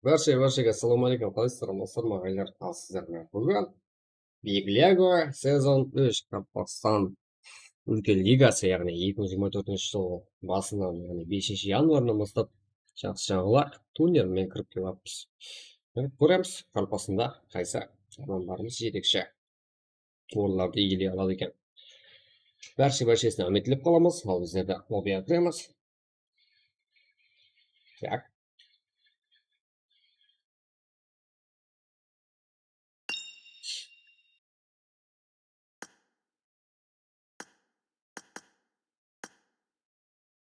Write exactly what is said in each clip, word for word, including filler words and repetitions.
Bárshe, bárshe, assalamu aleykum, qalaysızlar, amasızlar ma, ǵaylar? Al sizler menen búgin Big Lego sezon úsh, Qaraqalpaqstan úlken ligası, yaǵnıy eki mıń jigirma tórtinshi jıl basınan, yaǵnıy beshinshi yanvarınan baslap jaqsı jańalar turnirin kirip kelyapmiz. Kóremiz, Qaraqalpaqstanda qaysı adamlarımız jetekshi. Orınlardı iyeley aladı eken. Bárshe-bárshesine úmit tilep qalamız, al bizler de lobbyǵa kiremiz. Tak.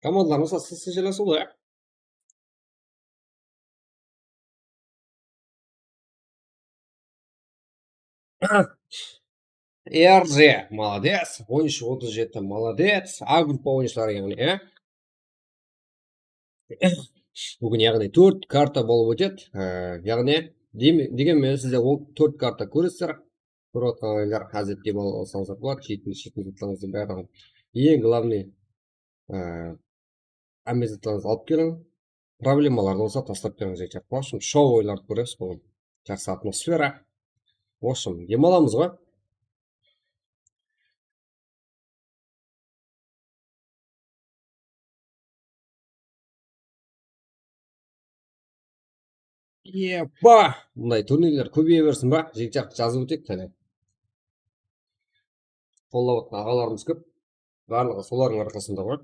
Komandalarımız asıl sıjırası olar. R J, молодец. On úsh otız jeti, молодец. A gruppa oyınshıları, yaǵnıy, e? Búgin, yaǵnıy, tórt karta bolıp ótedi. E, yaǵnıy, deme-, degen menen sizler ol tórt karta kóresizler. Kórip atqanlar házir dem ala alsańızlar boladı. Jeytiń, jeytiń zatlarıńızdı bárin. Eń главный, e, hámme zatlarıńızdı alıp keliń. Problemalardı bolsa taslap beriń, jigitler. В общем, shou oyınlardı kóremiz búgin. Jaqsı atmosfera. В общем, dem alamız ǵoy. Epa! Bunday turnirler kóbeye bersin ba? Jigitler, jazıp óteyik qáne. Qollap atqan aǵalarımız kóp. Barlıǵı solardıń arqasında ǵoy.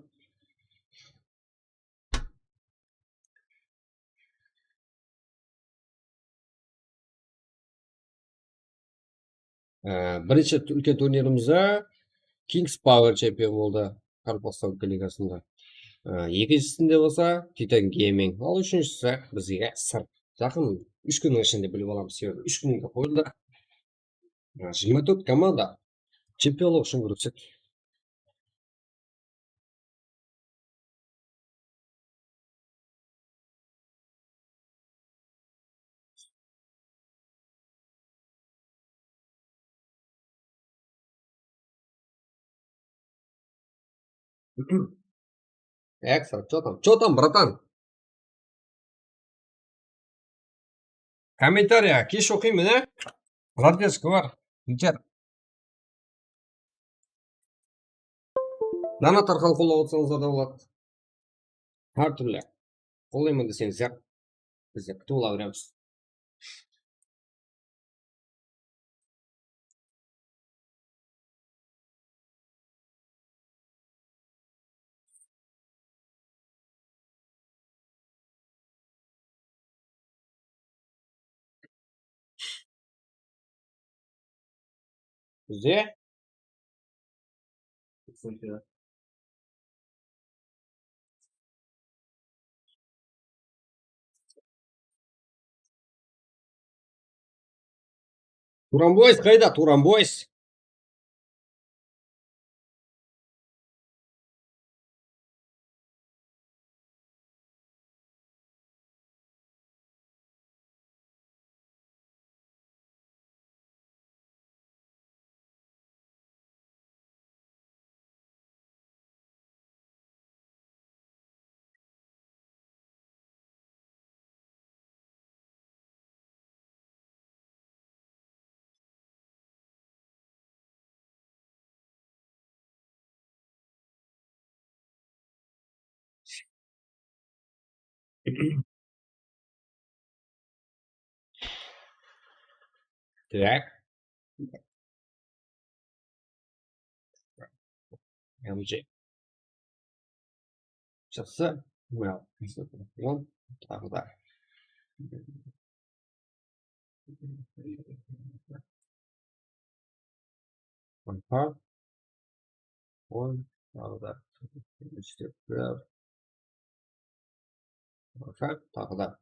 Ee, birinshi úlken turnirimizde Kings Power chempion boldı Qaraqalpaqstan úlken ligasında. Ee, ekinshisinde bolsa Titan Gaming, al úshinshisi bizge Sır. Jaqın úsh kúnniń ishinde bilip alamız, sebebi úsh kúnge qoyıldı. Ee, jigirma tórt komanda chempionlıq ushın gúresiedi. Экстра, чё там? Чё там, братан? Kommentariya kesh oqıyman, e? Zaddeski bar. Biter. Donat arqalı qollap atsańızlar da boladı. Hár túrli. Qollayman deseńizler, bizler kútip ala beremiz. Bizde Turan Boys qayda? Turan Boys. Так. M J. Jaqsı. Well, taǵı da. Aha. On, taǵı da. Úsh, tórt, bir. Aha, taǵı da.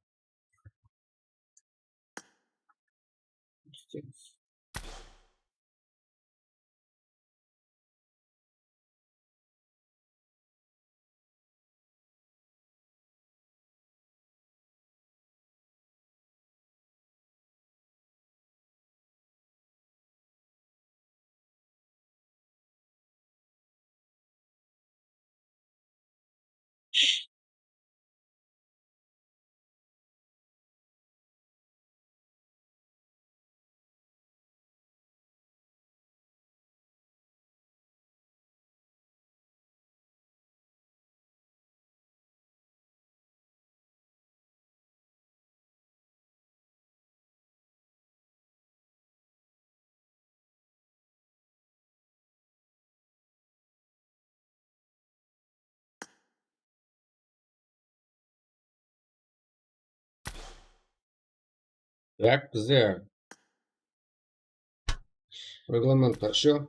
Yak, bizde reglamentta ещё,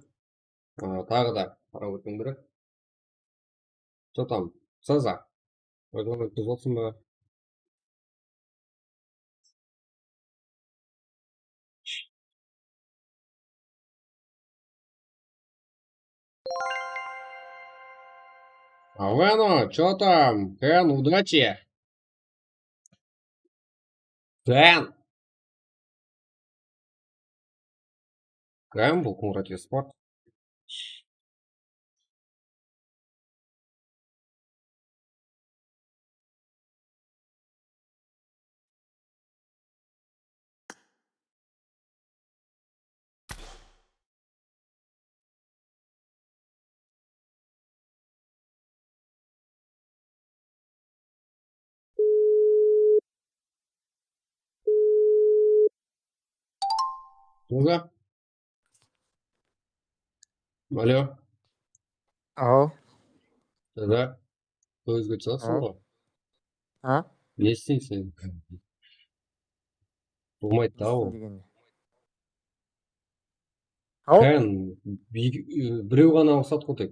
ı, taǵı da qarap ótken kerek. Что там, Seza? Reglament buzılsın ba? А вы оно, чё там? Кэн, удачи! Кэн! Кэн, bul Кунгурат Спорт. Alo. Aw. Dada, ózge shıǵasıń ǵoy. Ha? Ne isteyseń sen? Bolmaydı da ol. Degen ne? Aw. Sen biy-, birew ǵana uqsat ǵoy tek.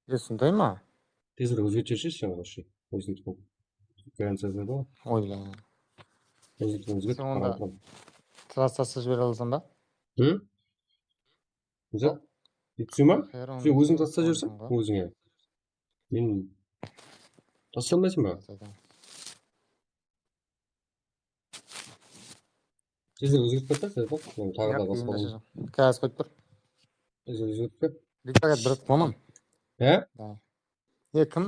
E, sonday ma? Tezirek ózgert jibershi sen, вообще. Ózgert qıl. Garantiya bar ǵoy. Oyla. Ózgert, ózgert. Sen onda qarap otırman. Trassası jibere alasań ba? Hı? Ózi? Tusine ma? Sen óziń tasta jiberseń, ózińe. Men tasta almaysań ba? Tezirek ózgertip ketpes, sen baq, men taǵı da basqa. Házir qoyıp tur. Tezirek ózgertip ket. Dikkat et, bir qoman. He? E, kim?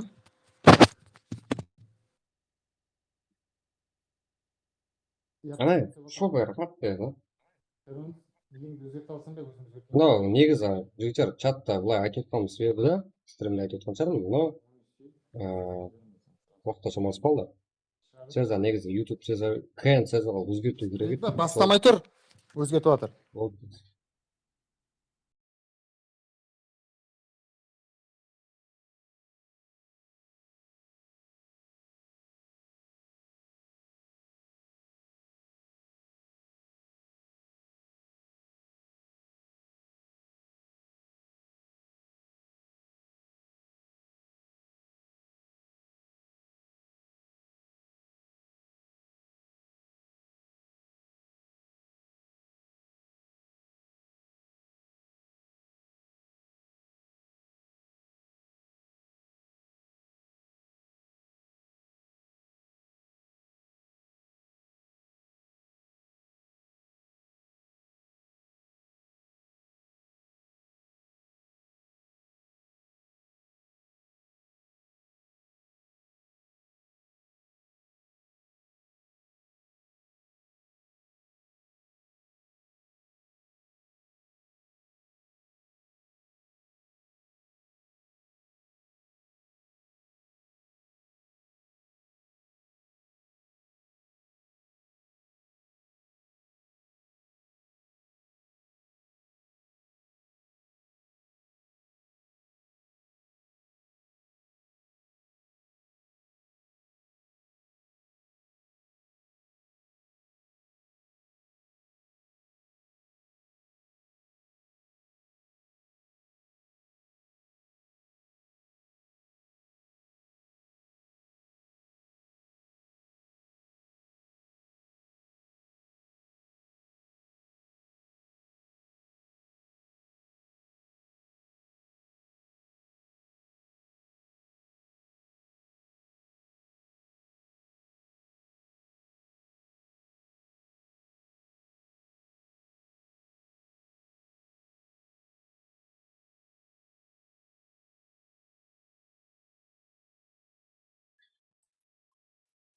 Ana, shop raxmat berdi. Mınaw negizi, jigitler, chatta bılay aytıp otqanımız sebebi de, strimde aytıp otqan shıǵarman, mınaw, e, waqıtta shamaz qaldı. Seza negizi YouTube, Seza, K N Seza qılıp ózgertiw kerek edi. Baslamay tur, ózgertip atır. Boldı.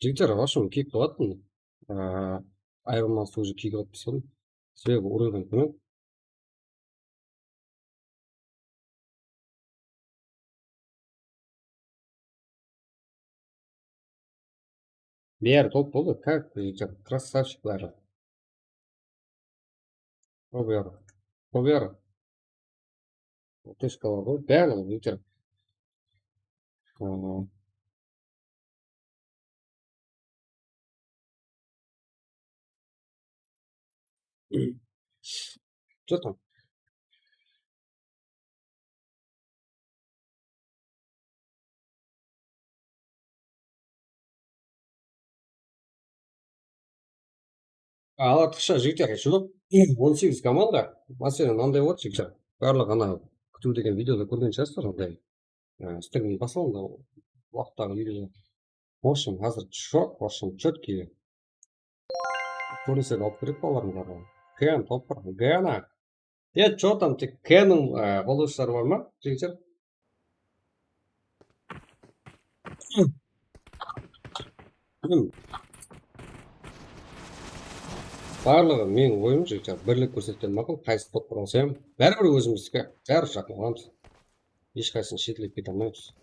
Jigitler, вообще kiyik qılatın. Aa, ayırılmasın, уже kiyik qılıp tasladım. Sebebi urıwdan kúni. Beri tolıp boldı. Как, красавчик bari. Qoy beri. Qoy beri. Точка bar ǵoy. Bari jigitler. Aa. Что там? Al, artıqsha jigitler, jılıq on segiz komanda. Máselen, mınanday boldı, jigitler. Barlıq ana kútiw degen videoda kórgen shıǵarsızlar, mınday, e, stegmen baslandı, waqıttaǵı videoda. В общем, házir shok, в общем, chetkiyge. Kórinsek alıp kiredi balalardıń barlıǵı. Ken, Topır, Gana. E, что там, tek Kenniń, e, qollayıshıları bar ma, jigitler? Barlıǵı meniń oyım, jigitler, birlik kórsetken maqul, qaysı topqa alsam, báribir ózimizdiki, bári jaqın alamız. Hesh qaysın shetletip kete almaymız.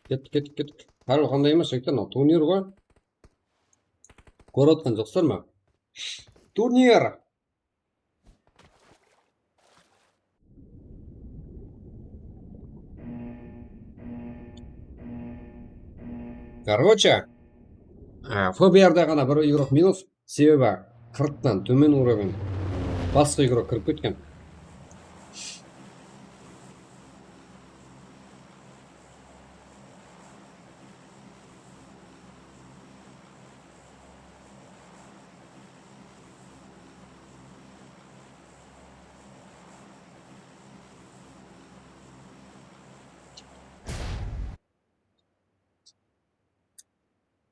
Kettik, kettik, kettik. Hár qanday emes, jigitler, mınaw turnir ǵoy. Kórip otqan joqsızlar ma? Turnir! Короче, a, F B R-de ǵana bir igrok minus, sebebi qırqtan tómen уровень. Basqa igrok kirip ketken.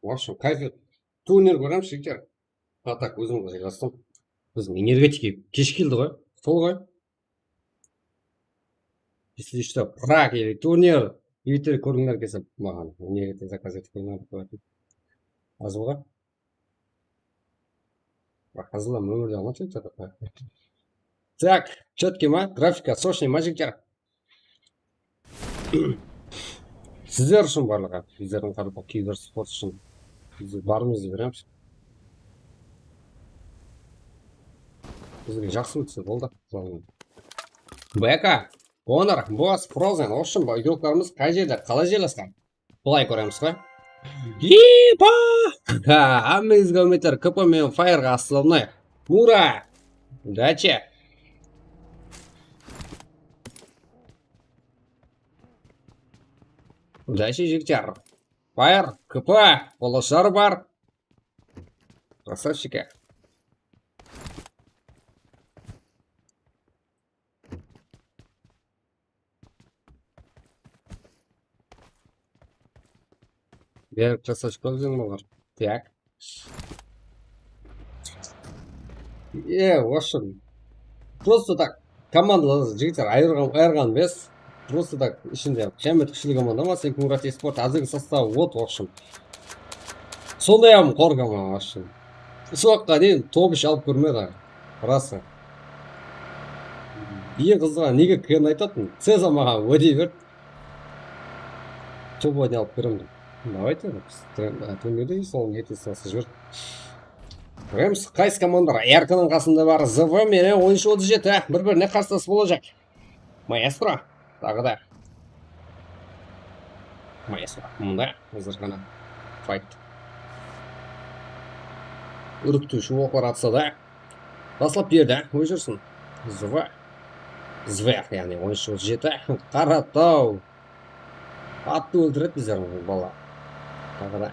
В общем, kayfiyat. Turnir kóremiz, jigitler. А так, ózimizge jaylastım. Biziń energetika kesh keldi ǵoy. Sol ǵoy. Если что, Prag или turnir, jigitler, kórgińler kelse, maǵan energetika zakaz etip qoyıńlar dep qoyatın. Azılǵa. Hazırlam ómirde alma. Так, четкий ma? Grafika сочный ma, jigitler? Sizler ushın barlıǵı. Bizlerdiń qaraqalpaq kibersport ushın. Biz barımızdı beremiz. Bizge jaqsı ótse boldı. Beka, Honor, Boss, Frozen, ushın igroklarımız qay jerde, qalay jaylасqan? Bılay kóremiz ǵoy. Epa! Ha, hámmeńizge húrmetler, K P menen Fire-ǵa assalawma. Ura! Udachi! Udachi, jigitler! Fire, K P, qollaslar bar. Красавчики. Berip jasash kórdiń olar. Так. E, в общем, просто так komandalar, jigitler, ayırǵan, ayırǵan emes. Просто так ishinde qıyamet kúshli komanda ma, sen Kungrat Esport, házirgi sostavı вот, в общем. Sonday ham qor komanda, в общем. Usı waqıtqa deyin top ish alıp kórmedi, rası. Eń qızıǵı, nege Ken aytatın? Ceza maǵan wáde berdi. Top oyna alıp berem dep. Давайте, biz tur-, e, turnirde sol ete salsa júber. Kóremiz, qaysı komandalar R K-nıń qasında bar. Z V menen on úsh otız jeti bir-birine qarsılas bolajaq. Maestro, taǵı da. Maestro, mında házir ǵana fight. Úrkitiwshi oqlar atsa da. Baslap berdi, óz júrsin. Zıva. Zver, yaǵnıy on úsh otız jeti. Qarataw. Attı óltiredi bizlerdiń bala. Taǵı da.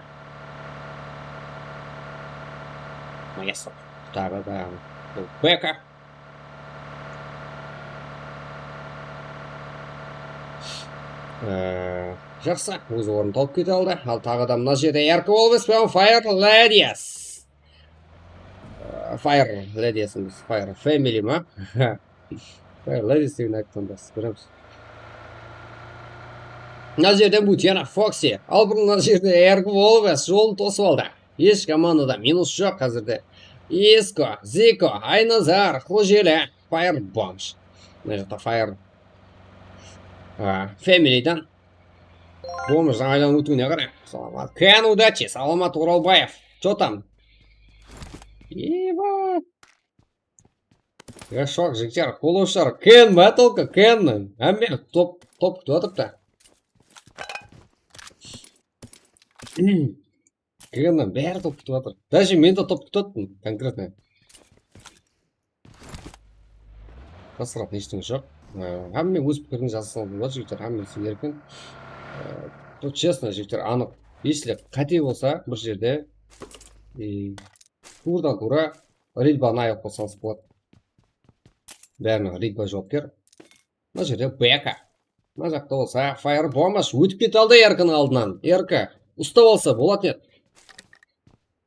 Maestro. Taǵı da. Bul Beka. Ee, jaqsı, óz ornın tawıp kete aldı. Al, taǵı da mına jerde R K Always penen Fire Ladies. Ee, Fire Ladies emes, Fire Family ma? Fire Ladies degen aytqanda, kóremiz. Mına jerden Butiana Foxy. Al, bul mına jerde R K Always jolın tosıp aldı. Hesh komandada minus joq házirde. Isko, Ziko, Aynazar, Xojeli, Fire Bomb. Mına jaqta Fire, a, Familydan. Bombdan aylanıp ótiwine qaray. Salamat. Ken Udachi, Salamat Oralbaev. Что там? Eba. Ya, shok, jigitler, qolawshılar, Ken ba, только Ken? Hámme top, top kútip atırıptı. Kelgenmen, bári top kútip atır. Даже men de top kútip atırdım, конкретно. Jasıratuǵın heshneńe joq. Ee, hámme óz pikiriń jaza saldı, jigitler, hámmesi erkin. Ee, тут честно, jigitler, anıq. Если qáte bolsa bir jerde, e, tuwradan-tuwra Redbanı ayırıp qoysańız boladı. Bárine Redba juwapker. Mına jerde Beka. Mına jaqta bolsa Fire Bombash ótip kete aldı Erkanıń aldınan. Erka usta bolsa bolatın edi.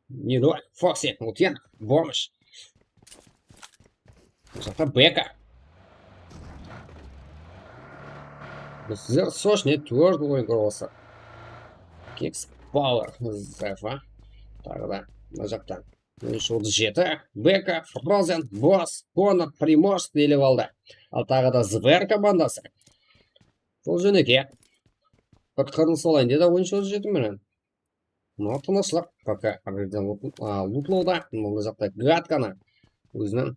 Не, давай, Фокси, Лукьянов, Bombash. Mına jaqta Beka. Bizler сочный, twerdo oyın kórip alsa. Kings Power, Zefa. Taǵı da mına jaqta. Minus otız jeti, Beka, Frozen, Boss, Konor, Primorsk elep aldı. Al taǵı da Zver komandası. Sol jóneke. Bir qırılıs alayın dedi, minus otız jeti menen. Mına tınıshlıq, пока birden lut-, a, lutlawda. Mına jaqta Gatkanı óziniń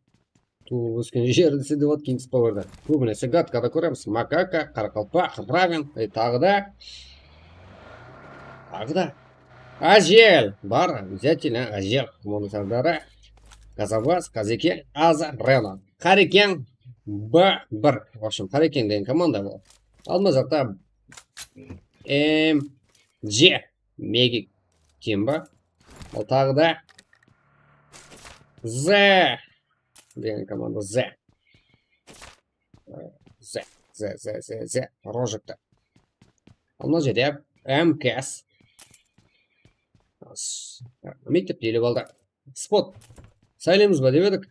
tuwıp ósken jeri dese de boladı, Kings Powerda. Kóbinese Gatkada kóremiz. Makaka, Qaraqalpaq, Raven, e, taǵı da, taǵı da Ajel bar, обязательно Ajel. Onıń sardары Kazabas, Kazekeng, Aza, Reno. Qarekeń B bir. В общем, Qarekeń degen komanda bul. Al mına jaqta M C, Megi Kimba. Al taǵı da Z degen komanda Z. Z, Z, Z, Z, Z, Rojekta. Al mına jerde M K S. Mektepte elep aldı. Spot saylaymız ba dep edik.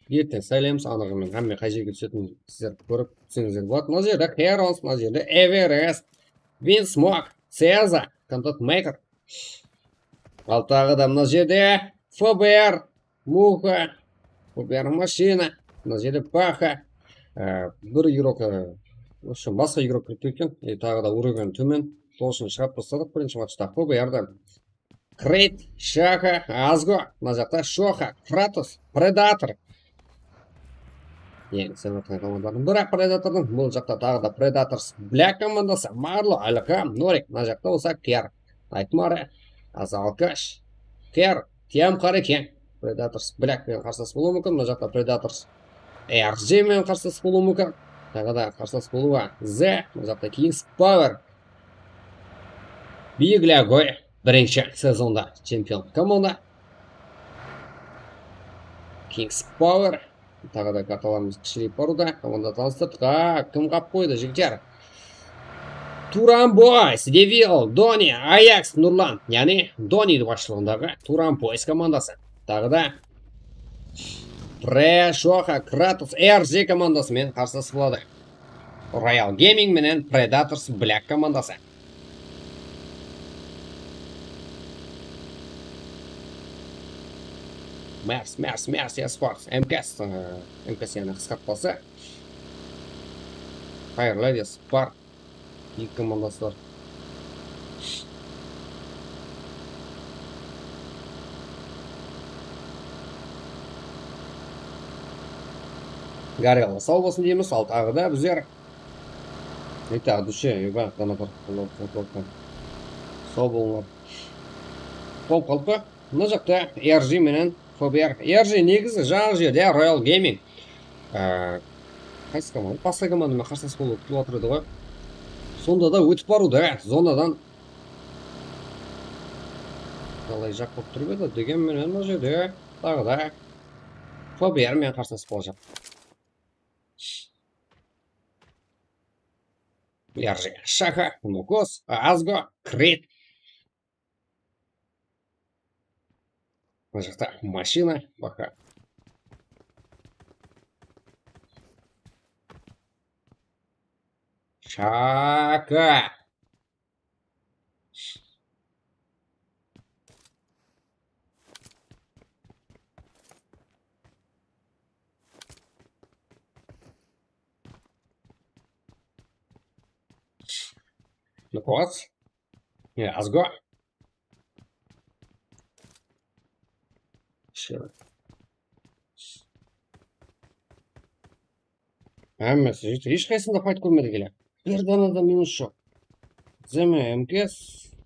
Erteń saylaymız, anıǵı menen hámme qay jerge túsetin sizler kórip túseńizler boladı. Mına jerde Herons, mına jerde Everest, Vinsmoke, Ceza, Content Maker. Al taǵı da mına jerde F B R, Muxa, F B R mashina, mına jerde Paxa, e, bir igrok, e, в общем, basqa igrok kirip ketken, e, taǵı da уровень tómen, sol ushın shıǵarıp tasladık birinshi matchta F B R-di. Krit, Shaxa, Azgo, mına jaqta Shoxa, Kratos, Predator. Endi sen atqan komandalardıń biri Predatordıń, bul jaqta taǵı da Predators Black komandası, Marlo, Alaka, Norik, mına jaqta bolsa Ker, Nightmare, Azalkash, Ker, Tiyam Qarekeń. Predators Black penen qarsılas bolıwı múmkin, mına jaqta Predators R J menen qarsılas bolıwı múmkin. Taǵı da qarsılas bolıwı Z, mına jaqta Kings Power. Biyik Lyagoy birinshi sezonda chempion komanda. Kings Power. Taǵı da kartalarımız kishireyip barıwda. Komanda tanıstırdık. A, kim qap qoydı, jigitler? Turan Boys, Devil, Doni, Ayaks, Nurlan. Yaǵnıy Doni basshılıǵındaǵı Turan Boys komandası. Taǵı da Pre, Shoxa, Kratos, R J komandası menen qarsılas boladı. Royal Gaming menen Predators Black komandası. Mers, Mers, Mers Esports, M K S, e, M K S yaǵnıy qısqartpası. Fire Ladies bar. Eki komandası bar. Garrel saw bolsın deymiz, al taǵı da bizler. Ey, taǵı dushe, eba, donator. Saw bolıńlar. Top qaldı. Mına jaqta R J menen F B R. R J negizi jańa jerde Royal Gaming. Á, qaysı komanda? Basqa komanda menen qarsılas bolıwı kútilip atır edi ǵoy. Sonda da ótip barıwda zonadan. Qalay jaq bolıp turıp edi, degen menen mına jerde taǵı da F B R menen qarsılas bolajaq. R J, Shaxa, Nukos, Azgo, Krit. Mına jaqta mashina, baka. Shaxa. Nukos. Ya, Azgo. Shı. Hámmesi júte. Hesh qaysısında fayt kórmedik ele. Bir dana da minus joq. Zeme M K S.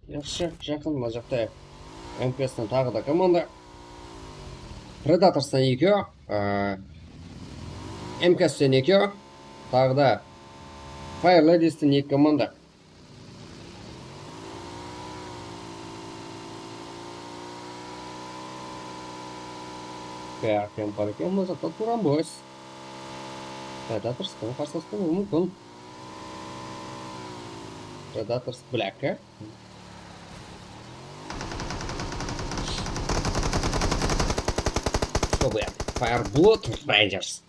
Yaqshı, jaqın mına jaqta. M K S-ten taǵı da komanda. Predatorsten ekew, e, M K S-ten ekew, taǵı da Fire Ladies-ten eki komanda. Bárken bar eken, mına jaqta Turan Boys. Predators penen qarsılas bolıwı múmkin. Predators Black, e? Что бы я? Fireblood Rangers.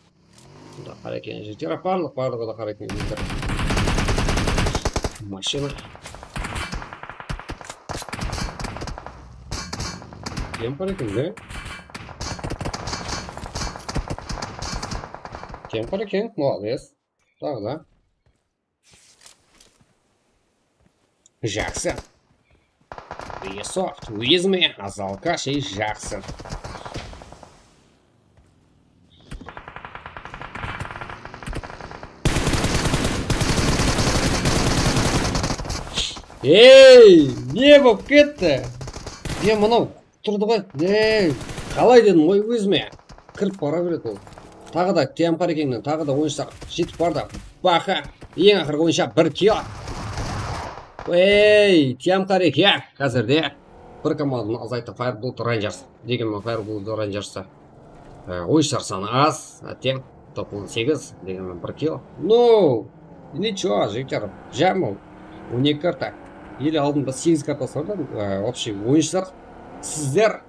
Bunda qara eken jigitler, barlıq, barlıǵı da qara eken jigitler. Mashina. Kempir eken de. Kempir eken, молодец. Taǵı da. Jaqsı. Ubisoft, Wizme, Azalka, şey jaqsı. Ey, ne bolıp ketti? Ne mınaw? Turdı ǵoy. Ey, qalay dedim ǵoy ózime. Kirip bara beredi ol. Taǵı da T M Qarekeńnen taǵı da oyınshılar jetip bardı. Baha, eń aqırǵı oyınshı bir kill. Ey, T M Qareke, házirde bir komandanı azayttı, Fireblood Rangers. Degen men Fireblood Rangerstı. Á, oyınshılar sanı az, átteń, top on segiz, degen men bir kill. No, ничего, jigitler, jam ol. On eki karta. Ele aldımda segiz kartası bar da, á, вообще oyınshılar, sizler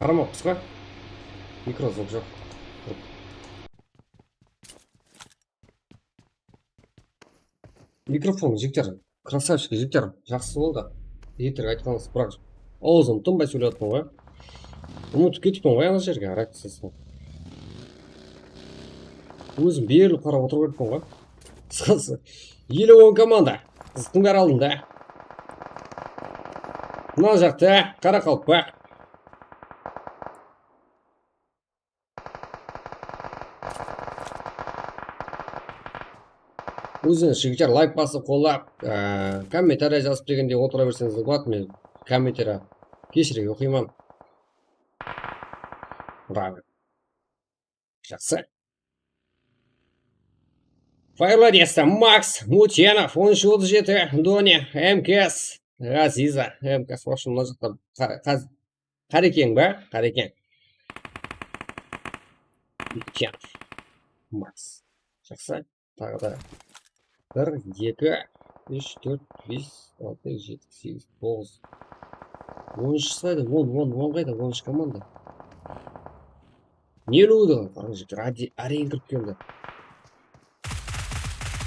Qaramapsız ǵo. Mikrozvuk joq. Mikrofon, jigitler. Krasavchik, jigitler. Jaqsı boldı. Erterek aytqanıńız, biraq awzım tınbay sóylep atırman ǵoy. Umıtıp ketippen ǵoy ana jerge, raketası. Ózim berilip qarap otırıp ketippen ǵoy. Qısqası, ele on komanda. Qızıqtıń bári aldında. Mına jaqta qaraqalpaq. Ózińiz, jigitler, layk basıp, qollap, e, kommentariya jazıp degende otıra berseńiz de boladı, men kommentariya keshirek oqıyman. Bravo. Jaqsı. Fayırlar desta, Max, Mutenov, on úsh otız jeti, Doni, M K S, Aziza, M K S, в общем, mına jaqta qa-, qaz-, Qarekeń ba? Qarekeń. Mutenov, Max. Jaqsı. Taǵı da bir, eki, úsh, tórt, bes, altı, jeti, segiz, toǵız. Onınshısı qayda? On, on, on qayda? Onınshı komanda. Ne uluwdı? Qarań, jigitler, áreyin kirip keldi.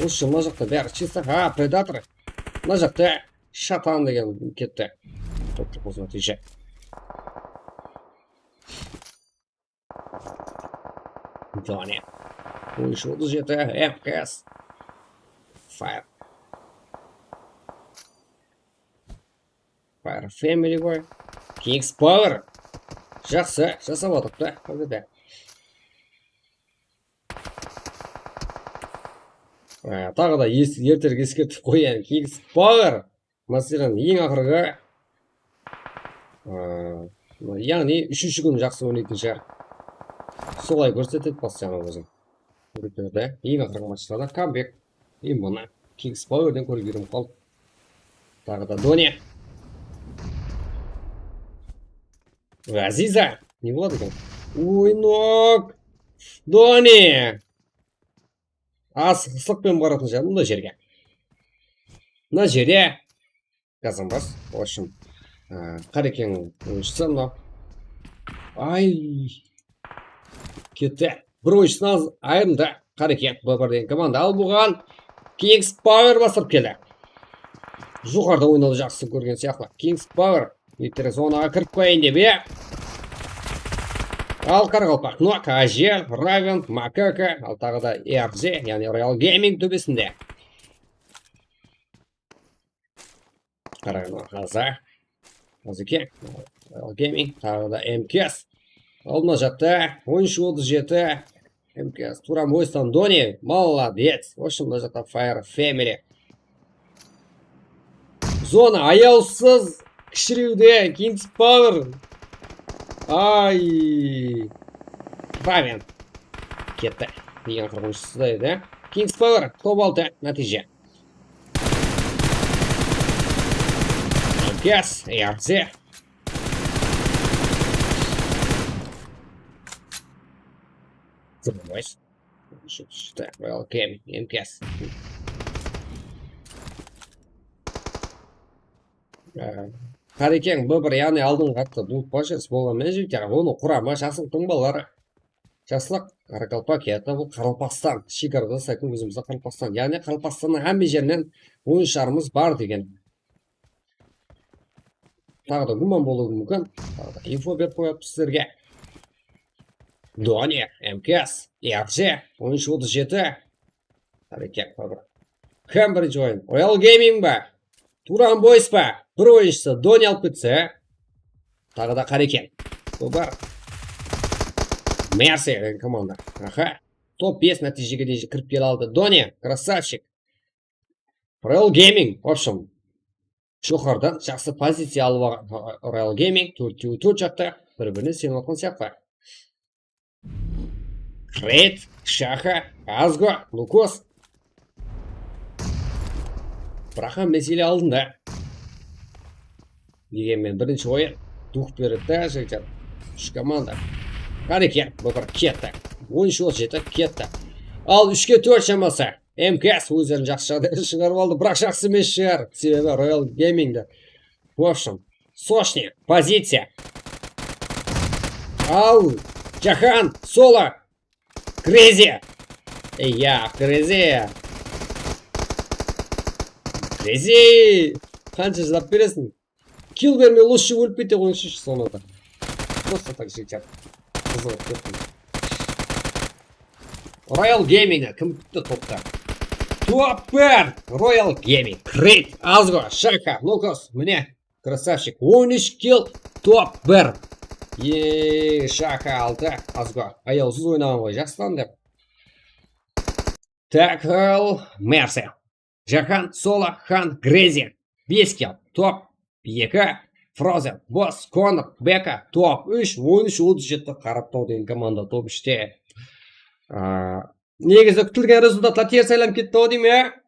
Usı mına jaqta bári чисто. Ha, Predator. Mına jaqta Shatan degen ketti. Toptıq ózine tiyse. Doni. On úsh otız jeti, M K S. Fire. Fire Family boy. Kings Power. Jaqsı, jasap atırıptı, házirde. Á, taǵı da es-, erterek eskertip qoyayın. Kings Power. Máselen, eń aqırǵı, ıı, yaǵnıy, úshinshi kún jaqsı oynaytın shıǵar. Solay kórsetedi postoyanno ózin. Gruppada eń aqırǵı matchlarda kambek. Endi bunı Kings Powerden kórip úyrenip qaldım. Taǵı da Doni. Aziza. Ne boladı eken? Oynok. Doni. Asıqlıqpen baratın shıǵar mına jerge. Mına jerde Gazambas. В общем, e, Qarekeń oyınshısı mınaw. Ay. Ketti. Bir oyınshısınan ayırıldı. Qarekeń, B bir degen komanda al buǵan. Kings Power basıp keldi. Joqarıda oynawdı jaqsı kórgen sıyaqlı. Kings Power. Erterek zonaǵa kirip qoyayın dep, e. Al, qaraqalpaq, Nok, Ajel, Raven, Makaka, al taǵı da R Z, yaǵnıy Royal Gaming tóbesinde. Qarań, Aza. Azeke. Royal Gaming, taǵı da M K S. Aldına jattı. On úsh otız jeti. M K S, tuwra boystan, Doni, молодец. В общем, mına jaqta Fire Family. Zona ayawsız kishirewde, Kings Power. Ay. Raven. Ketti. Eń aqırǵı oyınshısı da edi. Kings Power, top altı, nátiyje. M K S, R Z. Забывайся. Что, что, Royal Gaming, M K S. Á, Qarekeń, B bir, yaǵnıy aldın qattı, bul pashers bolǵan menen jigitler, onıń quramı, Jaqsılıqtıń balaları. Jaqsılıq, Qaraqalpaq, yaǵnıy bul Qaraqalpaqstan, shegarada saytın ózimizde Qaraqalpaqstan, yaǵnıy Qaraqalpaqstannıń hámme jerinen oyınshılarımız bar degen. Taǵı da gúman bolıwı múmkin. Taǵı da info berip qoyaptı sizlerge. Doni, M K S, R Z, on úsh otız jeti. Qarekeń, Cambridge oyın. Royal Gaming ba? Turan Boys pa? Bir oyınshısı Doni alıp ketse. Taǵı da Qarekeń. Bul bar. Mercy degen komanda. Aha. Top bes nátiyjege deyin kirip kele aldı. Doni, красавчик. Royal Gaming, в общем, joqarıdan jaqsı poziciya alıp alǵan Royal Gaming, tórtewi tórt jaqta bir-birine isenip atqan sıyaqlı. Kret, Shaxa, Azgo, Lukos. Biraq hámmesi ele aldında. Degenmen, birinshi oyın duh beredi da, jigitler. Úsh komanda. Qarekeń, B bir ketti. On úsh otız jeti ketti. Al, úshke tórt shaması. M K S ózlerin jaqsı jaǵdayda shıǵarıp aldı, biraq jaqsı emes shıǵar. Sebebi Royal Gamingdi. В общем, сочный poziciya. Al, Jahan, Solo. Crazy. Ey, ya, Crazy. Crazy. Qansha shıdap beresiń? Kill bermey, лучше ólip kete qoyıńshı sonıda. Просто так жігіттер. Qızıǵıp kettim. Royal Gaming kim kútti toptı? Top bir! Royal Gaming. Great. Azgo, Shaka, Lukos. Mine. Красавчик. On úsh kill, top bir. Eee, Shaka altı, Azgo. Ayawsız oynaǵan ǵoy, jaqsıdan dep. Tackle, Mercy. Jahan, Solo, Han, Crazy. Bes kill, top eki. Frozen, Boss, Connor, Beka, top úsh, on úsh, otız jeti, Qaraqalpaq degen komanda top úshte. Aa, negizi kútilgen rezultatlar teris aylanıp ketti-aw deymen, ya.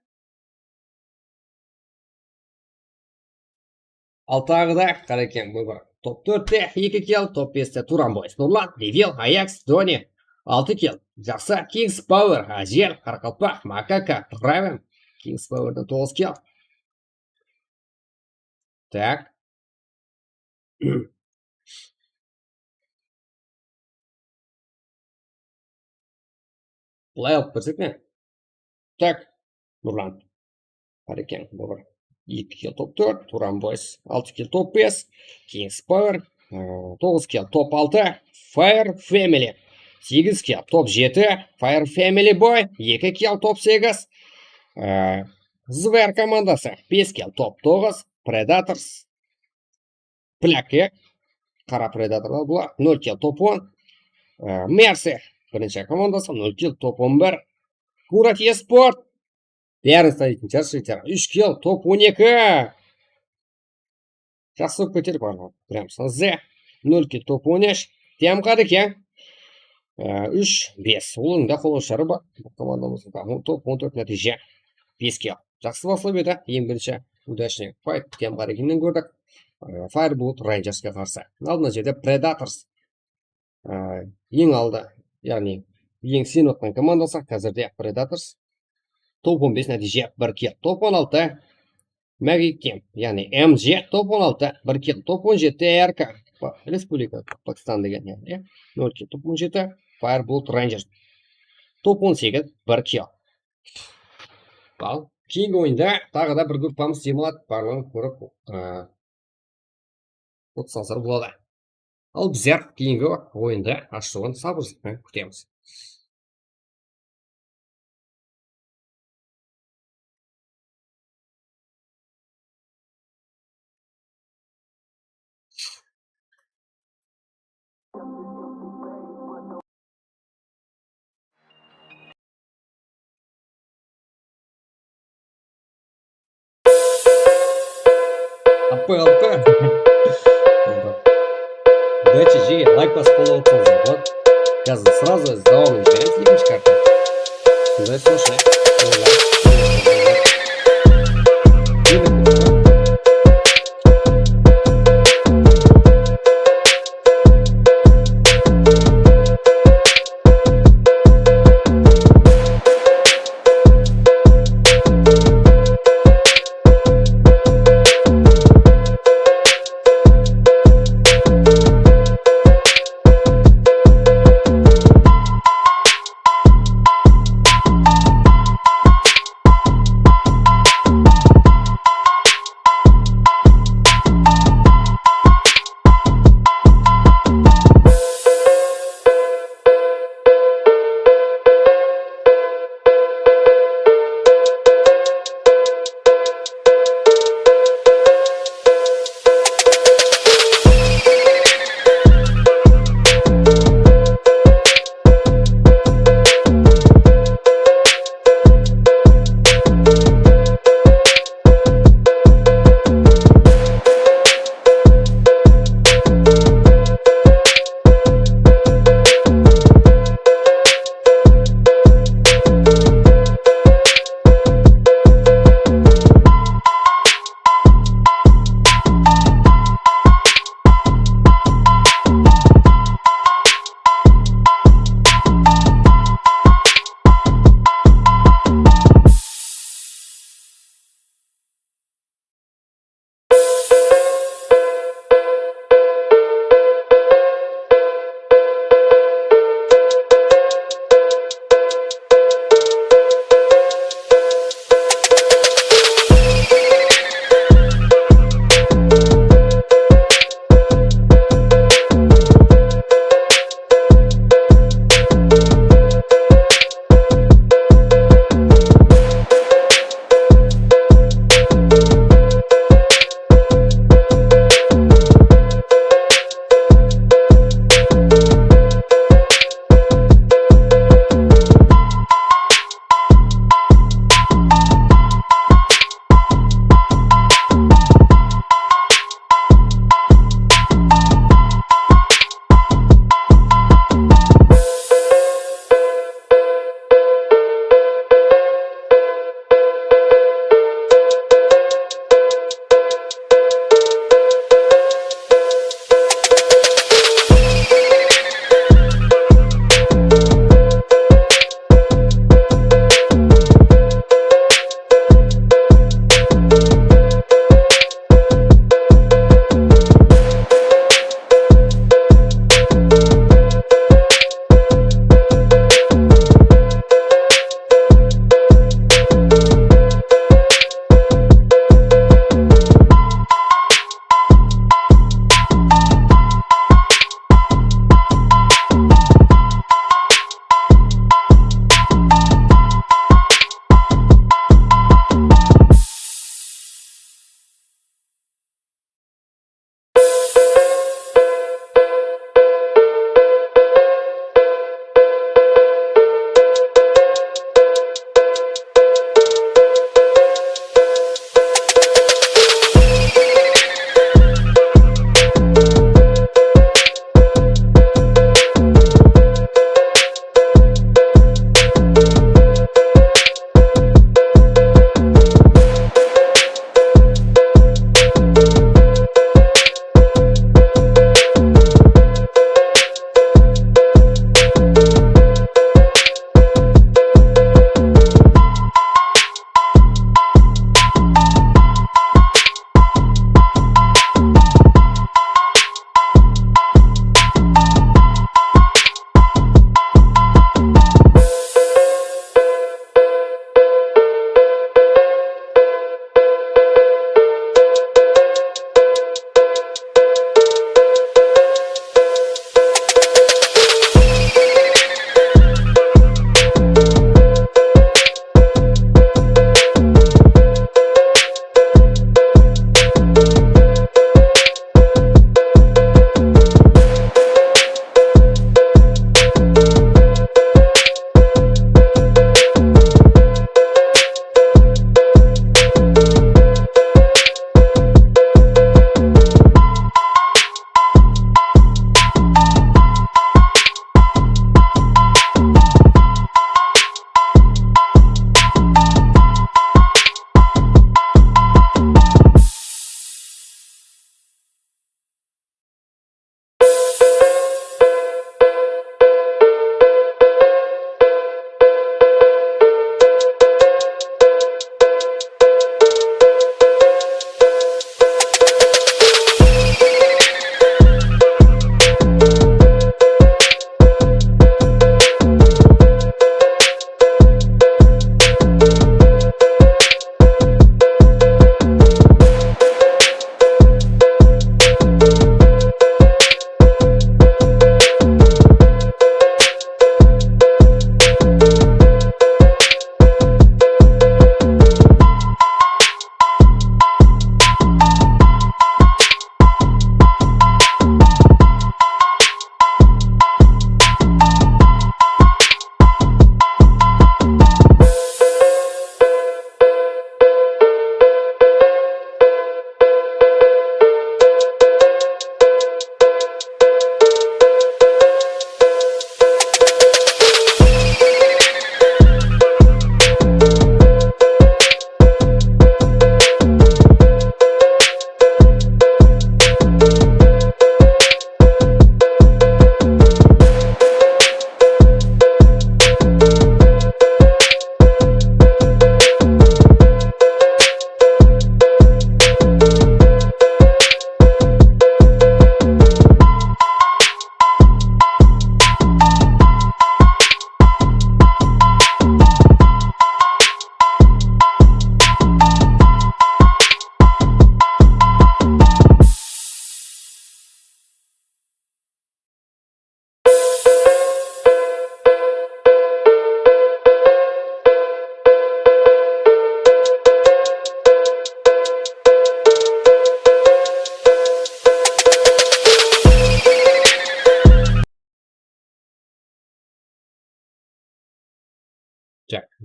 Al, taǵı da Qarekeń, bul bir top tórtte eki kill, top beste Turan Boys, Nurlan, Reveal, Ajax, Doni, altı kill. Jaqsı, Kings Power, Ajel, Qaraqalpaq, Makaka, Draven, Kings Powerden toǵız kill. Tak. Bılay alıp bersek ne? Tak, Nurlan. Qarekeń, bul bir. Eki kill top tórt, Turan Boys, altı kill top bes, Kings Power, ıı, toǵız kill top altı, Fire Family, segiz kill top jeti, Fire Family Boy, eki kill top segiz, ıı, Zver komandası, bes kill top toǵız, Predators, Plaki, qara Predatorlar bular, nol kill top on. Ee, Mercy, birinshi komandası, nol kill top on bir. Kurat Esport. Bárin saytın shıǵar, shıǵar. Úsh kill top on eki. Jaqsı bolıp keter barlıǵı. Прям sızı. Nol kill top on úsh. Temqadı eken. Ee, úsh bes. Onıń da qol usharı bar. Bul komandamızdıń top on tórt nátiyje. Bes kill. Jaqsı baslap edi. Eń birinshi удачный fight Temqarekinden kórdik. Ee, Fireblood Rangersqa qarsı. Aldına jerde Predators. Ee, eń aldı, yaǵnıy eń isenip atqan komandası házirde Predators. Top on bes nátiyje, bir kill. Top on altı Magic Kim, yaǵnıy M J, top on altı, bir kill. Top on jeti R K, Pa-, Respublika Pakistan degen, yaǵnıy, nol kill. Top on jeti Fireblood Rangers. Top on segiz, bir kill. Al, keyingi oyında taǵı da bir gruppamız dem aladı, barlıǵın kórip, ıı, otsańızlar boladı. Al, bizler keyingi oyında ashıwın sabırsızlıqpenen kútemiz. Tappay qaldık pa? Удачи, jege, layk basıp qollap atsańızlar boladı. Házir сразу dawamın jiberemiz, ekinshi karta. Sonday soshlay.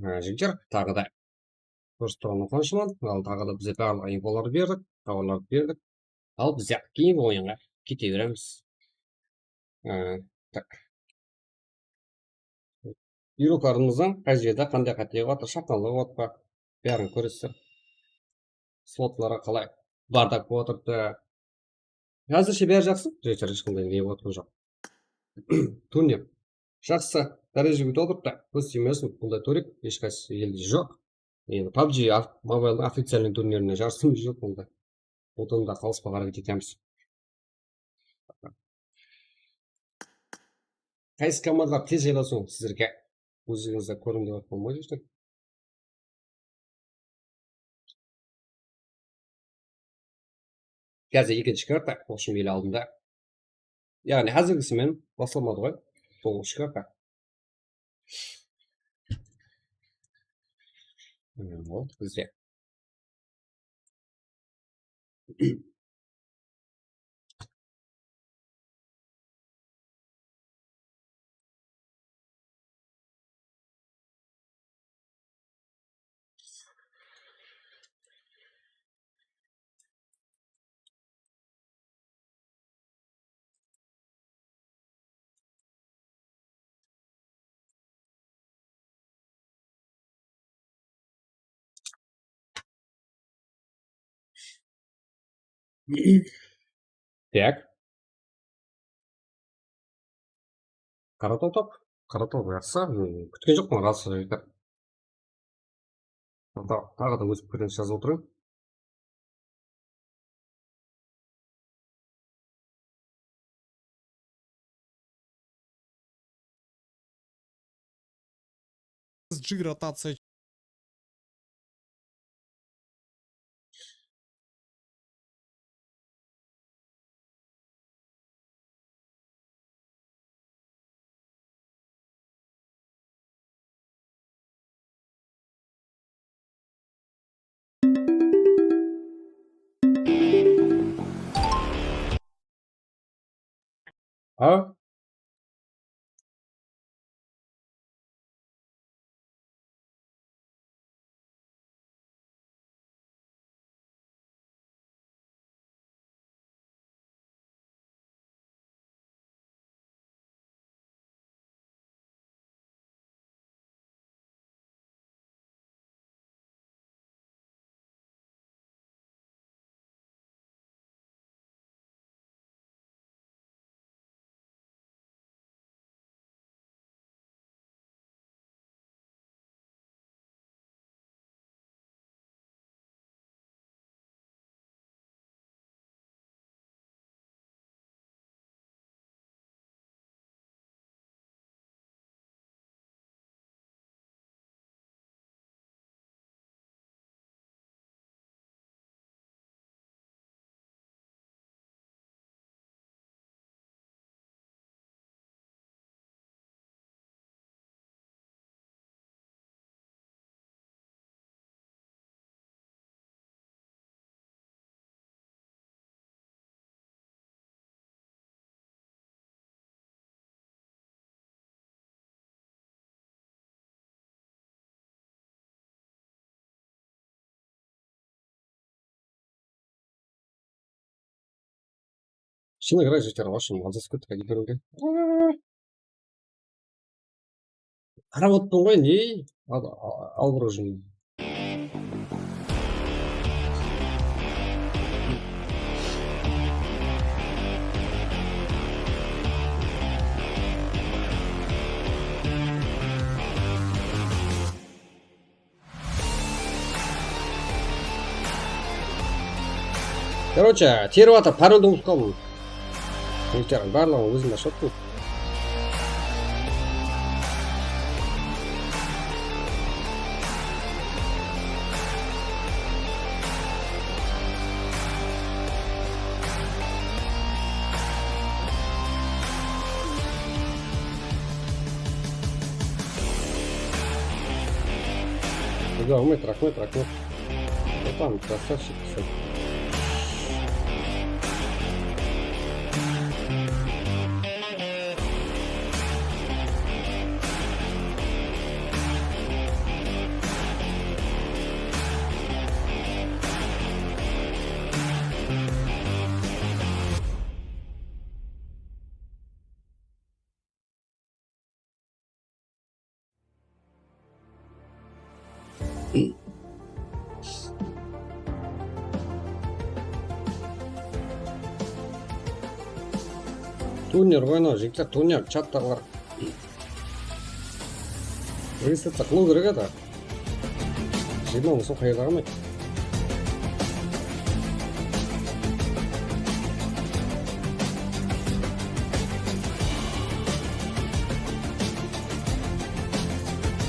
Há, jigitler, taǵı da kórip turǵan oqıwshıman. Al, taǵı da bizler barlıq infolardı berdik, xabarlardı berdik. Al, bizler keyin oyınǵa kete beremiz. Há, tak. Uyruklarımızdıń qay jerde qanday qáte bolıp atır, shapqanlıq bolıp pa, bárin kóresizler. Slotları qalay bardak bolıp atırıptı. Házirshe bári jaqsı, jigitler, hesh qanday ne bolıp atqan joq. Turnir jaqsı dárejege kóterip atırıptı. Kóz tiymesin, bunday turik hesh qaysı elde joq. Endi pabji af-, mobildıń oficialnıy turnirinde jarısımız joq onda. Odan da qalıspaǵa háreket etemiz. Qaysı komandalar tez jaylasın sizlerge? Ózińizde kóriń dep atpan bolmaydı eshten. Házir ekinshi karta, в общем, ele aldında. Yaǵnıy, házirgisi menen baslamadı ǵoy. Toǵızınshı karta. Mine, ol bizde. Tak. Qara tawtap. Qara tawtap jaqsı. Hmm, kútken joqpan, rası, jigitler. Taǵı da óz pikirińizdi jazıp otırıń. Jig rotaciya. A? Shıны kerak, jigitler, вообще, молодец, kúttik, aytip bergen. Qarap otırman ǵoy, ne? Al, al, al, bir ujin. Короче, terip atır, paroldi umıtıp qaldım. Jigitler, barlıǵın ózim ashıp attım. Raxmet, raxmet, raxmet. Опа, красавчик, всё. Turner oynaw, jigitler, turner, chattaǵılar. Registraciya qılıw kerek edi. Jigirma mıń sum qayerge qarmay.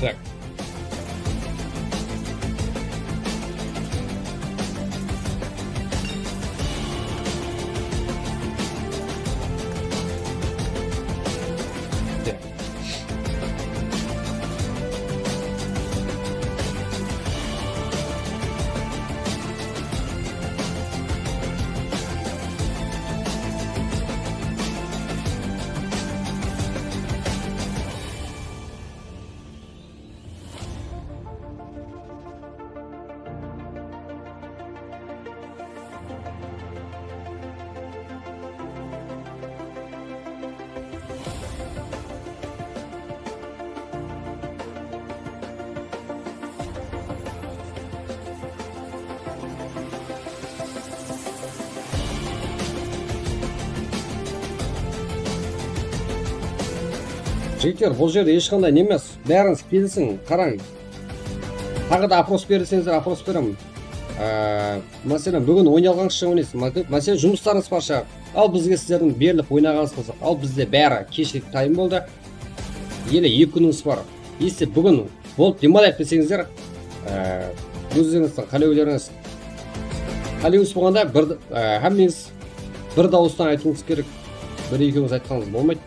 Tak. Jigitler, bul jerde hesh qanday ne emes. Bárińiz kelisiń, qarań. Taǵı da opros berseńizler, opros beremen. Á, máselen, búgin oynay alǵanıńızsha oynaysız. Má-, máselen, jumıslarıńız bar shıǵar. Al, bizge sizlerdiń berilip oynaǵanıńız bolsa, al, bizde bári keshlik tayın boldı. Ele eki kúnińiz bar. Esti búgin boldı, dem alayıq deseńizler, á, ózlerińizdiń qálewlerińiz. Qálewińiz bolǵanda bir, á, hámmeńiz bir dawıstan aytıwıńız kerek. Bir-ekewińiz aytqanıńız bolmaydı.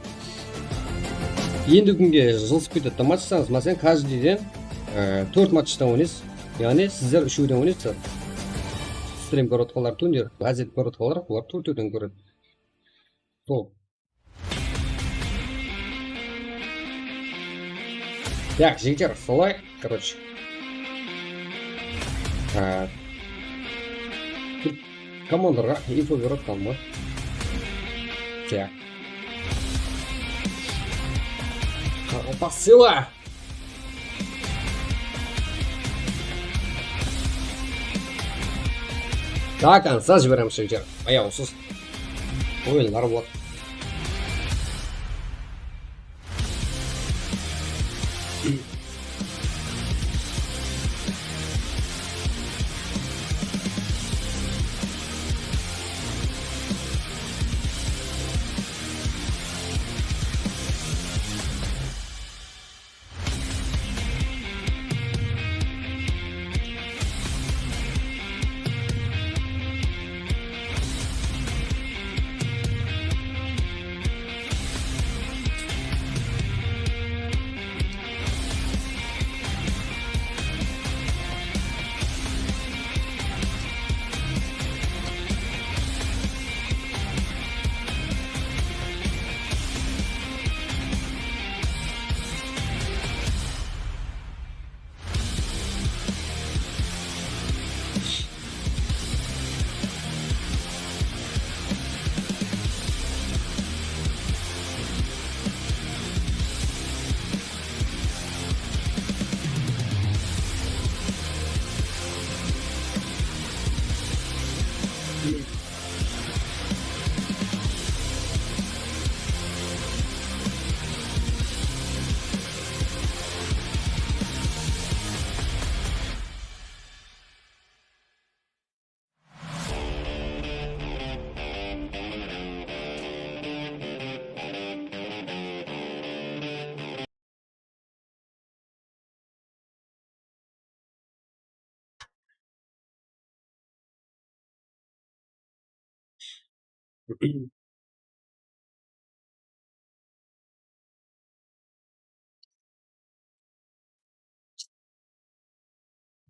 Endi kúnge jılısıp ketedi da matchlarıńız. Máselen, каждыйden, e, tórt matchtan oynaysız. Yaǵnıy sizler úshewden oynaysızlar. Strim kórip atqanlar, turner, gazet kórip atqanlar, bular tórtewden kóredi. Sol. Tak, jigitler, solay, короче. E, komandalarǵa info berip atqanım ǵoy. Tak. Qaraqalpaq sıylı! До конца jiberemiz, jigitler. Ayawsız oyınlar boladı.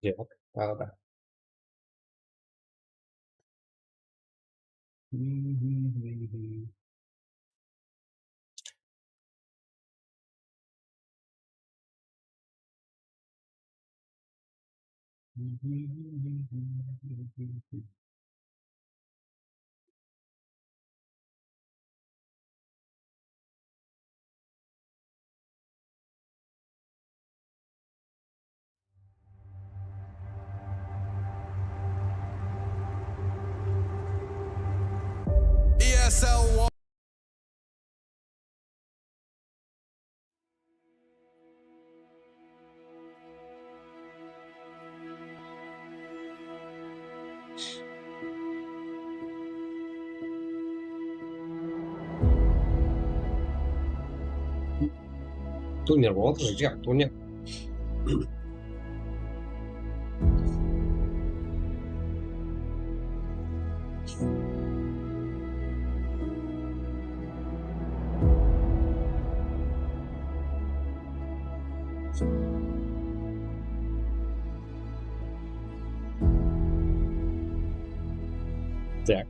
Yoq, taǵı da. E S L one. Turnir bolıp atır, jigitler, turnir. Tak.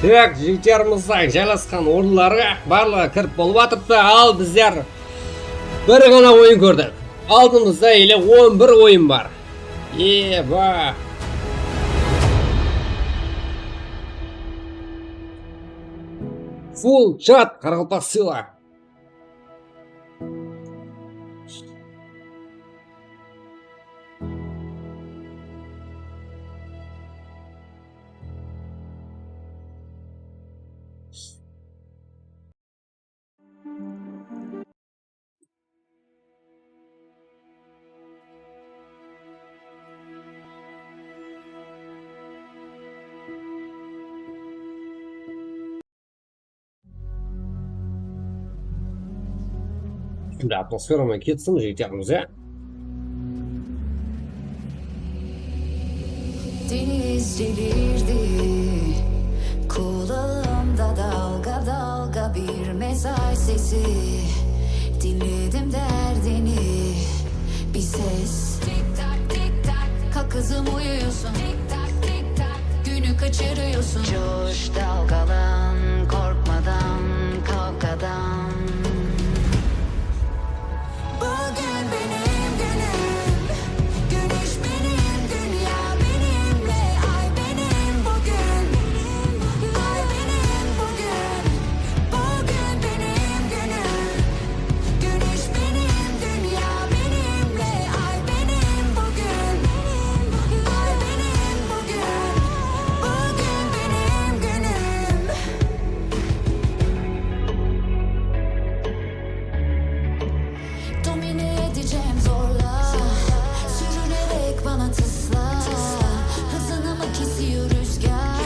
Tak, jigitlerimizdiń jaylasqan orınları barlıǵı kirip bolıp atırıptı, al bizler bir ǵana oyın kórdik. Aldımızda ele on bir oyın bar. Eba! Full chat, qaraqalpaq sıyla. Şimdi atmosferaman ketsin, jigitlerimiz, ya. Deniz delirdi, kulağımda dalga dalga bir mesaj sesi. Dinledim derdini, bir ses. Tik tak, tik tak, kalk kızım, uyuyorsun. Tik tak, tik tak, günü kaçırıyorsun. Coş, dalgalan, korkmadan, kavgadan. Bugün benim günüm. Güneş benim, dünya benimle. Ay benim bugün. Ay benim bugün. Bugün benim günüm. Güneş benim, dünya benimle. Ay benim bugün. Ay benim bugün. Bugün benim günüm. Domine edeceğim zorla. Sürünerek bana tısla. Hızını mı kesiyor rüzgar?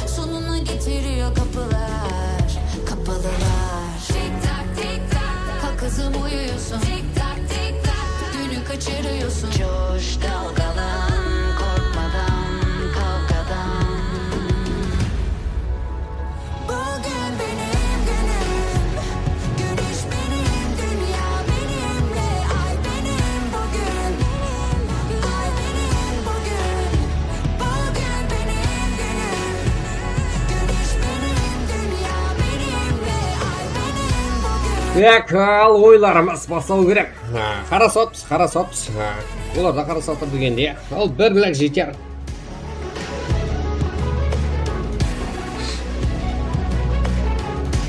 Sonunu getiriyor kapılar, kapalılar. Tik tak, tik tak. Kalk kızım, uyuyorsun. Tik tak, tik tak. Günü kaçırıyorsun. Coş, dalgalan, korkmadan, kavgadan. Bugün benim günüm. Güneş benim, dünya benimle. Ay benim bugün. Ay benim bugün. Bugün benim günüm. Güneş benim, dünya benim. Tak, al oyınlarımız baslaw kerek. Ha, qarasıp atırmız, qarasıp atırmız. Ha, olar da qarasıp atır degende. Al, bir bilek jeter.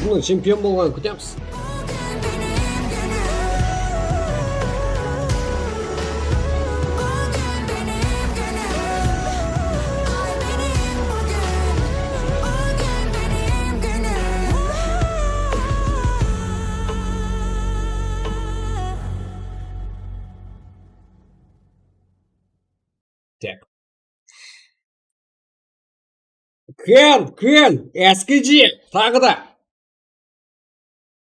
Bunıń chempion bolǵanın kútemiz. Tak. Ken, Ken, S K G, taǵı da.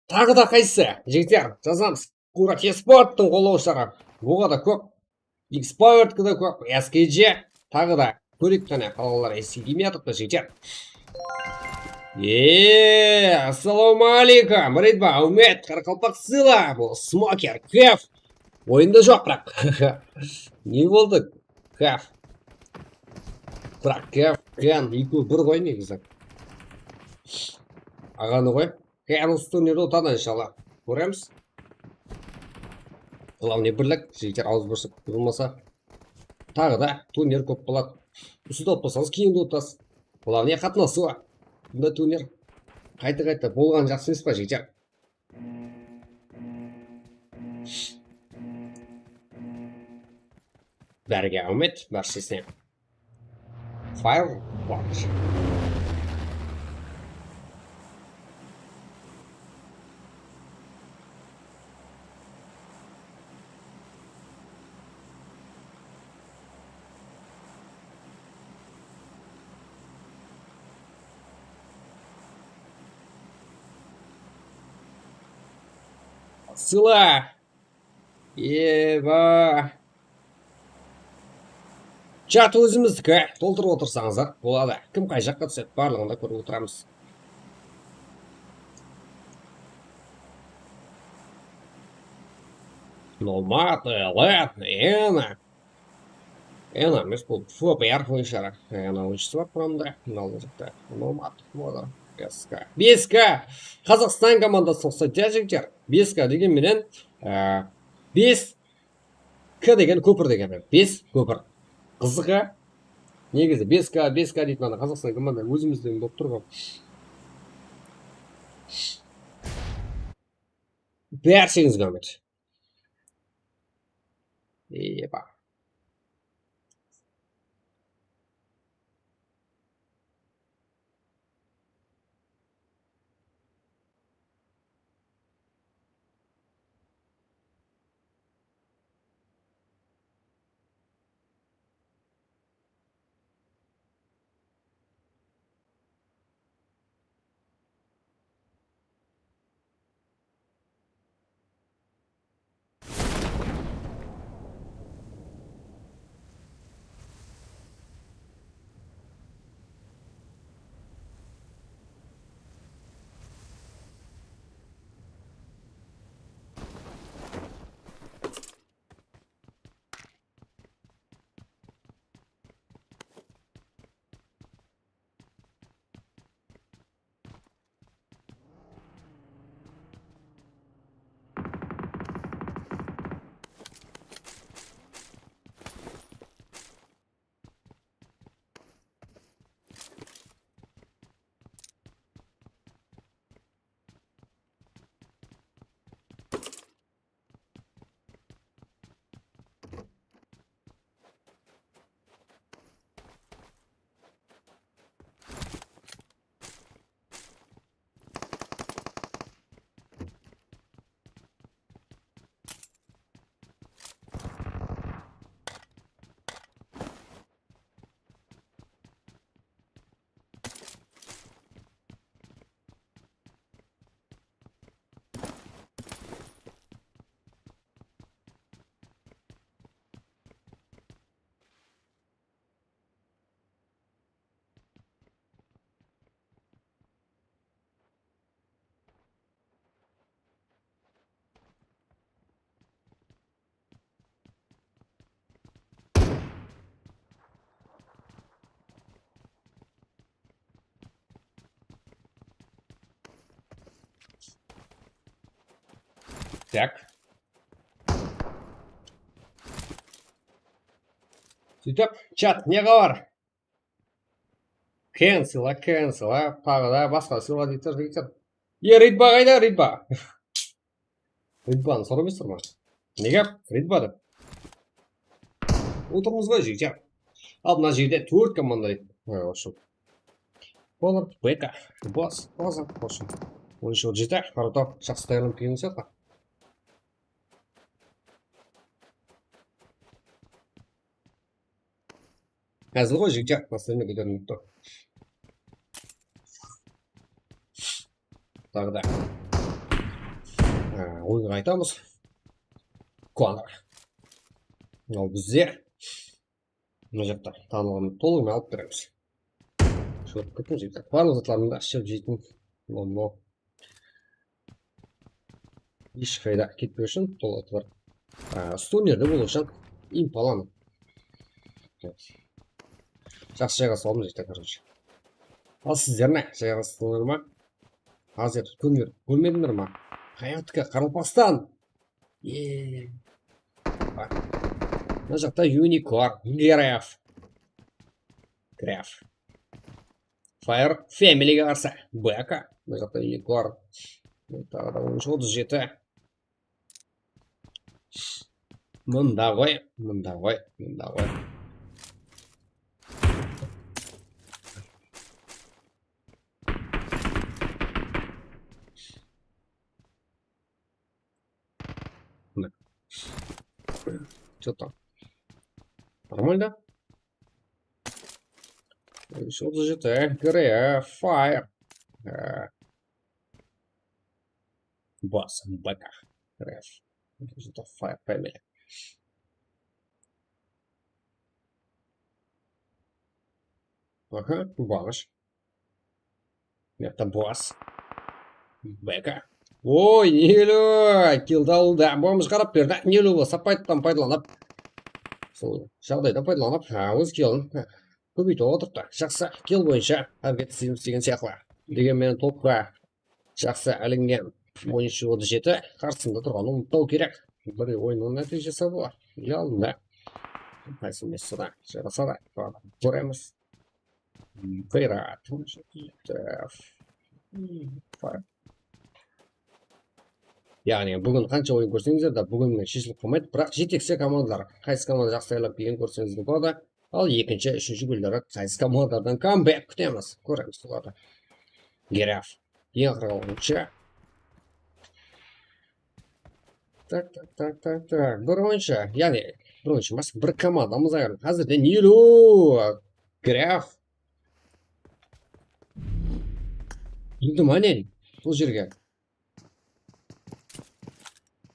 Taǵı da qaysı? Jigitler, jazamız. Kurat esporttıń qollawshıları. Oǵada kóp. X-Powertki de kóp. S K G, taǵı da. Kóreyik qáne, qalanlar S K G me atırıptı, jigitler. Eee, assalawma aleykum. Ritba, Áwmet, Qaraqalpaq Sıyla, bul Smoker, Kef. Oyında joq, biraq. Ne boldı? Kef. Biraq Kef, Ken, ekewi bir ǵoy negizi. Aǵanı ǵoy. Ken usı turnirdi utadı, inshaallah. Kóremiz. Glavnıy birlik, jigitler awız bir bolmasa. Taǵı da turnir kóp boladı. Usı da utpasańız, keyin de utasız. Glavnıy qatnasıw. Bunday turnir qayta-qayta bolǵanı jaqsı emes pa, jigitler? Bárińe áwmet, bárshesine. Firewatch. Sıyla. Eba. Chat ózimizdiki, toltırıp otırsańızlar boladı. Kim qay jaqqa túsedi, barlıǵın da kórip otıramız. Nomad, Elet, Ena. Ena emes, bul F P R oyınshıları. Ena oyınshısı bar quramda. Mınaw jaqta Nomad, Modern, S K. Bes K. Qazaqstan komandasına uqsaydı, ya, jigitler. Bes K degen menen, e, bes K degen kópir degeni. Bes kópir. Qızıǵı, negizi bes K, bes K deydi, mana, Qazaqstan komanda ózimizden bolıp tur ǵoy. Bársheniz áwmet. Epa. Tak. Sóytip, chat, ne xabar? Cancel, a, cancel, a, taǵı da basqa sıyla deydi, jigitler. E, Ridba qayda, Ridba? Ridbanı soramay tur ma? Nege Ridba dep? Otırmız ǵoy, jigitler. Al, mına jerde tórt komanda. Ha, в общем. Polar, Beka, Bas, Baza, в общем. On úsh, on jeti, Qarataw, jaqsı tayarlanıp kelgen sıyaqlı. Házil ǵoy, jigitler, настроение kóterilip tur. Taǵı da. Á, oyınǵa qaytamız. Konor. Al bizde. Mına jaqta tanılǵan tolıǵınan alıp beremiz. Shıǵıp ketiń, jigitler. Barlıq zatlarımdı ashıp jeytin. Mınaw. Hesh qayda ketpegi ushın tol atı bar. Á, stunerde bolıw ushın Impalanı. Jaqsı jayǵa saldım, jigitler, короче. Al sizler ne? Jayǵastıńlar ma? Házir kún berip kórmedińler ma? Hayatqa qarılpastan! Eee. Mına jaqta Unicorn, Graf. Graf. Fire Familyge qarsı. Beka. Mına jaqta Unicorn. Taǵı da on úsh, otız jeti. Mında ǵoy, mında ǵoy, mında ǵoy. Mına. Что там? Нормально? Otız jeti, Graf, Fire. Á. Bas, Beka. Graf. Otız jeti, Fire Family. Aha, Baǵısh. Mıyaqta Bas. Beka. Oy, Nelu! Killdi aldı. Bomısh qarap berdi. Nelu bolsa payttan paydalanıp, sol jaǵdaydan paydalanıp, ha, óz killin kóbeytip otırıptı. Jaqsı, kill boyınsha háreket isleymiz degen sıyaqlı. Degen menen topqa jaqsı ilingen. On úsh, otız jeti, qarsında turǵanın umıtpaw kerek. Bir oyınnıń nátiyjesi bu. Ele aldında. Qaysı messada jaylasadı, kóremiz. Qıyrat. Yaǵnıy, búgin qansha oyın kórseńizler de, búgin menen sheshilip qalmaydı. Biraq jeteksi komandalar, qaysı komanda jaqsı tayarlap kelgenin kórseńiz de boladı. Al, ekinshi, úshinshi kúnleri qaysı komandalardan comeback kútemiz, kóremiz, boladı. Graf. Eń aqırǵı oyınshı. Tak, tak, tak, tak, tak. Bir oyınshı, yaǵnıy, bir oyınshı emes, bir komandamız ayırıldı. Házirde Nelu, Graf. Endi mine, bul jerge.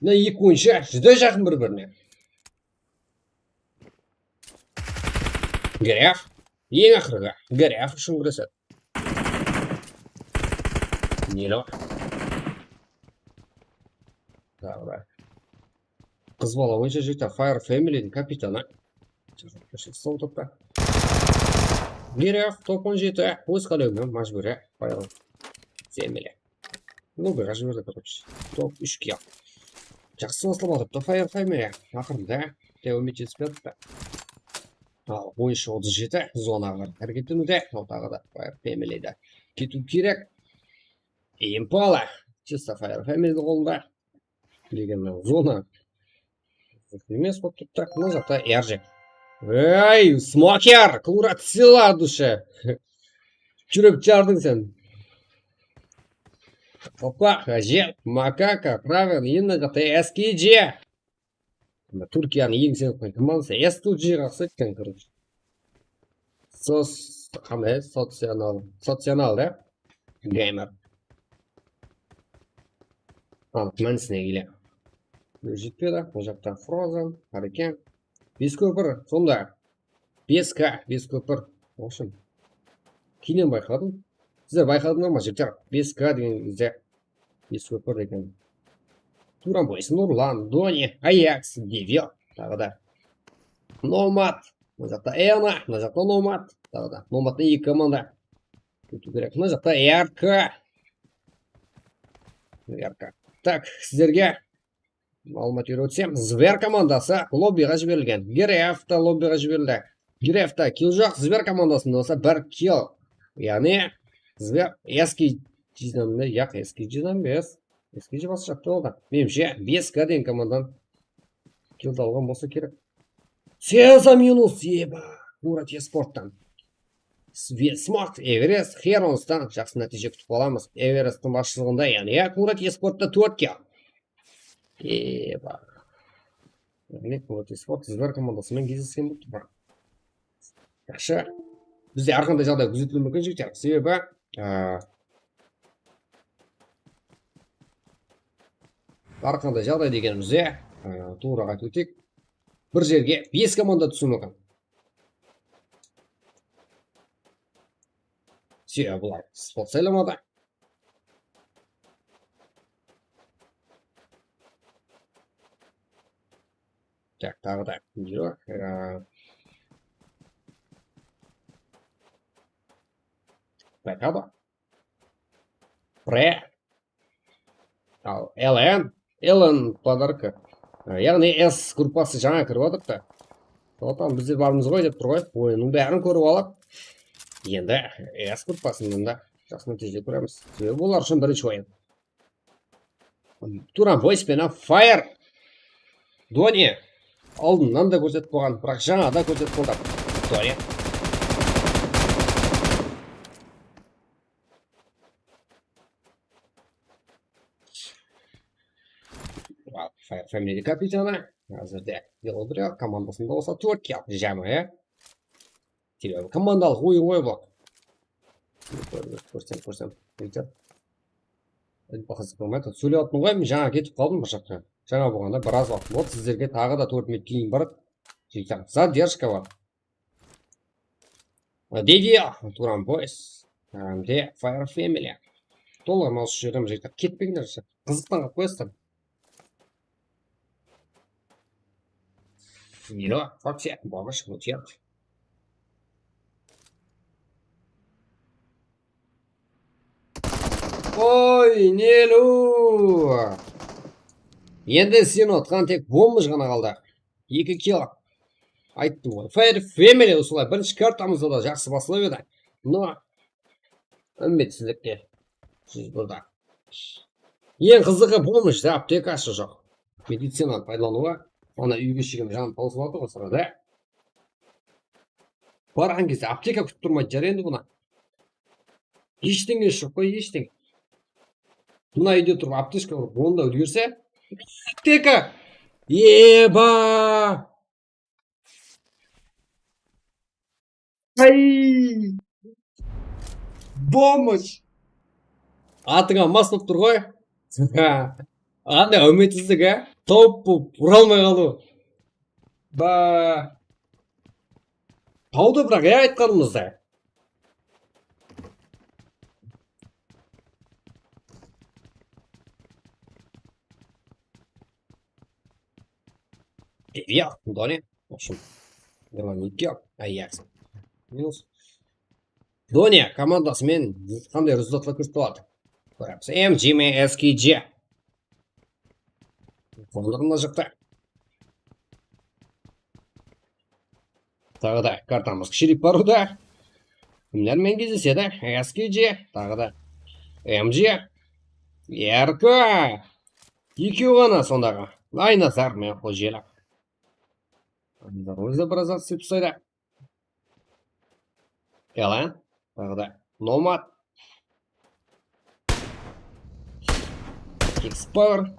Mına eki oyınshı júdá jaqın bir-birine. Graf. Eń aqırǵı Graf ushın gúresedi. Nelu. Taǵı da. Qız bala boyınsha jigit, Fire Familydiń kapitanı. Sol topta. Graf, top on jeti, óz qálewinen májbúriy Fire Family. Noberǵa jiberdi, короче. Top úsh kill. Jaqsı baslap atırıptı Fire Family. Aqırında. Te, úmit etip atırıptı. Al, on úsh, otız jeti, zonaǵa háreket etiwde. Al, taǵı da Fire Familyde ketiw kerek. Impala. Чисто Fire Familydiń qolında. Degenmen zona. Emes bolıp turıptı. Mına jaqta Erjek. Ey, Smoker, Kurat, sila dushe. Júrek jardıń sen. Opa, Hajet, Makaka, Praven, endi mına jaqta S K J. Mına Turkiyanıń eńsene qoyǵan komandası S K J-ǵa uqsaydı eken, короче. Sos, qanday, socional, socional da? Gamer. Al, mánisine kele. Jetpedi, bul jaqta Frozen, Hurricane. Beskópir, sonda. Bes K, Beskópir. В общем, keyin bayqadım. Sizler bayqadıńlar ma, jigitler? Bes K degen bizde Beskópir degen. Turan Boys, Nurlan, Doni, Ayaks, Devil. Taǵı da Nomad. Mına jaqta Ena, mına jaqta Nomad. Taǵı da Nomadtan eki komanda. Ketiw kerek. Mına jaqta R K. R K. Tak, sizlerge Maǵlıwmat berip ótsem, Zver komandası lobbiǵa jiberilgen. Geref ta lobbiǵa jiberildi. Geref ta kill joq, Zver komandasında bolsa bir kill. Yaǵnıy, Zver eski jizamda, yaq, eski jizam emes. Eski jizam basqa jaqta boldı. Menimshe, bes Guardian komandan kill alǵan bolsa kerek. Seza minus, eba, Kurat esporttan. Sve-, Smart, Everest, Heronstan jaqsı nátiyje kútip qalamız. Everesttiń basshılıǵında, yaǵnıy, ya, Kurat esportta tórt kill. Eba. Yaǵnıy, Kurat esport Zver komandası menen gezilgen bolıp tur. Yaqshı. Bizde hár qanday jaǵday kúzetiliwi múmkin, jigitler. Sebebi, a, hár qanday jaǵday degenimizde, a, tuwrı aytıp óteyik. Bir jerge bes komanda túsiwi múmkin. Sebebi bular spot saylamadı. Tak, taǵı da. Yoq, e, bayqadı. Pre. Al, L N. L N podarka. E, yaǵnıy S gruppası jańa kirip atırıptı. Sotan bizler barmız ǵoy dep tur ǵoy. Oyınnıń bárin kórip alıp. Endi S gruppasından da jaqsı nátiyje kóremiz. Sebebi olar ushın birinshi oyın. Turan Boys penen Fire. Doni aldınnan da kórsetip qoyǵan, biraq jańa da kórsetip qoydı. Doni. Fire Family kapitanı. Házirde Yellow Dragon komandasında bolsa tórt kill. Jámi, ya. Sebebi komandalıq oyın ǵoy bul. Kórsem, kórsem. Aytpaqsız bolmaydı. Sóylep atırman ǵoy, men jańa ketip qaldım bir jaqqa. Jańa bolǵanda biraz waqıt boldı. Sizlerge taǵı da tórt minut keyin bir jigitler. Задержка bar. Dedi Turan Boys. Hám de Fire Family. Tolar mouse júrdim jigitler. Ketpeńler. Qızıqtan qalıp qoyasızlar. Miro, вообще, bomba shıǵıp otır. Oy, Nelu! Endi sen otqan tek bomba ǵana qaldı. Eki kill. Ayttım ǵoy. Fire Family usılay birinshi kartamızda da jaqsı baslap edi. No, úmitsizlikte. Siz burada. Eń qızıǵı, bomba aptekası joq. Medicinanı paydalanıwı. Ana úyge shegem janı tawsılıp atır ǵoy sırada. Barǵan gezde apteka kútip turmaydı, jar endi bunı. Eshteńe joq ǵoy, eshteńe. Mına úyde turıp apteka urıp, onda úlgerse. Apteka! Eba! Ay! Bomba! Atıńa mas bolıp tur ǵoy. Qanday úmitsizlik, á? Tawıp bolıp, ura almay qalıw. Ba. Tawdı biraq, ya, aytqanımızday. Eviya, Doni. В общем, Doni, Ajax. Minus. Doni komandası menen qanday rezultatlar kórsetip atır. Kóremiz. M G me S K G. Qondırma jıqtı. Taǵı da kartamız kishireyip barıwda. Kimler menen gezilesedi? S K G, taǵı da M G. Erka. Ekewi ǵana sondaǵı. Aynazar menen Xojelak. Aynazar ózi biraz atsıp taslaydı. Elan. Taǵı da Nomad. Kings Power.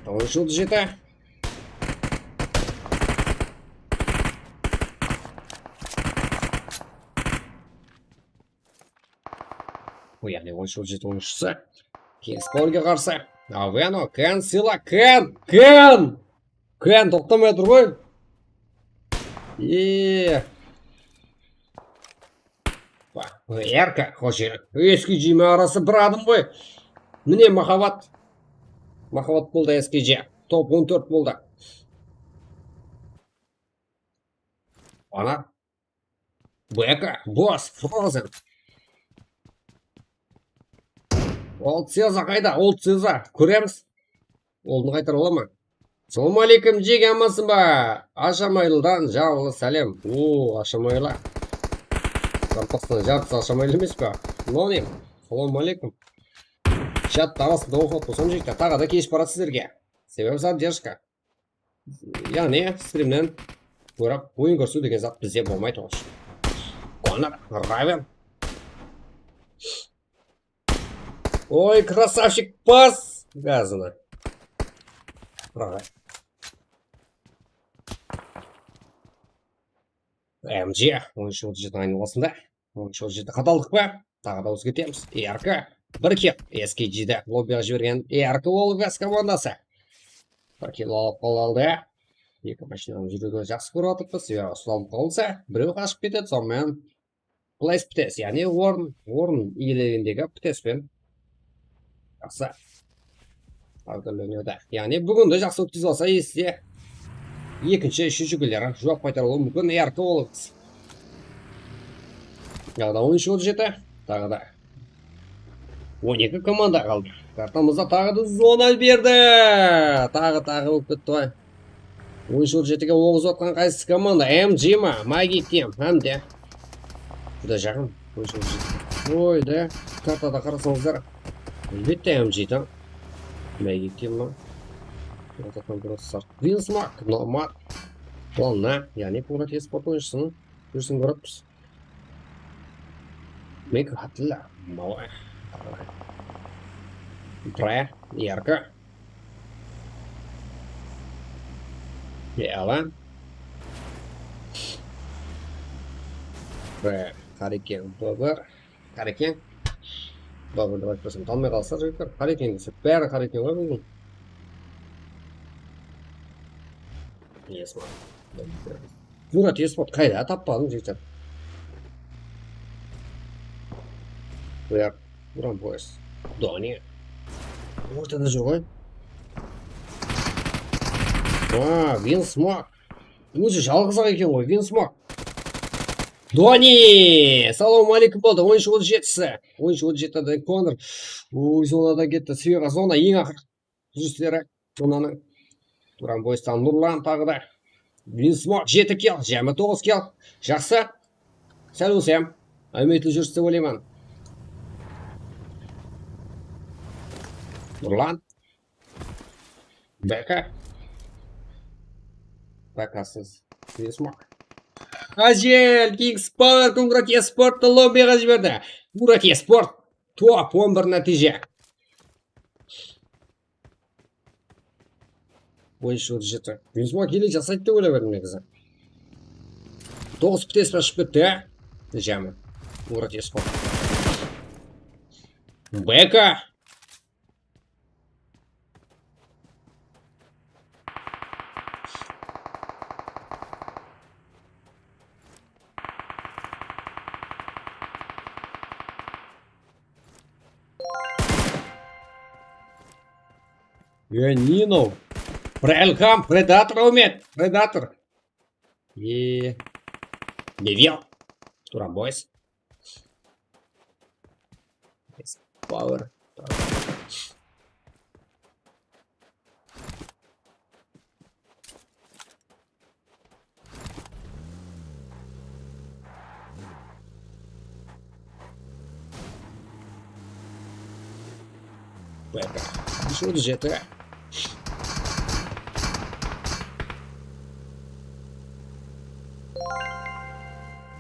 Tamam, shuldı jete. Bu, yaǵnıy, on shuldı jete oyınshısı. Kings Powerge qarsı. Aveno, Ken, Sila, Ken, Ken! Ken, toqtamay tur ǵoy. Eee. Erka, xosh, S K G me arası bir adım ǵoy. Mine, mahabat. Mahabat boldı S K G. Top on tórt boldı. Ana. Beka, Boss, Frozen. Old Caesar qayda? Old Caesar. Kóremiz. Goldı qaytarıp alaman. Assalawma aleykum, jege, amansın ba? Ashamaylıdan jalınlı sálem. Oo, Ashamaylı. Qaraqalpaqstan jartısı Ashamaylı emes pa? Nonim. Assalawma aleykum. Chattı arasında oqıp tursam, jigitler, taǵı da keship baradı sizlerge. Sebebi задержка. Yaǵnıy, strimnen kórip oyın kórsew degen zat bizde bolmay turǵan ushın. Konor Raven. Oy, krasavchik, bas gazını. Raven. M G, on úsh otız jeti aynalasında. On úsh otız jeti qataldıq pa? Taǵı da ózgertemiz. R K. Bir kill. S K G de lobbiǵa jibergen R K bolıp, S K komandası. Bir kill alıp qaldı. Eki mashinanıń júriwin jaqsı kórip atırmız. Ya, uslanıp qalsa, birew qashıp ketedi, sonıń menen place ptes, yaǵnıy orın, orın iyelegindegi ptes penen jaqsı házirlenedi. Yaǵnıy búgin de jaqsı ótkizip alsa, esse ekinshi, úshinshi kúnleri juwap qaytarıwı múmkin R K bolıp. Taǵı da on úsh otız jeti, taǵı da on eki komanda qaldı. Kartamızda taǵı da zona berdi. Taǵı, taǵı bolıp ketti ǵoy. On úsh otız jetige oǵız atqan qaysı komanda? M G ma? Magi Team hám de. Juda jaqın. On úsh otız jeti. Oy da, kartada qarasańızlar. Álbette, M G tan. Magi Team ma? Winsmoke, Nomad. Ladno, yaǵnıy Purat Esport oyınshısınıń júrisin kórippiz. Mega Atilla, Malay. Pre, R K. Yalan. Pre, Hariken, Bobr. Hariken. Bobr dep aytpasam, tanımay qalsa, jigitler. Hariken dese, bári Hariken ǵoy búgin. Yes, man. Murat Esport qayda? Tappadım, jigitler. Buyaq, Duran Boys. Doni. Ortada júr ǵoy. Aa, Winsmoke. Ózi jalǵız-aq eken ǵoy, Winsmoke. Doni! Salawma aleykum boldı, on úsh otız jetisi. On úsh otız jetide Konor. Oy, zonadan ketti, sıyırǵa zona, eń aqır. Júrisleri zonanıń. Duran Boystan Nurlan taǵı da. Winsmoke jeti kill, jámi toǵız kill. Jaqsı. Sál bolsa hám áwmetli júris dep oylayman. Nurlan. B K. B K-sız. Winsmoke. Ájel, Kings Power, Kungrat Esporttı lobbiǵa jiberdi. Kungrat Esport. Top on bir nátiyje. On úsh otız jeti. Winsmoke ele jasaydı dep oylap edim negizi. Toǵız ptes pa shıǵıp ketti, á? Jámi. Murat Esport. B K. E, Nino. Pre-, Elham, Predator, Umed, Predator. E, Devil. Duran Boys. Power. Bek. Úsh otız jeti.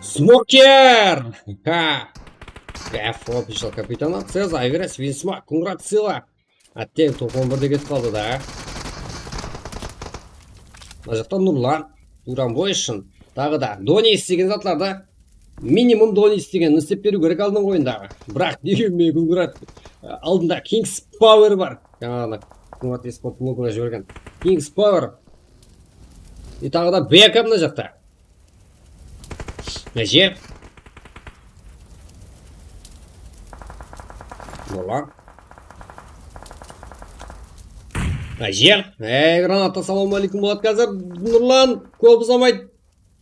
Smoker! Ha! F official kapitana, Ceza, Everest, Winsmoke, Kungrat Sila. Átteń, top on birde ketip qaldı da. Mına jaqta Nurlan, Duran Boys ushın. Taǵı da Doni istegen zatlardı, minimum Doni istegenin istep beriw kerek aldın oyındaǵı. Biraq, degen menen Kungrat, aldında Kings Power bar. Jańaǵı Kungrat Esport blogına jibergen Kings Power. E, taǵı da B K mına jaqta. Áje. Nurlan. Áje. Ey, granata, salawma aleykum, boladı házir. Nurlan, kóp uzamay.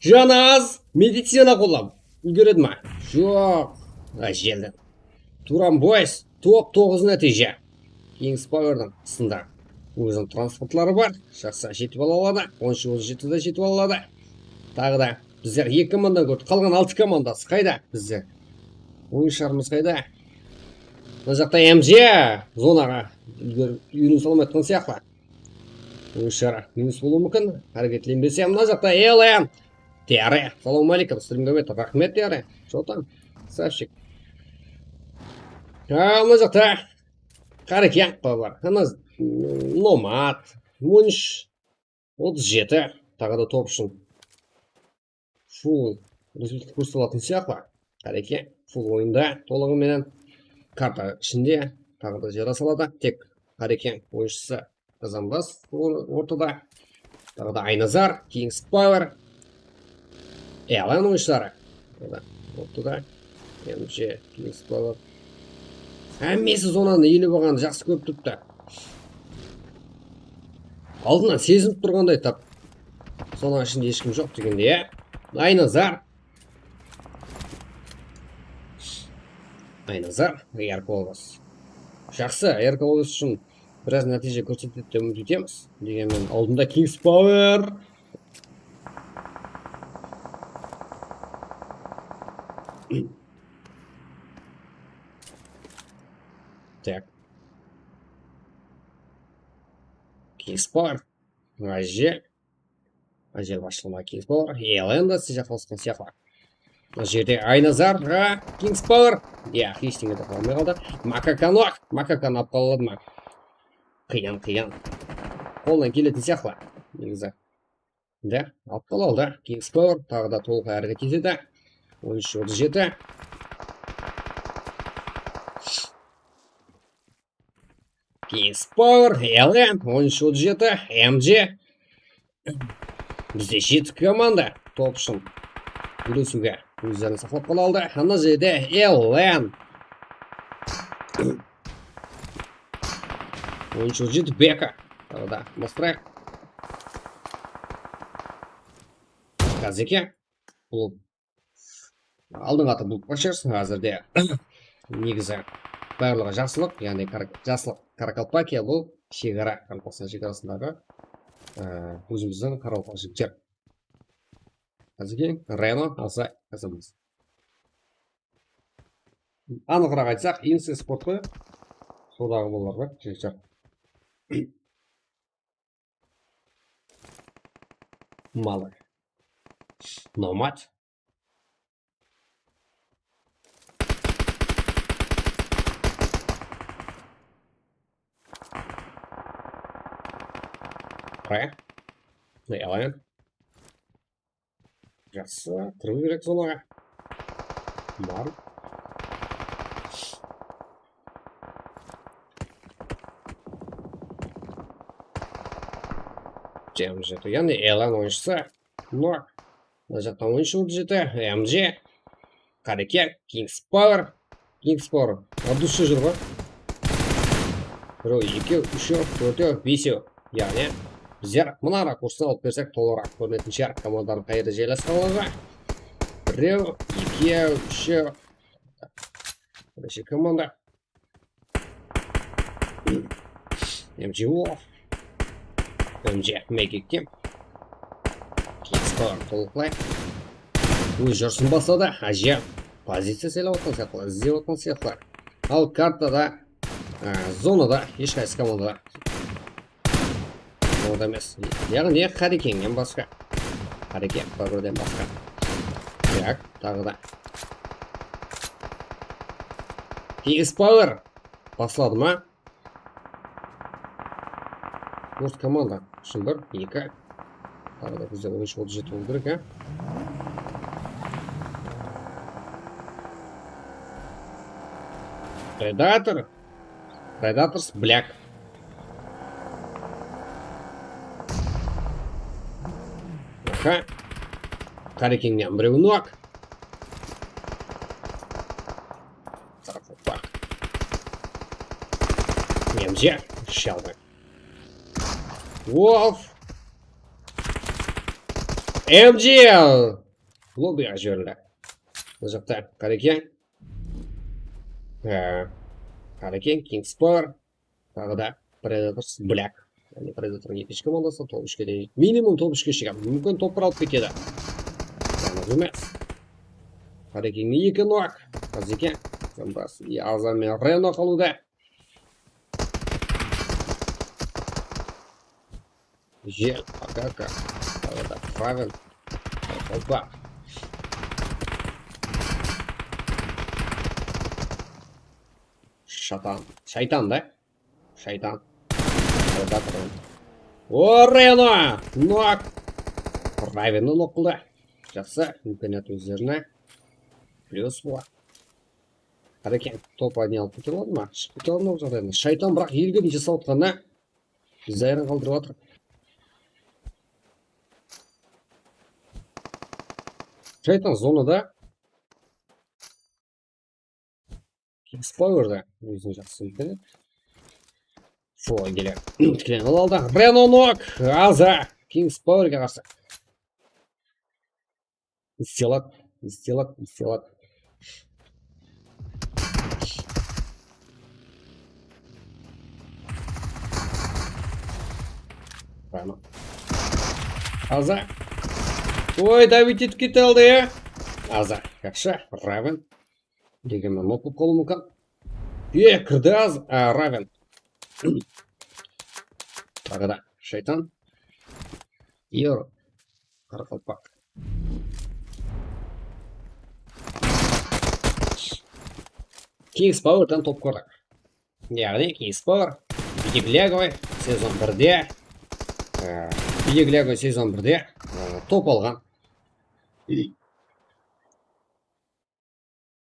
Janı az. Medicina qollap úlgeredi ma? Joq. Ájeldi. Duran Boys, top toǵız nátiyje. Kings Powerdan sında. Óziniń transportları bar. Jaqsı, jetip ala aladı. On úsh, on jeti de jetip ala aladı. Taǵı da bizler eki komandanı kórdik. Qalǵan altı komandası qayda bizde? Oyınshılarımız qayda? Mına jaqta M J zonaǵa úlger-, úyrenip salmayatqan sıyaqlı. Oyınshılar minus bolıwı múmkin. Háreketlenbese, mına jaqta Ellen. Tiyare. Salawma aleykum. Strimge bet. Raxmet, Tiyare. Что там? Красавчик. Ha, mına jaqta Qareken qoyıp bar. Hana Nomad. On úsh, otız jeti. Taǵı da top ushın. Full rezultat kórsetip alatın sıyaqlı. Qareke, full oyında tolıǵı menen. Karta ishinde, taǵı da jara saladı. Tek Qareke oyınshısı qazanbas or-, ortada. Taǵı da Aynazar, Kings Power. Elan oyınshıları. Ortada. M J, Kings Power. Hámmesi zonanı iyelep alǵandı jaqsı kórip turıptı. Aldınnan sezinip turǵanday tap. Sonıń ishinde hesh kim joq degende, ya. Aynazar. Aynazar, R K Obas. Jaqsı, R K Obas ushın biraz nátiyje kórsetedi dep úmit etemiz. Degen menen aldında Kings Power. Tak. Kings Power. Áje. Áje basshılıǵına Kings Power. Ellen de sizge qawısqan sıyaqlı. Mına jerde Aynazar, ha, Kings Power. Ya, hesh nege de qıla almay qaldı. Makakanı, Makakanı alıp qala aladı ma? Qıyın, qıyın. Qoldan keletin sıyaqlı. Negizi. Da, alıp qala aldı. Kings Power taǵı da tolıq háreket etedi. On úsh, otız jeti. Kings Power, Ellen, on úsh, otız jeti, M J. Bizde jeti komanda top ushın gúresiwge ózlerin saqlap qala aldı. Ana jerde Ellen. On úsh, otız jeti, Beka. Taǵı da bastırayıq. Kazeke. Bul Aldınǵı atı bul Pashers, házirde negizi barlıǵı jaslıq, yaǵnıy kar-, jaslıq Karakalpakiya, bul shegara, Qaraqalpaqstan shegarasındaǵı, e, ózimizdiń qaraqalpaq jigitler. Házirgi Reno, Alsay, Azamız. Anıǵıraq aytsaq, Inse Sport qoy, sodaǵı bolalar bar, jigitler. Malı. Nomad. Re. Ne alayın? Jaqsı, kirip berek zonaǵa. Bar. Jam jeti. Yaǵnıy Elan oyınshısı. Nok. Mına jaqta on úsh, otız jeti, M J. Qareke, Kings Power. Kings Power. От души júr ǵoy. Birew, ekew, úshew, tórtew, besew. Yaǵnıy bizler mına rakurstan alıp bersek, tolıraq kórinetin shıǵar. Komandanıń qayerde jaylasqanlıǵı. Birew, ekew, úshew. Birinshi komanda. M J off. M J make it kim. Kings Power tolıqlay. Óz jurısın basladı. Áje poziciya saylap atqan sıyaqlı, izlep atqan sıyaqlı. Al kartada, e, zonada hesh qaysı komanda Onda emes. Yaǵnıy Qarekennen basqa. Qareke, bir-birden basqa. Tak, taǵı da. Kings Power. Basladı ma? Dört komanda. Shın bir, eki. Taǵı da bizde on úsh, otız jeti bolıw kerek, á? Predator. Predators Black. Aha. Qarekennen birew nok. Tarafı bak. M J. Shelby. Wolf. M J. Lobbyge jiberildi. Bul jaqta Qareken. Ee, Qareken, Kings Power. Taǵı da Predators Black. Jáne Predatordıń ekinshi komandası top úshke deyin, minimum top úshke shıǵadı. Múmkin top bir alıp ketedi. Yalnız emes. Qarekeńge eki nok. Qazeke. Azam menen Reno qalıwda. Jel, Akaka. Tawada Raven. Opa. Shatan. Shaytan da. Shaytan. Tawada Raven. O, Reno! Nok! Ravenni nok qıldı. Jaqsı, imkaniyat ózlerine. Plyus boladı. Qarekeńge top aynan alıp kete aladı ma? Shıǵıp kete aladı ma bul jaǵdaydan? Shaytan, biraq elge de jasap atqanına bizi hayran qaldırıp atır. Shaytan zonada. Kings Power da ózin jaqsı biledi. Solay kele. Tiklenip aldı. Reno nok. Aza. Kings Powerge qarsı. Istelat, istelat, istelat. Tamam. Aza. Oy, davit etip kete aldı, ya. Aza. Yaqshı. Raven. Degen men nok bolıp qalıwı múmkin. E, kirdi az, a, Raven. Taǵı da shaytan. Yor. Qaraqalpaq. Kings Powerdan top kórdik. Yaǵnıy Kings Power Biyik Lyagoy sezon birde, e, Biyik Lyagoy sezon birde, e, top alǵan.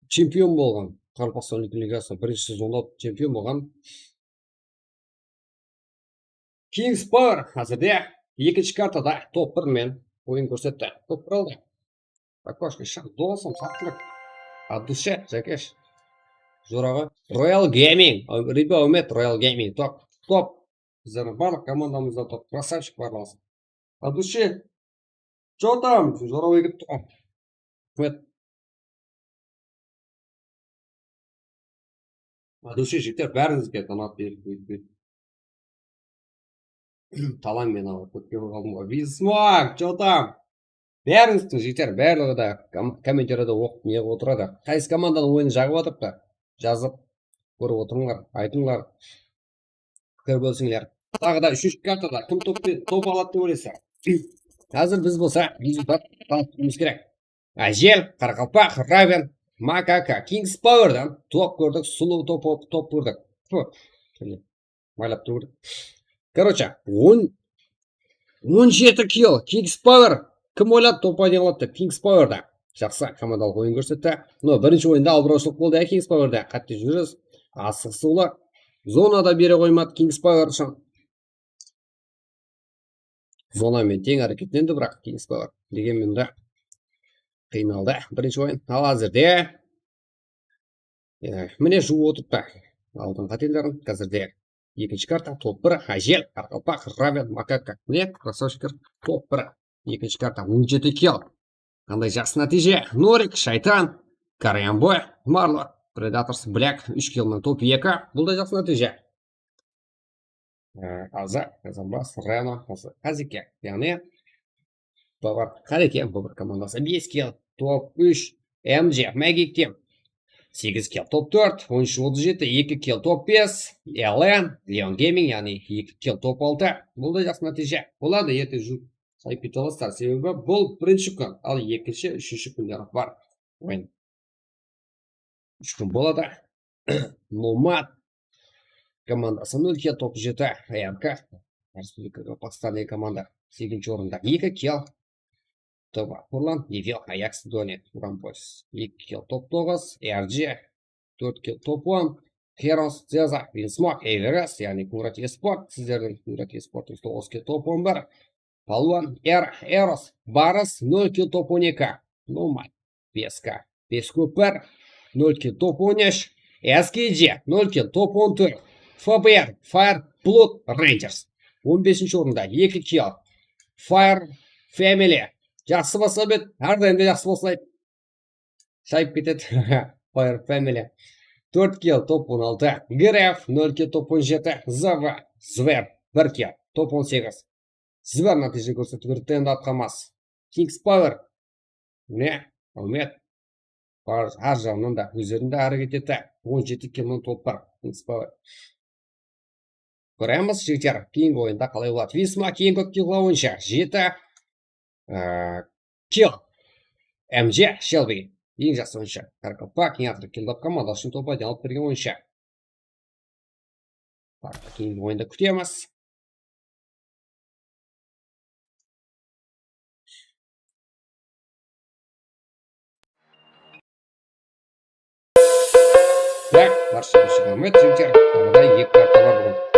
Chempion bolǵan. Qaraqalpaqstan Ulkan Ligasında birinshi sezonda chempion bolǵan. Kings Power házirde ekinshi kartada top bir men oyın kórsetti. Top bir aldı. Pakoshka, shaq, dosım, saqlıq. От души, Jakesh. Joraǵa. Royal Gaming. Riba Umet, Royal Gaming. Top, top. Bizlerdiń barlıq komandamızda top. Krasavchik, barlaǵız. От души. Чё там? Joraǵa kelip tur. Raxmet. От души, jigitler, bárińizge donat berip, berip, berip. Talan men awa, kópke qaldım ǵoy. Bizmok, чё там? Bárińizdiń, jigitler, barlıǵı da kom-, kommentariyada oqıp ne qılıp otıradı. Qaysı komandanıń oyının jaǵıp atırıptı? Jazıp kórip otırıńlar, aytıńlar. Pikir bólsińler. Taǵı da úshinshi kartada kim top, top aladı dep oylaysızlar? Házir biz bolsa rezultat tanıtıwımız kerek. Ájel, Qaraqalpaq, Raven, Makaka, Kings Powerdan top kórdik, sulıw top, top kórdik. Tfu, maylap turdı. Короче, on, on jeti kill, Kings Power. Kim oyladı, top ayna aladı dep, Kings Powerda. Jaqsı, komandalıq oyın kórsetti. No, birinshi oyında abırawshılıq boldı, ya, Kings Powerda. Qatte júris, asıǵısıwlı. Zonada bere qoymadı Kings Power ushın. Zona menen teń háreketlendi, biraq Kings Power. Degen menda qıynaldı birinshi oyın. Al, házirde, e, mine, juwıp otırıptı aldın qátellerin. Házirde ekinshi karta, top bir, Ájel, Qaraqalpaq, Raven, Makaka. Mine, krasavchikler, top bir. Ekinshi karta, on jeti kill. Qanday jaqsı nátiyje. Norik, Shaytan, Karyanboy, Marlo, Predators, Black, úsh kill menen top eki. Bul da jaqsı nátiyje. Ee, Aza, Kazanbas, Reno, Aza, Qazeke. Yaǵnıy, Babar, Qareke, Babar komandanı bes kill, top úsh, M J, Magic Team, segiz kill, top tórt, on úsh otız jeti, eki kill, top bes, L N, Leon Gaming, yaǵnıy eki kill, top altı. Bul da jaqsı nátiyje. Boladı, erte juwıp sayıp kete alasızlar. Sebebi bul birinshi kún, al ekinshi, úshinshi kúnleri bar oyın. Úsh kún boladı. Nomad komandası nol kill, top jeti, R K, Respublika Qazaqstan komanda segizinshi orında, eki kill. Top Furlan, Evil, Ajax, Doni, Uranpolis, eki kill, top toǵız, R G, tórt kill, top on, Heroes, Zeza, Vinsmok, Everest, yaǵnıy Kurat Esport, sizlerdiń Kurat Esportıńız toǵız kill, top on bir, Palwan, Er, Eros, Barıs, nol kill, top on eki, Nomad, bes K, bes kópir, nol kill, top on úsh, S K G, nol kill, top on tórt, F B R, Fire, Blood, Rangers, on besinshi orında, eki kill, Fire Family, jaqsı baslap edi, hár dayım da jaqsı baslaydı. Shayıp ketedi. Fire Family. Tórt kill, top on altı. Gref, nol kill, top on jeti. Zava, Zver, bir kill. Top on segiz. Zıbar nátiyje kórsetip berdi, endi atqa mas. Kings Power. Mine, áwmet. Bar, hár jaǵınan da ózlerinde háreket ete. On jeti killin tolıp bar Kings Power. Kóremiz, jigitler, keyingi oyında qalay boladı. Visma keyin kóp kill qıla boyınsha. Jeti, e, kill. M J Shelby. Eń jaqsı oyınsha. Karkapa, keyin atır kill tap komanda ushın top aydan alıp bergen oyınsha. Taq, keyingi oyında kútemiz. Tak, barshasına selamet, jigitler. Taǵı da eki karta bar búgin.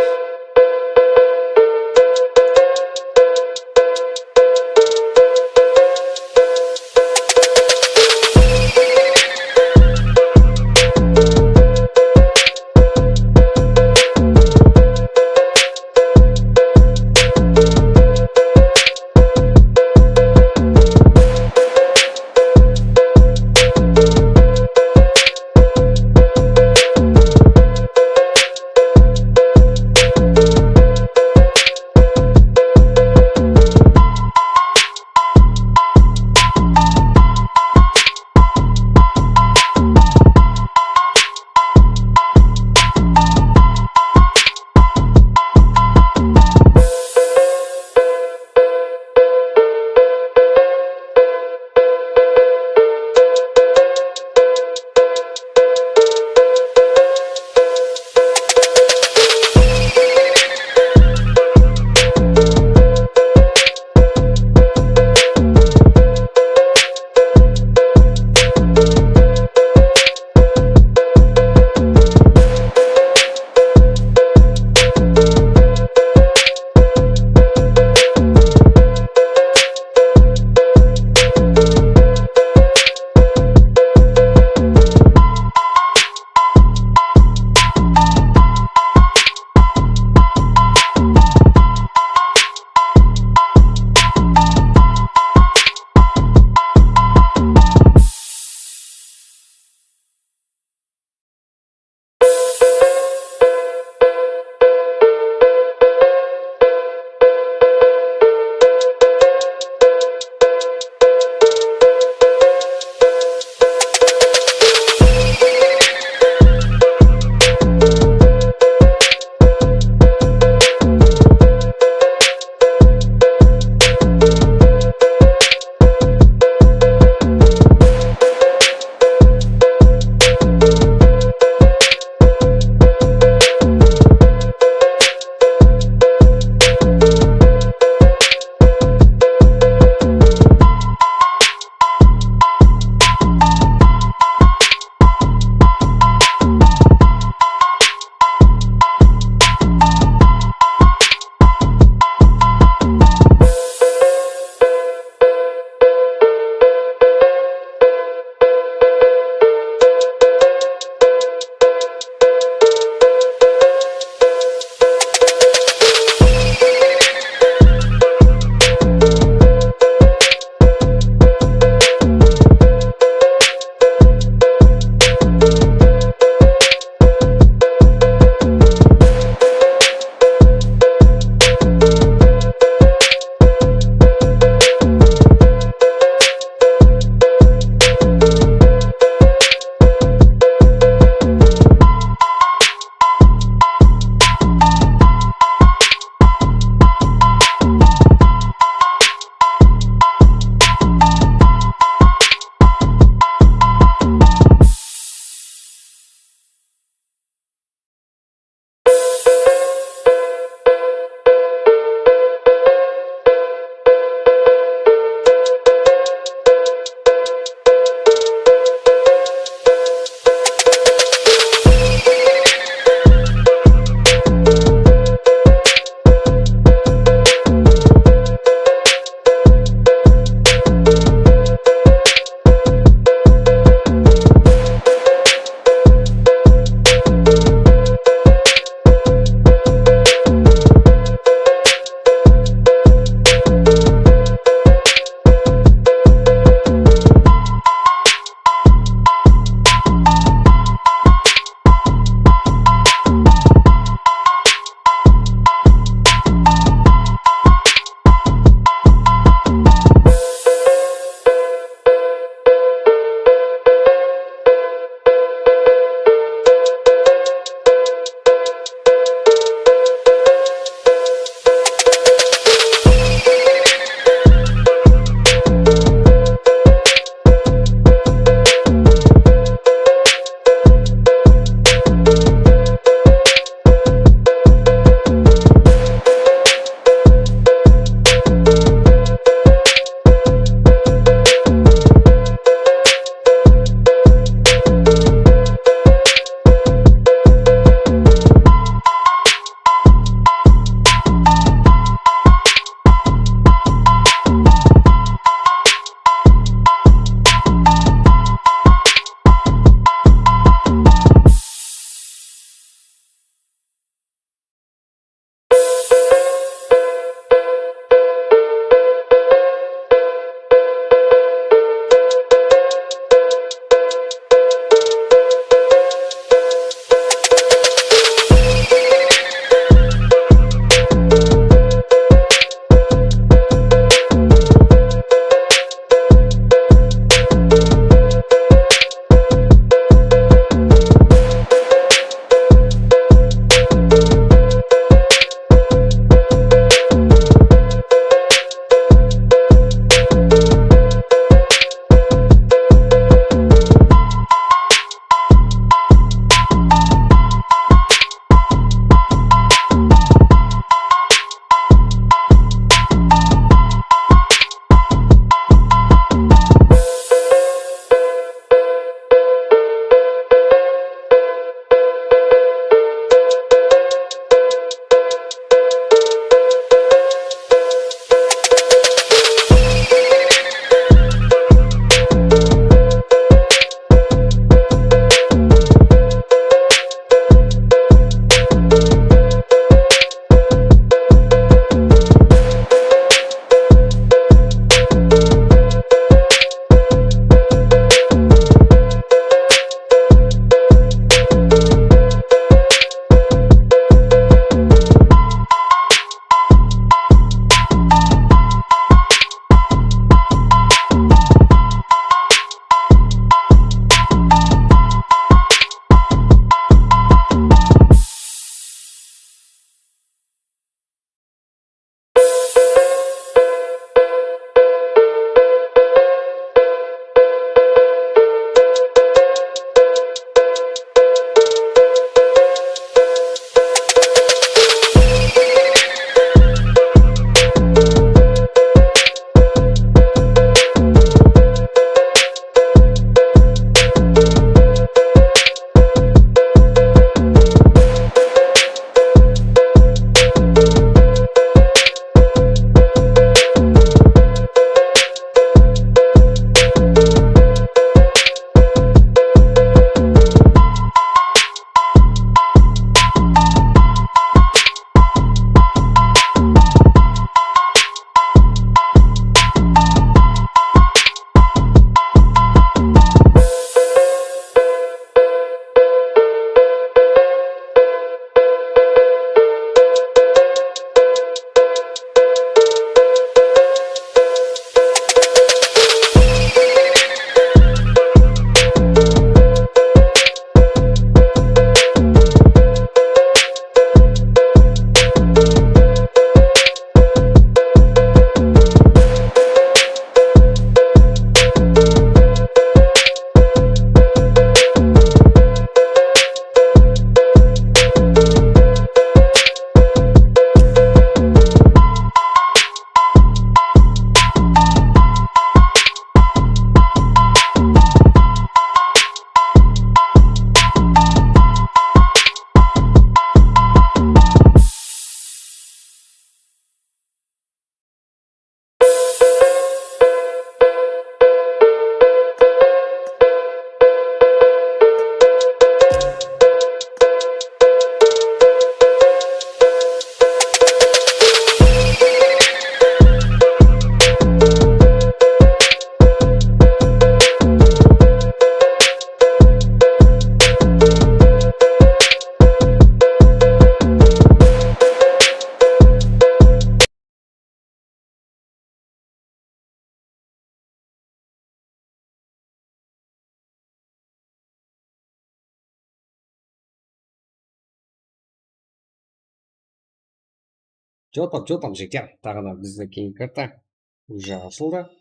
Jotam, jotam, jigitler. Taǵı da bizde keyingi karta. Уже ashıldı.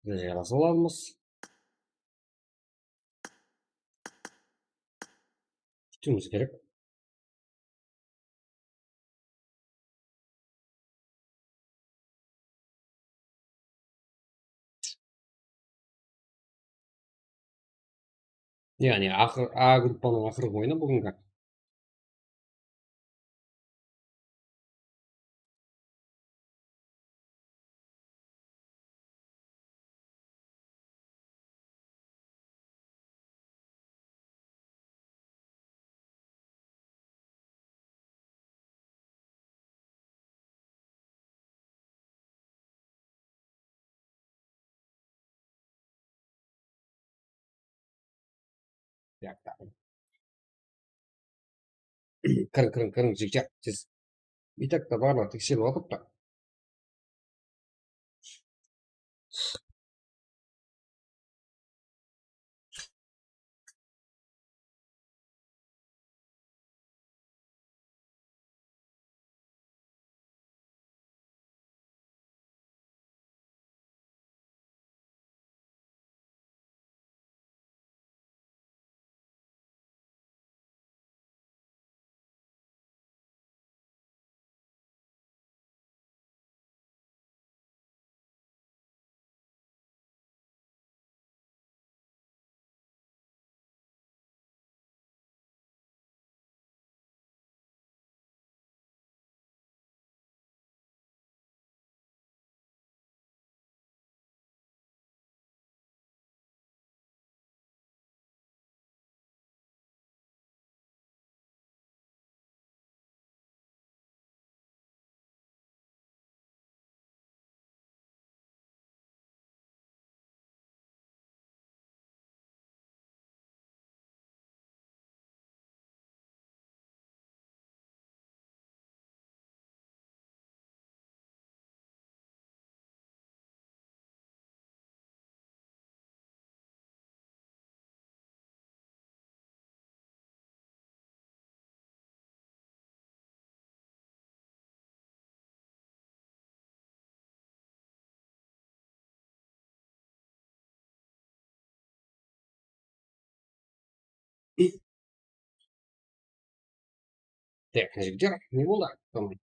Biz jaylasıp alamız. Kútiwimiz kerek. Yaǵnıy, aqır, A gruppanıń aqırǵı oyını búgingi. Kiriń, kiriń, kiriń, jigitler, tez. Bitak ta barlar tekserip atırıptı. Tak, jigitler, ne boldı? Tamam.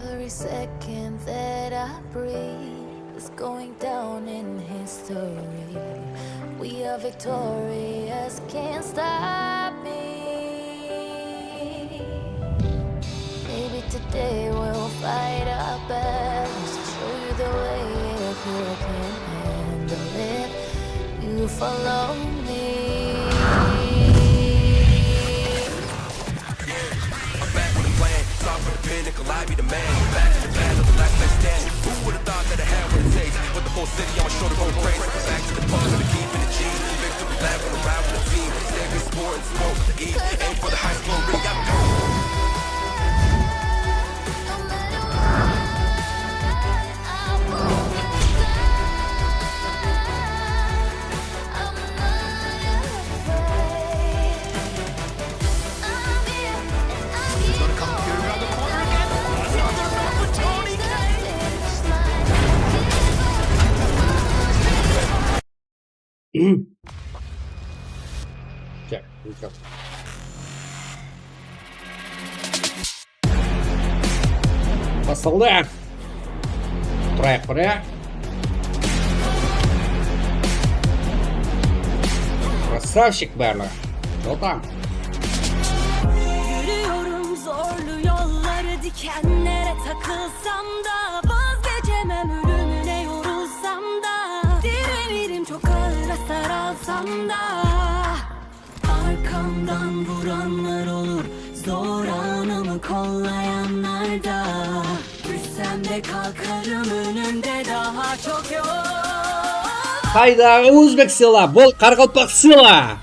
Every second that I breathe is going down in history. We are victorious, can't stop me. Maybe today we'll fight our battles. Show you the way if you can handle it. You follow me. I'm back with a plan. Time for the pinnacle. I be the man. Back to the battle. The last man standing. Who would have thought that I had what it takes? With the whole city on my shoulder going crazy. Back to the ball. Gotta keep it a G. Victory lap. Wanna ride with the team. Stay with sports. Smoke the E. Aim for the highest glory. I'm Bastaldı. Buraya, buraya. Krasavchik barlıǵı. Jotam. Yürüyorum zorlu yolları, dikenlere takılsam da, vazgeçemem ölümüne yorulsam da. Direnirim çok ağır hasar alsam da. Arkamdan vuranlar olur, zor anımı kollayanlar da. Düşsem de kalkarım, önümde daha çok yol. Qaydaǵı ózbek sıyla, bul qaraqalpaq sıyla.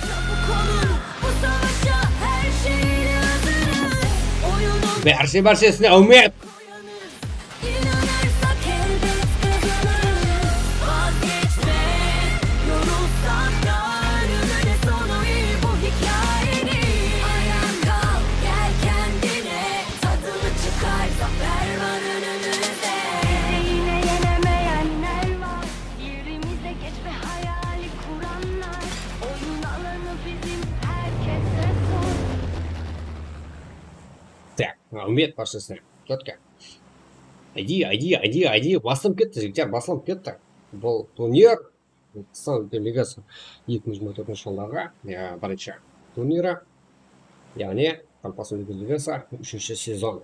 Çabuk olun, bu savaşa her şeyle hazırız. Oyunun Bárshe-bárshe sizge áwmet. İnanırsak elbet kazanırız. Vazgeçme, yorulsak da ölümüne sonu iyi bu hikayenin. Ayağa kalk, gel kendine, tadını çıkar, zafer var önümüzde. Bizi yine yenemeyenler var. Yerimize geç ve hayali kuranlar. Oyun alanı bizim, herkese sor. Tak, áwmet barshasına. Четко. Aydi, aydi, aydi, aydi. Baslanıp ketti, jigitler, baslanıp ketti. Bul turnir Qızıqstan Úlken ligası eki mıń jigirma tórtinshi jıldaǵı, e, birinshi turniri. Yaǵnıy, Qaraqalpaqstan Úlken ligası úshinshi sezon.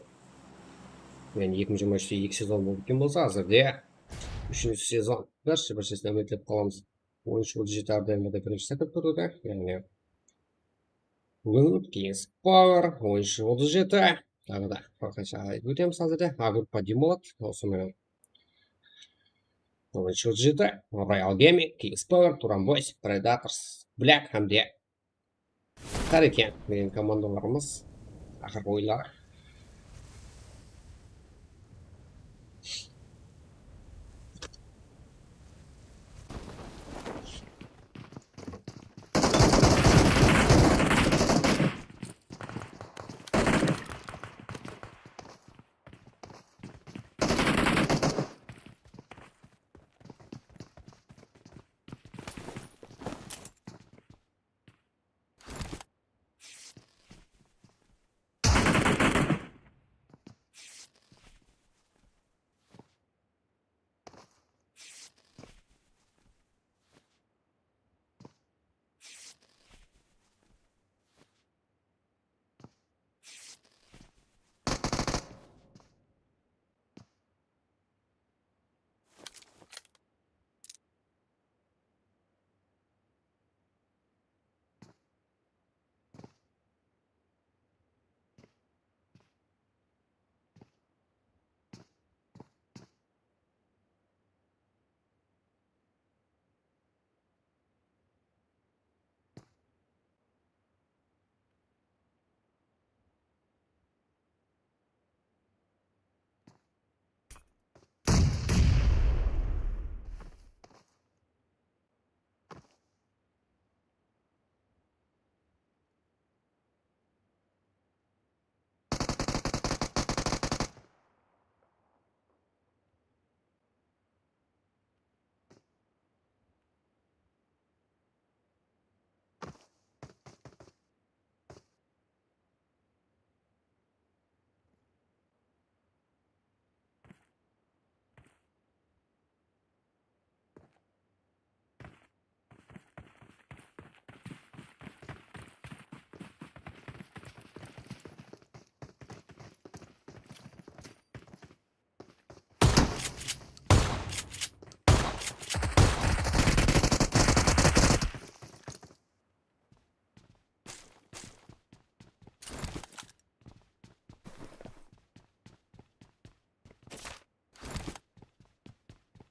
Yaǵnıy, eki mıń jigirma úshte eki sezon bolıp ótken bolsa, házirde úshinshi sezon. Bárshe-bársesine áwmet tilep qalamız. Onınshı jeti ardayımızda birinshi sektor turdı. Yaǵnıy, búgin Kings Power, onınshı jeti. Taǵı da bir qansha aytıp ótemiz házirde. A gruppa dem boladı. Usı menen onınshı jeti, Royal Gaming, Kings Power, Turan Boys, Predators, Black hám de Qareken degen komandalarımız aqırǵı oyınları.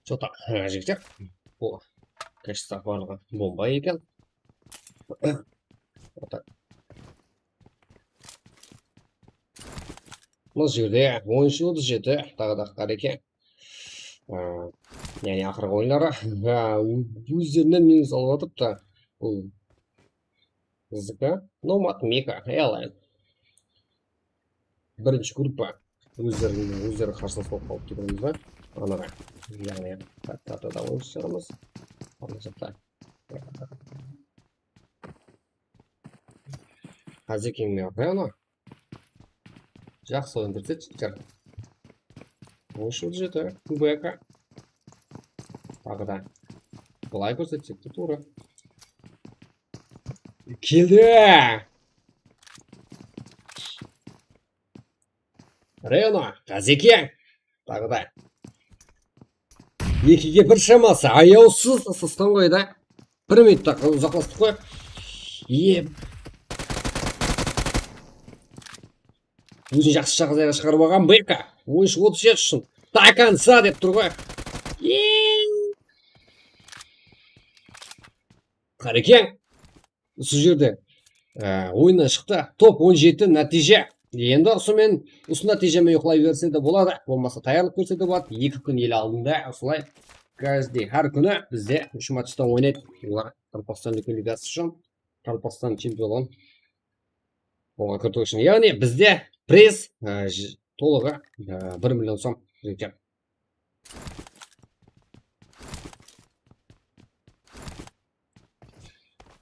Что-то, e, jigitler, bul, конечно, barlıǵı bomba eken. Вот так. Mına jerde onınshı jeti, taǵı da Qareken. Aa, yaǵnıy, aqırǵı oyınları. Ha, ózlerinen minus alıp atırıptı. Bul bizdiki Nomad Mika Airline. Birinshi gruppa. Ózlerine, ózleri qarsılas bolıp qalıp turǵanımızda. Anaǵa. Yaǵnıy, kartada da oyınsılarımız. Ana jaqta. Házir keń menen qoyamın. Jaqsı oyın dep jigitler. On úsh otız jeti, Q B K. Taǵı da. Bılay kórsetsek te tuwrı. Keldi! Reno, Qazeke. Taǵı da. Ekige bir shaması, ayawsız ısıtqan ǵoy da. Bir minutta uzaqlastıq ǵoy. Ep. Ózin jaqsı jaǵdayǵa shıǵarıp alǵan Beka. On úsh otız jeti ushın. До конца dep tur ǵoy. Ep. Qarekeń. Usı jerde, e, oyınnan shıqtı. Top on jeti nátiyje. Endi usı men, usı nátiyje menen uyıqlay berse de boladı. Bolmasa tayarlıq kórse de boladı. Eki kún ele aldında usılay. Каждый, hár kúni bizde úsh matchtan oynaydı. Olar Qaraqalpaqstan Liga-, Ligası ushın. Qaraqalpaqstan chempionı. Oǵan kiritiw ushın. Yaǵnıy bizde priz, e, j-, tolıǵı, e, bir million som. Jigitler.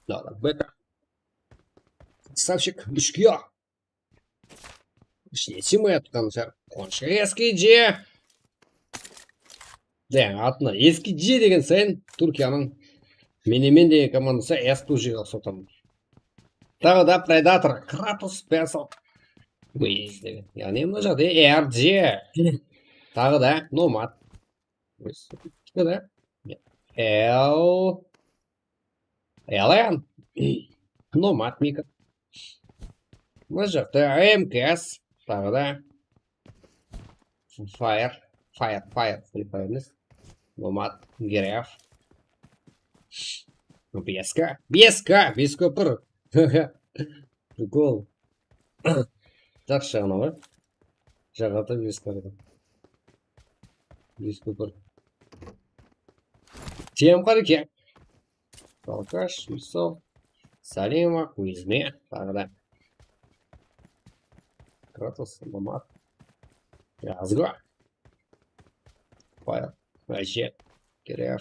Ладно, Бека. Красавчик, úshke. Ishine sıymayatqan shar. Qonshı S K G. De, atına S K G degen sayın Túrkiyanıń Menemen degen komandası S P G-ge uqsataman. Taǵı da Predator, Kratos, Vessel. Wiz degen. Yaǵnıy mına jaqta R J. Taǵı da Nomad. Taǵı da L. L M. Nomad Mika. Mına jaqta M K S. Taǵı da Fire. Fire, Fire. Free Fire emes. Nomad, Graf. Beska. Beska. Beskópir. Prikol. Jaqsı jaǵına ǵoy. Jaǵata beska. Beskópir. Tiyem qar eken. Balkash, Yusuf, Salima, Kuzme, taǵı da. Kratos, Nomad. Yazgo. Fire. Rajet. Kerev.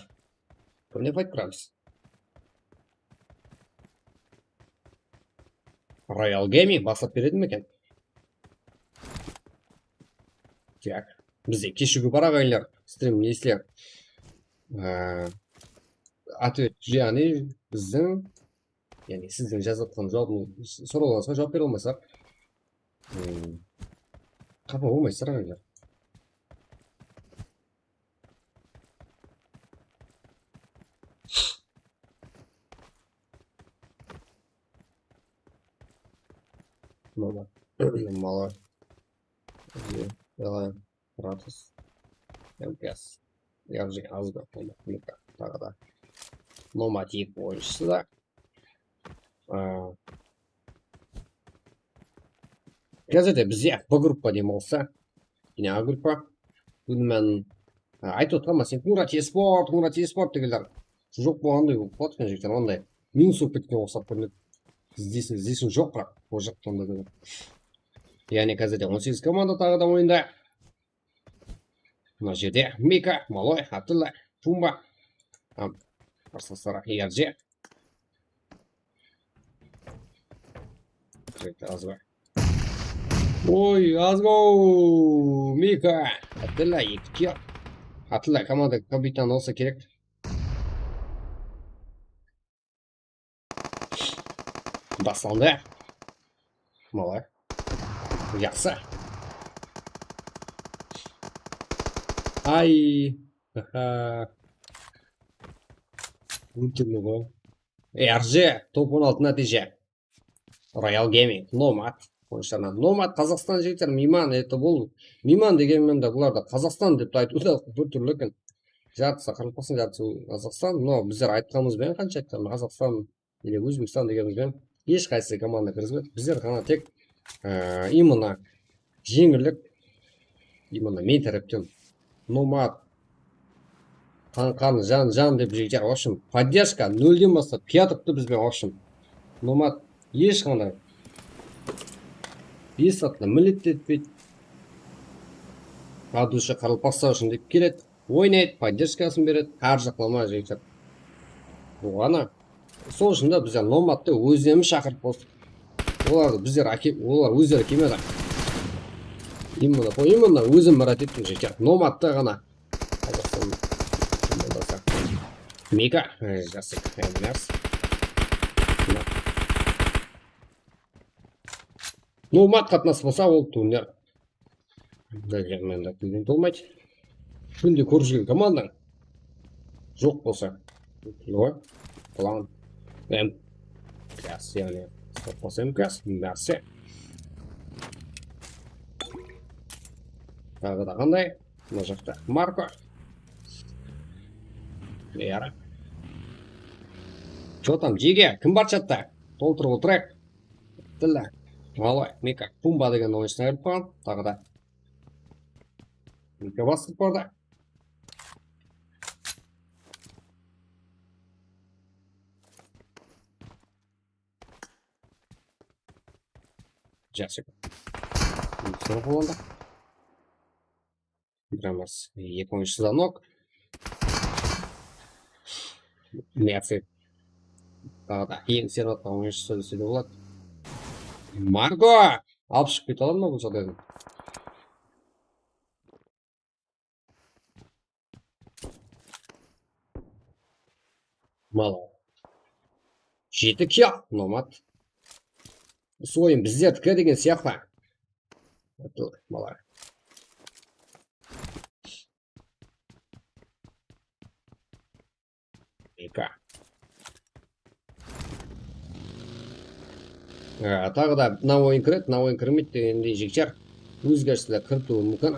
Kimle fight quramız? Royal Gaming baslap beredi me eken? Tak. Bizde keshiwge bar aǵayinler, strimde isler. Ee, Otvet, yaǵnıy bizdiń, yaǵnıy sizdiń jazıp atqan juwabıń-, sorawlarıńızǵa juwap bere almasaq, ım, qapa bolmaysızlar, aǵaylar. Mama. Mala. Давай. Kratos. M K S. Yarjı azǵa. Mika. Taǵı da. Nomad eki oyınshısı da. Aa. Házir de bizde B gruppa dem bolsa. Yine A gruppa. Búgin men, a, aytıp otırman, sen Murat Esport, Murat Esport degenler joq bolǵanday bolıp qaladı eken, jigitler, onday minus bolıp ketken uqsap kórinedi. Izdesin, izdesin joq, biraq ol jaqta onday dedim. Yaǵnıy házirde on segiz komanda taǵı da oyında. Mına jerde Mika, Maloy, Atilla, Pumba. Qarsaǵılar E R J. Azǵa. Oy, azǵa. Mika, Atilla, eki kill. Atilla komanda kapitanı bolsa kerek. Baslandı. Mala. Jaqsı. Ay. Óltirme ǵoy. R J, top on altı nátiyje. Royal Gaming, Nomad. Oyınshılarınan Nomad, Qazaqstan jigitler, miyman, это bul. Miyman degenmen de bular da Qazaqstan dep te aytıw da bir túrli eken. Jartısı Qaraqalpaqstan, jartısı Qazaqstan. No, bizler aytqanımız benen qansha aytqanımız Qazaqstan ele Ózbekstan degenimiz benen hesh qaysı komanda kirgizbedi. Bizler ǵana tek, e, именно jeńillik, именно men tárepten Nomad, Qańqan, Jan, Jan dep jigitler, в общем, поддержка nolden baslap kiyatırıptı bizben, в общем. Nomad hesh qanday bes zatlı millet etpeydi. От души Qaraqalpaqstan ushın dep keledi. Oynaydı, поддержкаsın beredi, hár jaqlama jigitler. Bul ǵana. Sol ushın da bizler Nomadtı ózlerimiz shaqırıp qostıq. Olardı bizler áke-, olar ózleri kelmedi. Именно, именно, ózim murát ettim, jigitler. Nomadta ǵana. Qazaqstan. Mika, e, jasik, e, mınas. Nomad qatnas bolsa, ol turner. Mende tilden tolmaydı. Kúnde kórip júrgen komandań joq bolsa. Ǵoy. Plan. M. Gaz, yaǵnıy, stop bolsa M gaz. Nárse. Taǵı da qanday? Mına jaqta Marko. Yara. Что там, jege? Kim bar chatta? Toltırıp otırayıq. Tilla. Malay, Mika, Pumba degen oyınsına kirip qalǵan. Taǵı da. Mika bastırıp bardı. Jaqsı. Soń bolanda. Dramas. Eki oyınshı zanok. Mersi. Taǵı da eń servat oyınshısı dese de boladı. Marko! Alıp shıǵıp kete aladı ma bul jaǵdaydan? Mal. Jeti kiya, nomad. Usı oyın bizlerdiki degen sıyaqlı. Mal. Eka. Á, taǵı da mına oyın kiredi, mına oyın kirmeydi degendey jigitler ózgerisler kiritiwi múmkin.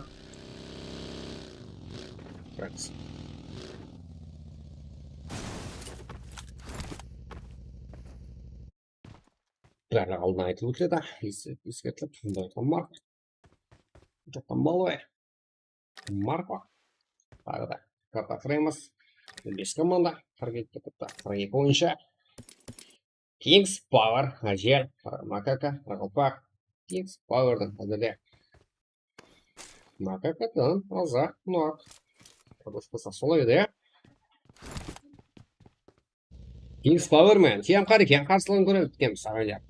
Bárligi aldın aytılıp ótiledi, es-, eskertilip, bunday aytqan bar. Joqtan Malvay. Marko. Taǵı da Kapa Kremos. Bes komanda. Qırq eki toqta, qırq eki oyınshı. Kings Power, Ájel, Makaka, Qaraqalpaq. Kings Powerdıń házirde. Makakadan azaq nok. Qırqıspasa solay edi, ya. Kings Power men, T M Q eken, qarsılıǵın kóremiz, bitkemiz, saǵan ja.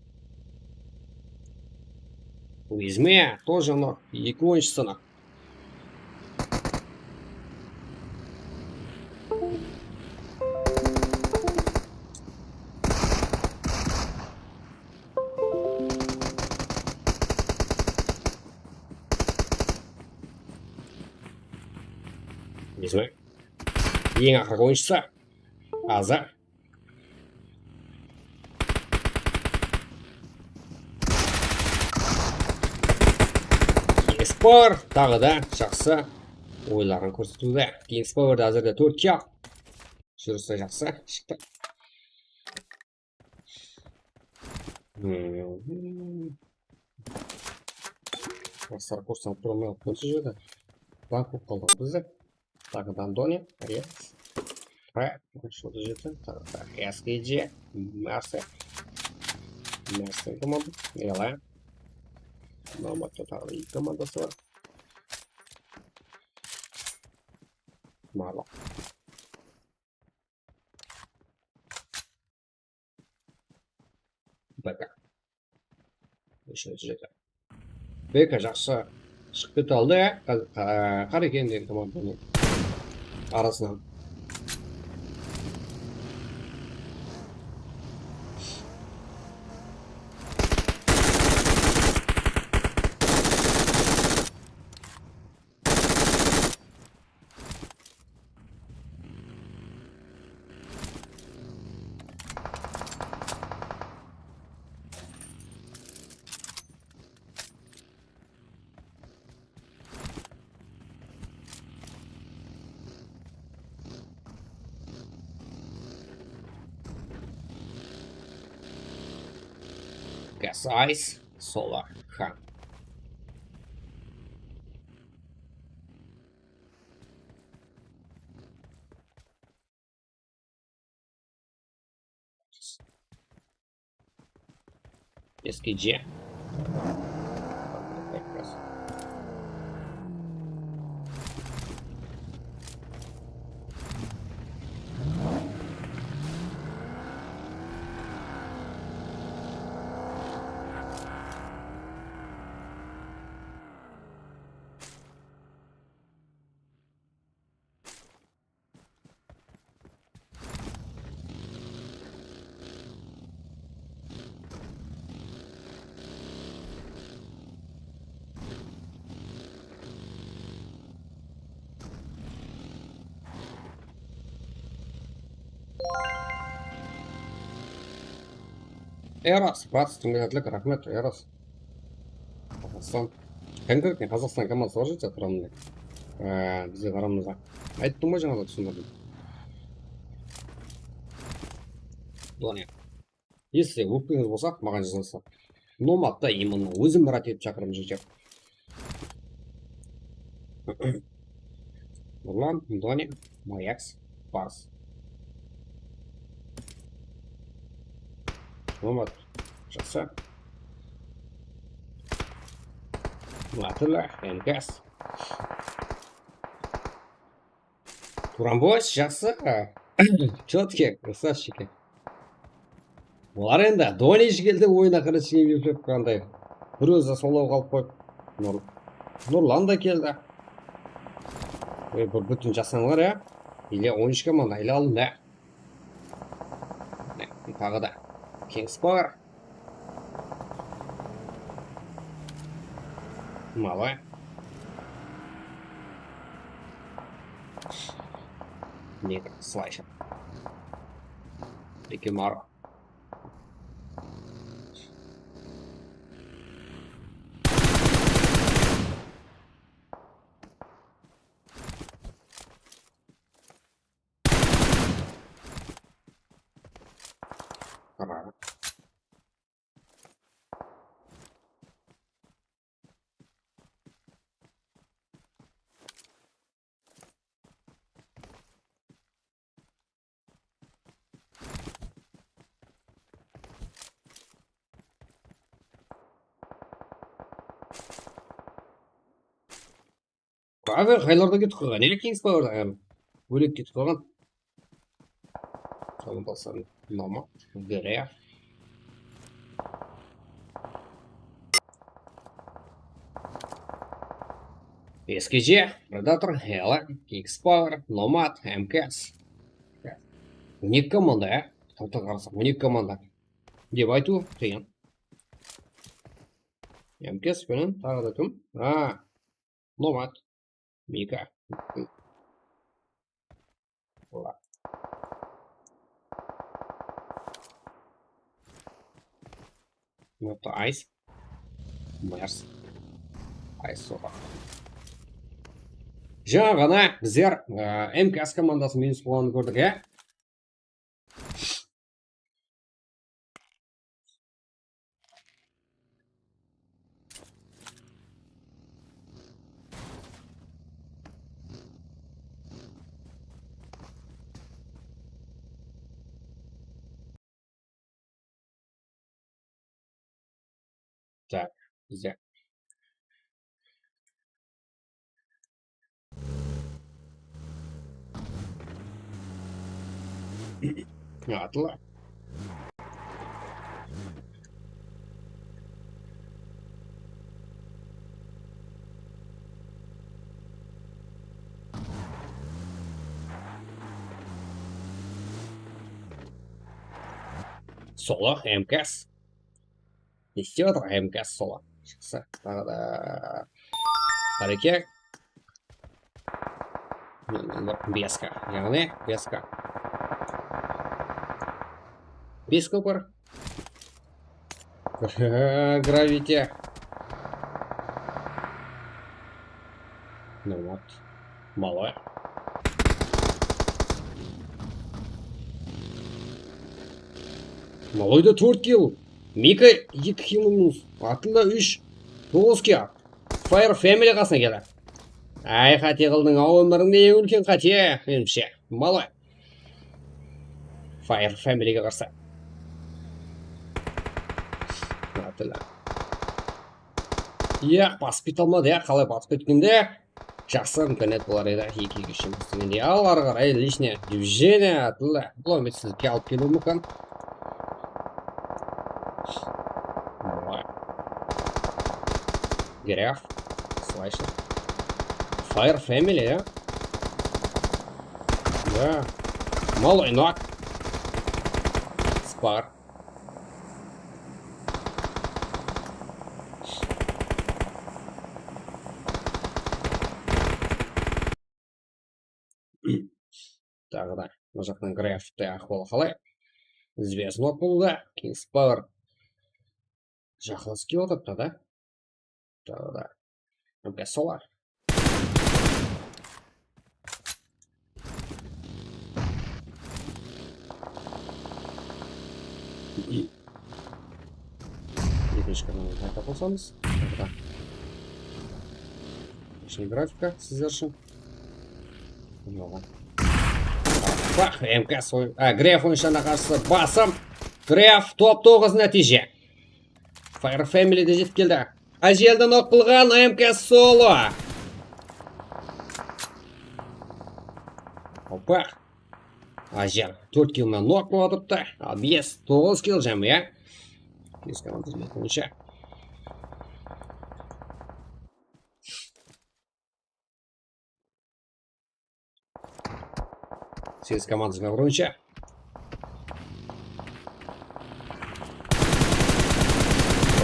Izme, тоже nok, eki oyınshısı nok. Izme. Eń aqırǵı oyınshısı. Azı. Kings Power taǵı da jaqsı oyların kórsetiwde. Kings Power da házirde tórt kill. Júrisi jaqsı shıqtı. Hmm. Basqara kurstan tura almay atırmız usı jerde. Bank bolıp qaldı bizde. Taǵı Dandoni, Reks. Re, usı jerde. Taǵı da S K G, Merse. Merse komanda. Ela. Nomadta taǵı da eki komandası bar. Marlok. B K. Úshinshi jeti. B K jaqsı shıǵıp kete aldı, ya. Qa-, qa-, Qarekendegi komandanıń arasınan. Gaz Ice, Solar Hunt. S K G. Eros, brats, tún belgiledilik, raxmet, Eros. Qazaqstan. Konkretno Qazaqstan komandası bar jerde turamın dep. Á, bizde qaramızda. Ayttım ǵoy jańada, túsindirdim. Done. Если ókpeńiz bolsa, maǵan jazıńızlar. Nomadta именно ózim mirát etip shaqırıp júrgen. Nurlan, Doni, Mayaks, Pars. Nomad, jaqsı. Atilla, Enkas. Turanboy, jaqsı. Чётко, красавчики. Olar endi Doni jigelde oyın aqırı sheyim eplep qanday. Bir ózi solo qalıp qoyıp. Nur, Nurlan da keldi. Ey, bir bútin jasańlar, ya. Ile on úsh komanda, ile alındı. Mine, taǵı da. Kings Power. Malı. Ник, слайшер. Рикимаро. Abi, qaylarda ketip qalǵan? Ele Kings Power, em, bólek ketip qalǵan. Tamam, basam. Nomad, Gref. S K J, Predator, Hela, Kings Power, Nomad, M K S. On eki komanda, ya. Tawtan qarasaq, on eki komanda. Dep aytıw qıyın. M K S penen taǵı da kim? Ha, Nomad. Mika. Ola. Nokta Ice. Mers. Ice soqa. Jańa ǵana bizler, e, M K S komandası minus bolǵanın kórdik, e? Так, bizde. Atla. Solo, M K S. Ne istep atır M K S solo? Jaqsı. Taǵı da Hareke. Beska. Yaǵnıy beska. Beska bar. Gravity. Nomad. Malay. Malayda tórt kill. Mika eki kill minus. Atilla úsh. Toǵız kill. Fire Family qasına keldi. Ay, qáte qıldıń-aw, ómirińde eń úlken qáte, menimshe. Malay. Fire Familyge qarsı. Atilla. Iya, basıp kete almadı, ya, qalay basıp ketkende. Jaqsı imkaniyat bolar edi, eki-eki jıńǵıs degende. Al, arı qaray, личное движение, Atilla. Bul úmitsizlikke alıp keliwi múmkin. Давай. Graf. Слайшер. Fire Family, ya? Да. Малый нок. Спар. Taǵı da mına jaqtan Grafta ahwalı qalay? Звездный pulda, Kings Power. Jaqınlasıp kiyip atırıptı da. Taǵı da. Mk solar. Ekinshi kanalǵa qayta qosamız. Taǵı da. Kishkene grafika sizler ushın. Baq, M K soy-, a, Graf oyınshılarına qarsı basım. Graf top toǵız nátiyje. Fire Family de jetip keldi. Ájeldi nok qılǵan M K Solo. Opa. Ájel tórt kill menen nok bolıp atırıptı. Al, bes, toǵız kill jámi, ya. Bes komanda boyınsha. Segiz komandasına boyınsha.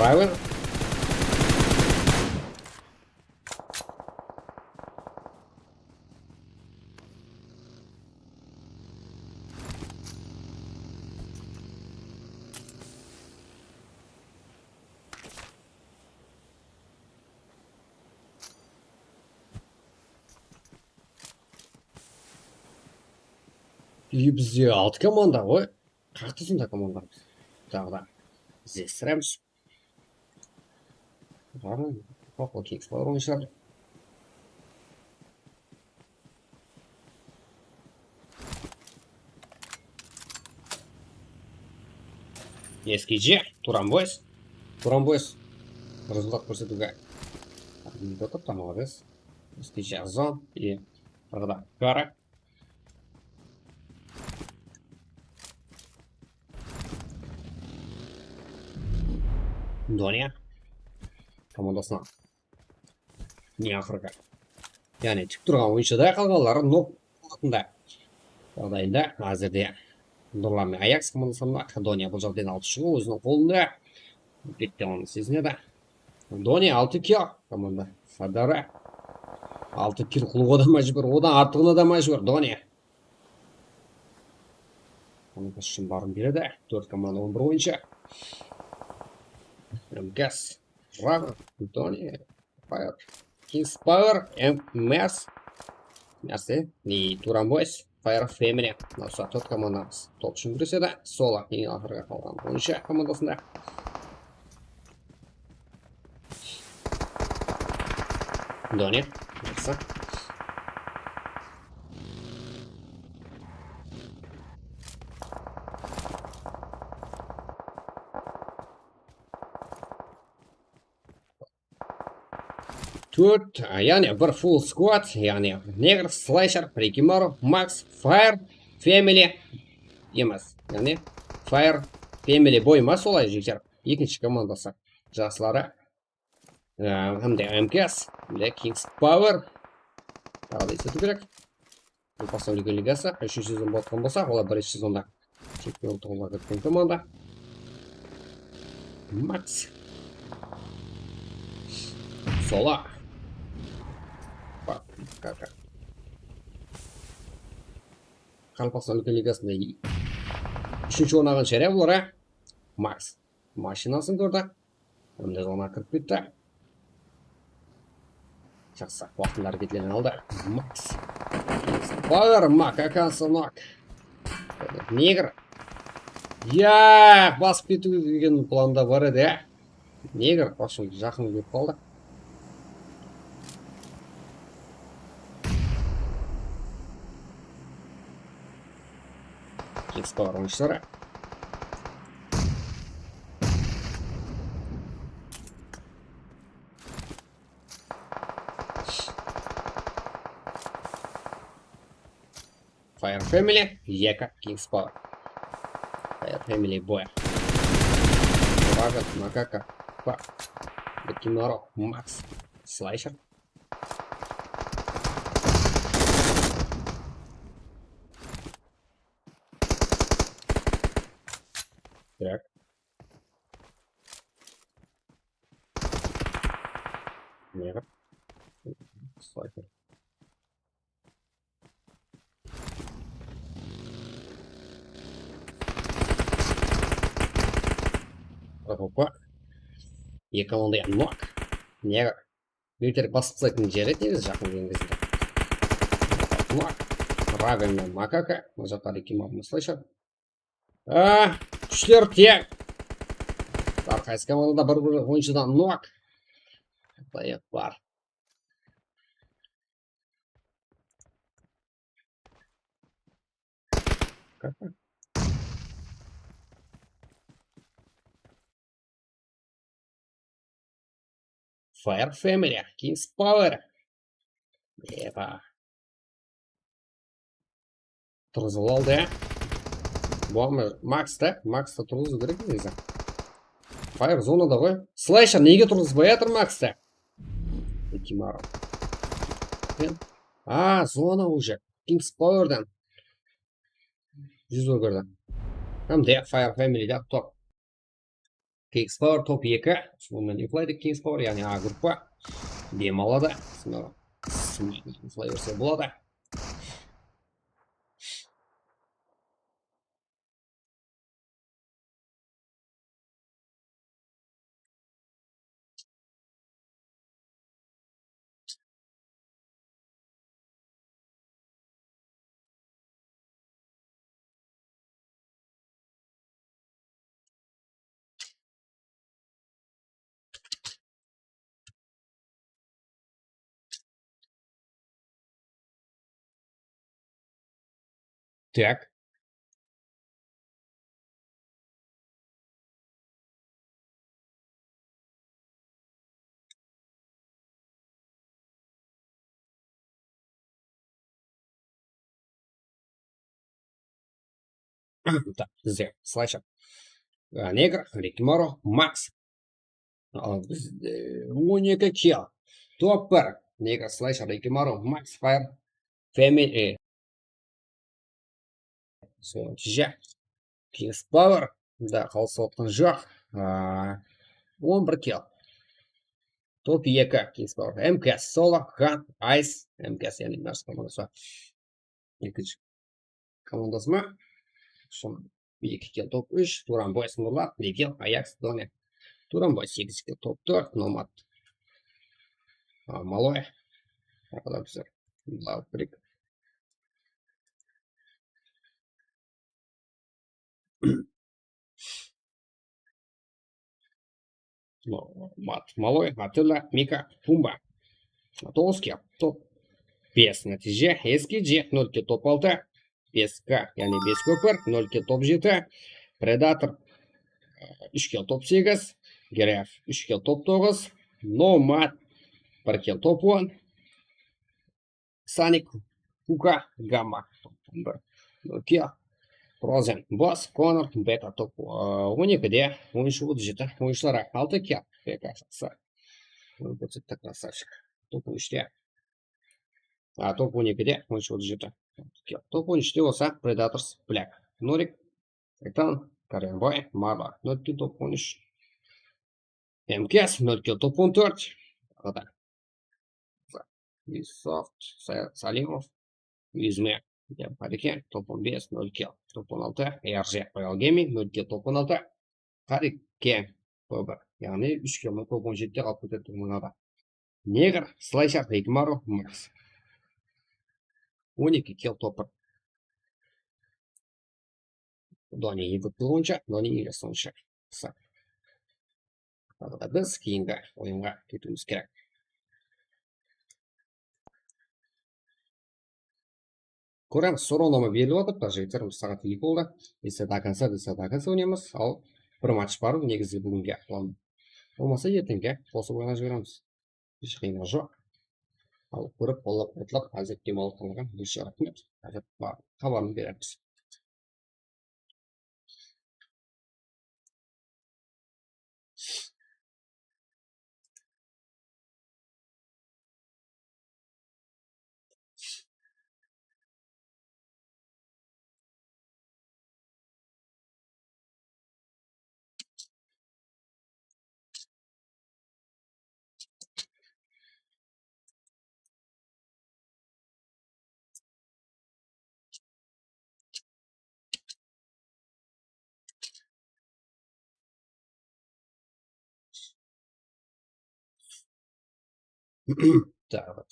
Driver. Ey, bizde altı komanda ǵoy. Qattı sonda komandalar. Taǵı da izlestiremiz. Bar, Kings Power oyınshilar. Eskije, Turan Boys. Turan Boys. Rezultat kórsetiwge. Otırıptı, molodec. Eskije, Zon. I tagı da Kara. Donya komandasına. Ne aqırǵı. Yaǵnıy, tik turǵan oyınshı da, qalǵanları nok altında jaǵdayında házirde durlanmay. Ayaks komandasında Donya bul jaǵdaydan alıp shıǵıw óziniń qolında. Bette onı sezinedi. Donya altı kill komanda. Sadara. Altı kill qılıwǵa da májbúr, odan artıǵına da májbúr Donya. Onıń ushın barın beredi. Tórt komanda on bir oyınsha. Gas. Rav. Tony. Fire. Kings Power. M S. Nárse? Ne, Turan Boys. Fire Family. Mına usı tórt komandamız top ushın gúresedi. Sol aq, eń aqırǵı qalǵan oyınsha komandasında. Doni, jaqsı. Tórt, a, yaǵnıy bir full squad, yaǵnıy Negr, Slasher, Rikimaru, Max, Fire, Family emes, yaǵnıy Fire, Family Boy ma, solay, jigitler? Ekinshi komandası jasları. Á, hám de M K S, hám de Kings Power. Taǵı da esletiw kerek. Bul Qaraqalpaqstan Úlken Ligası, úshinshi sezon bolatqan bolsa, olar birinshi sezonda chempionlıqqa kirgen komanda. Max. Sola. Bak, kaka. Qaraqalpaqstan Úlken Ligasında úshinshi orın alǵan shárya bular, á? Max. Mashinasın kórdi. Endi zona kirip ketti. Jaqsı, waqtında háreketlerin aldı. Max. Power, Max, akansınok. Negr. Ya, basıp ketiw degen planda bar edi, ya. Negr, вообще, jaqın kelip qaldı. Kings Power oyınshıları. Fire Family, Yeka, Kings Power. Fire Family Boy. Dragon, Makaka, Pak. Bekimaro, Max, Slasher. Так. Нет. Снайпер. Опа. Eki alanda nok. Neger. Military basıp taslaytın jeri edi negizi jaqın kelgen gezinde. Nok. Raven menen Makaka. Mına jaqta Riki Marvin slasher. Ah, kúshler teń. Bar qaysı komandada bir, bir oyınshıdan nok. Dayak bar. Fire Family, Kings Power. Epa. Turǵızıp aldı. Bolmay, Max ta, Max ta turǵızıw kerek negizi. Fire zonada ǵoy. Slasher nege turǵızbay atır Max ta? Kimaro. A, zona уже. Kings Powerdan. Júz ógirdi. Hám de Fire Family de top. Kings Power top eki. Sonıń menen uqlaydı Kings Power, yaǵnıy A gruppa. Dem aladı. Sonı uqlay berse boladı. Так. Так, bizde slasher. Á, Neger, Rikimaru, Max. Al bizde on eki kill. Top bir. Neger, slasher, Rikimaru, Max, Fire, Family. Sonıń tije. Kings Power. Da, qalısıp atqan joq. Á, on bir kill. Top eki, Kings Power. M K S, Solo, Hunt, Ice, M K S, yaǵnıy Mars komandası. Ekinshi komandası ma? Sonı eki kill, top úsh, Turan Boys, Nurlat, bir kill, Ajax, Done. Turan Boys segiz kill, top tórt, Nomad. A, Maloy. Arqada bizler Love Brick. Mat, Maloy, Atilla, Mika, Pumba. Toǵız kill, top bes nátiyje. S K J nol kill, top altı. Bes K, yaǵnıy bes kópir, nol kill, top jeti. Predator, e, úsh kill, top segiz. Giraf, úsh kill, top toǵız. Nomad, bir kill, top on. Sonic, Puka, Gamma. Bir. Nokia. Frozen, Boss, Connor, Beta, top, ıı, on ekide, oyınshı otız jeti, oyınshıları altı kill, P K shıqsa. Kórsettik, красавчик. Top on úshte. A, top on ekide, oyınshı otız jeti. Top on úshte bolsa Predators, Black, Norik, Titan, Karyanboy, Marla, Nokia, top on úsh. M K S, nol kill, top on tórt. Taqı da Ubisoft, Sa-, Salimov, Yuzme, Dep Hariken, top on bes, nol kill, top on altı, R J Royal Gaming, nol kill, top on altı, Hariken, top bir. Yaǵnıy, úsh kill, top on jetide qalıp ketedi tuwrılarında. Neger, Slasher, Rikimaru, Max. On eki kill, top bir. Doni eki kill boyınsha, Doni eki sonınsha. Qısa. Taqı da biz keyingi oyınǵa ketiwimiz kerek. Kóremiz, sorawnama berilip atır, jigitler, saat eki boldı. Если до конца, если до конца oynaymız, al bir match bar, negizgi búginge plan. Bolmasa erteńge qosıp oynap jiberemiz. Hesh qıyınlıǵı joq. Al kórip, qollap, quwatlap, házir dem alıp qalǵan, eshshe raxmet. Házir bar, xabarın beremiz. Taǵı bir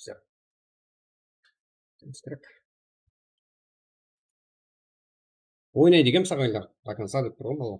saqlap. Oynaydı eken saǵaylar. До конца dep tur ǵoy bala.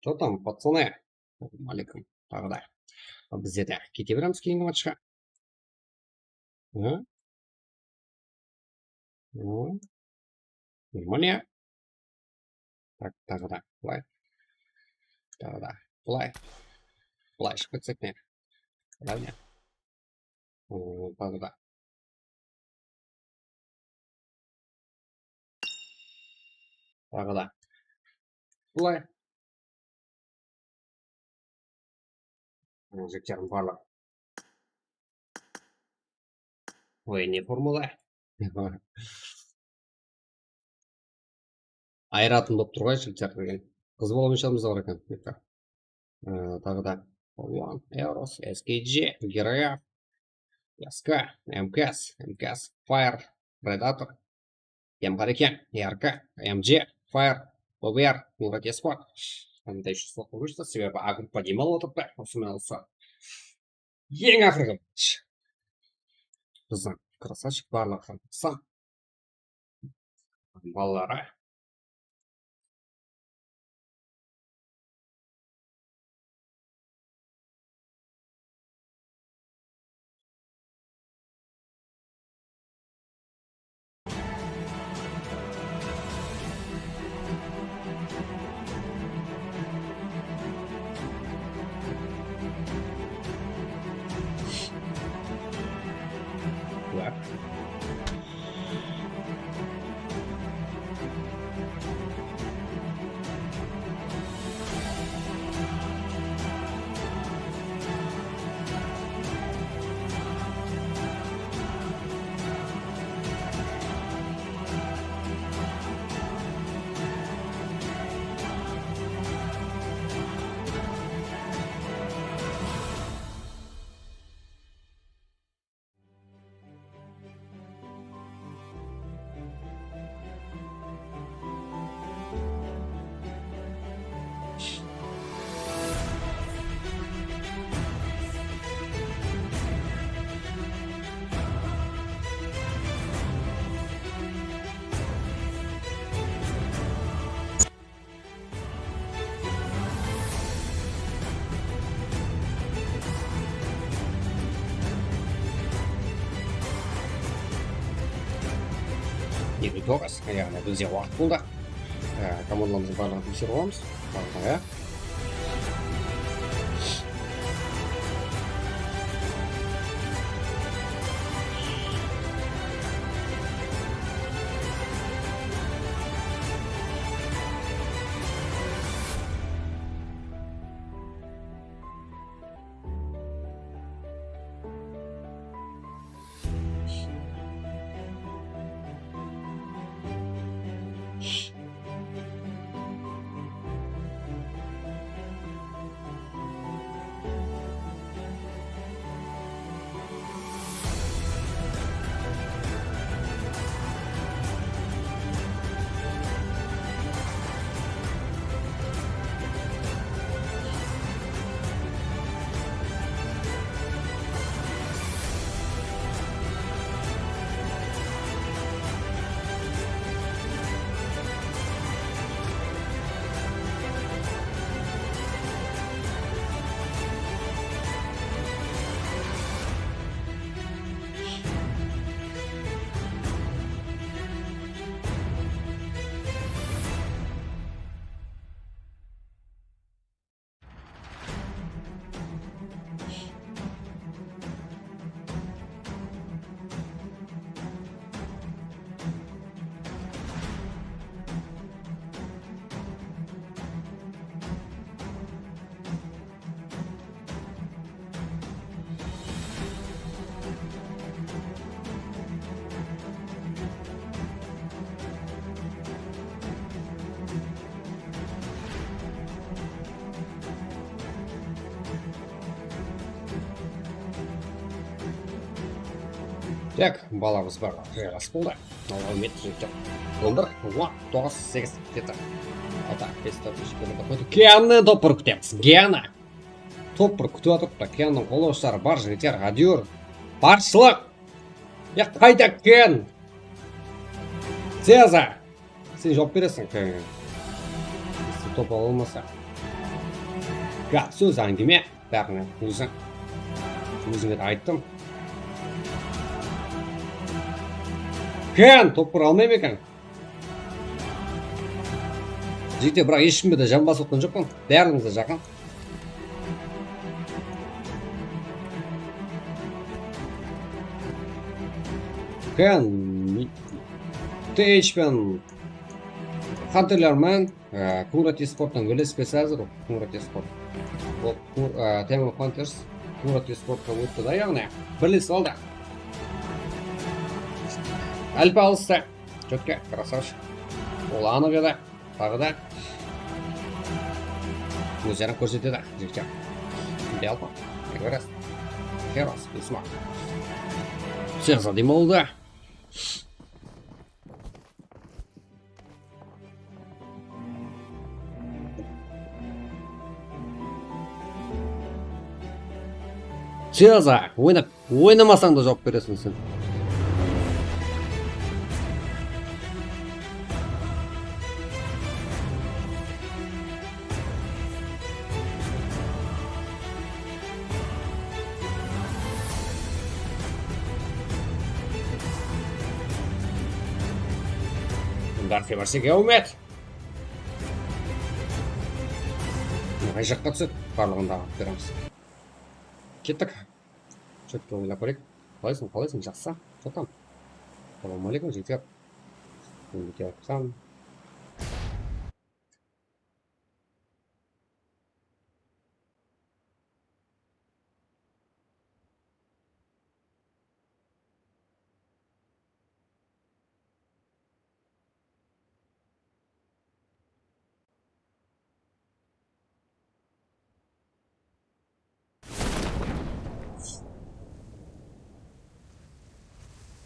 Что там, пацаны? Алейкум. Taǵı da. Bizler de kete beremiz keyingi matchqa. Hı? Hı? Внимание. Tak, taǵı da. Bılay. Taǵı da. Bılay. Bılay shıǵıp ketsek ne? Bılay ne? Hı, taǵı da. Taǵı da. Bılay. Jigitlerim barlıq. Oy, ne formula? Ayıratın bolıp tur ǵoy, jigitler, degen. Qız bola onshamız da bar eken. Ee, taǵı da Ulan, Eros, S K G, Geraev, S K, M K S, M K S, Fire, Predator, M H R K, R K, M G, Fire, O B R, Murat Esport. Mında еще slot qoyıptı, sebebi A gruppa dem alıp otırıptı. Usı menen usı eń aqırǵı match. Bizdiń krasavchik barlıǵı hám balaları. Elli toǵız, yaǵnıy bizde waqıt boldı. Á, komandalarımızdıń barlıǵın tekserip alamız. Barlıǵın, ya. Tak, balamız bar, jas boldı. Al, áwmet, jigitler. On bir, on, toǵız, segiz, jeti, altı, bes, tórt, úsh, eki, bir, qoydı. Kianı topır kútemiz, Kianı. Topır kútip atırıptı. Kianıń qollayıwshıları bar, jigitler, áytewir. Barshılıq. Ya, qayda Kian? Ceza. Sen juwap bereseń, Kian. Top ala almasa. Gáp, sóz, áńgime, bárine óziń. Ózińe de ayttım. Kán, topqır almay ma eken? Jigitler, biraq hesh kimge de janbasıp otqan joqpan. Barlıǵıńızǵa jaqın. Kán, T H pen Hunterler men, e, Qumrat Esporttan velosiped házir, Qumrat Esport. Ol, Qum-, e, Team of Hunters Qumrat Esportqa ótti da, yaǵnıy, birlesip aldı. Alpa alıstı. Jotka, krasavshik. Ol anıq edi. Taǵı da. Ózlerin kórsetedi, jigitler. Belko. Everest. Heros, Bismar. Всех задымалды. Seza, oynap, oynamasań da juwap bereseń sen. Dark Reverse-e úmet. Qay jaqqa túsedi? Barlıǵın da alıp beremiz. Kettik. Jotka, oynap kóreyik. Qalaysıń, qalaysıń? Jaqsı. Jotam. Assalawma áleykum, jigitler. Endi kelipsan.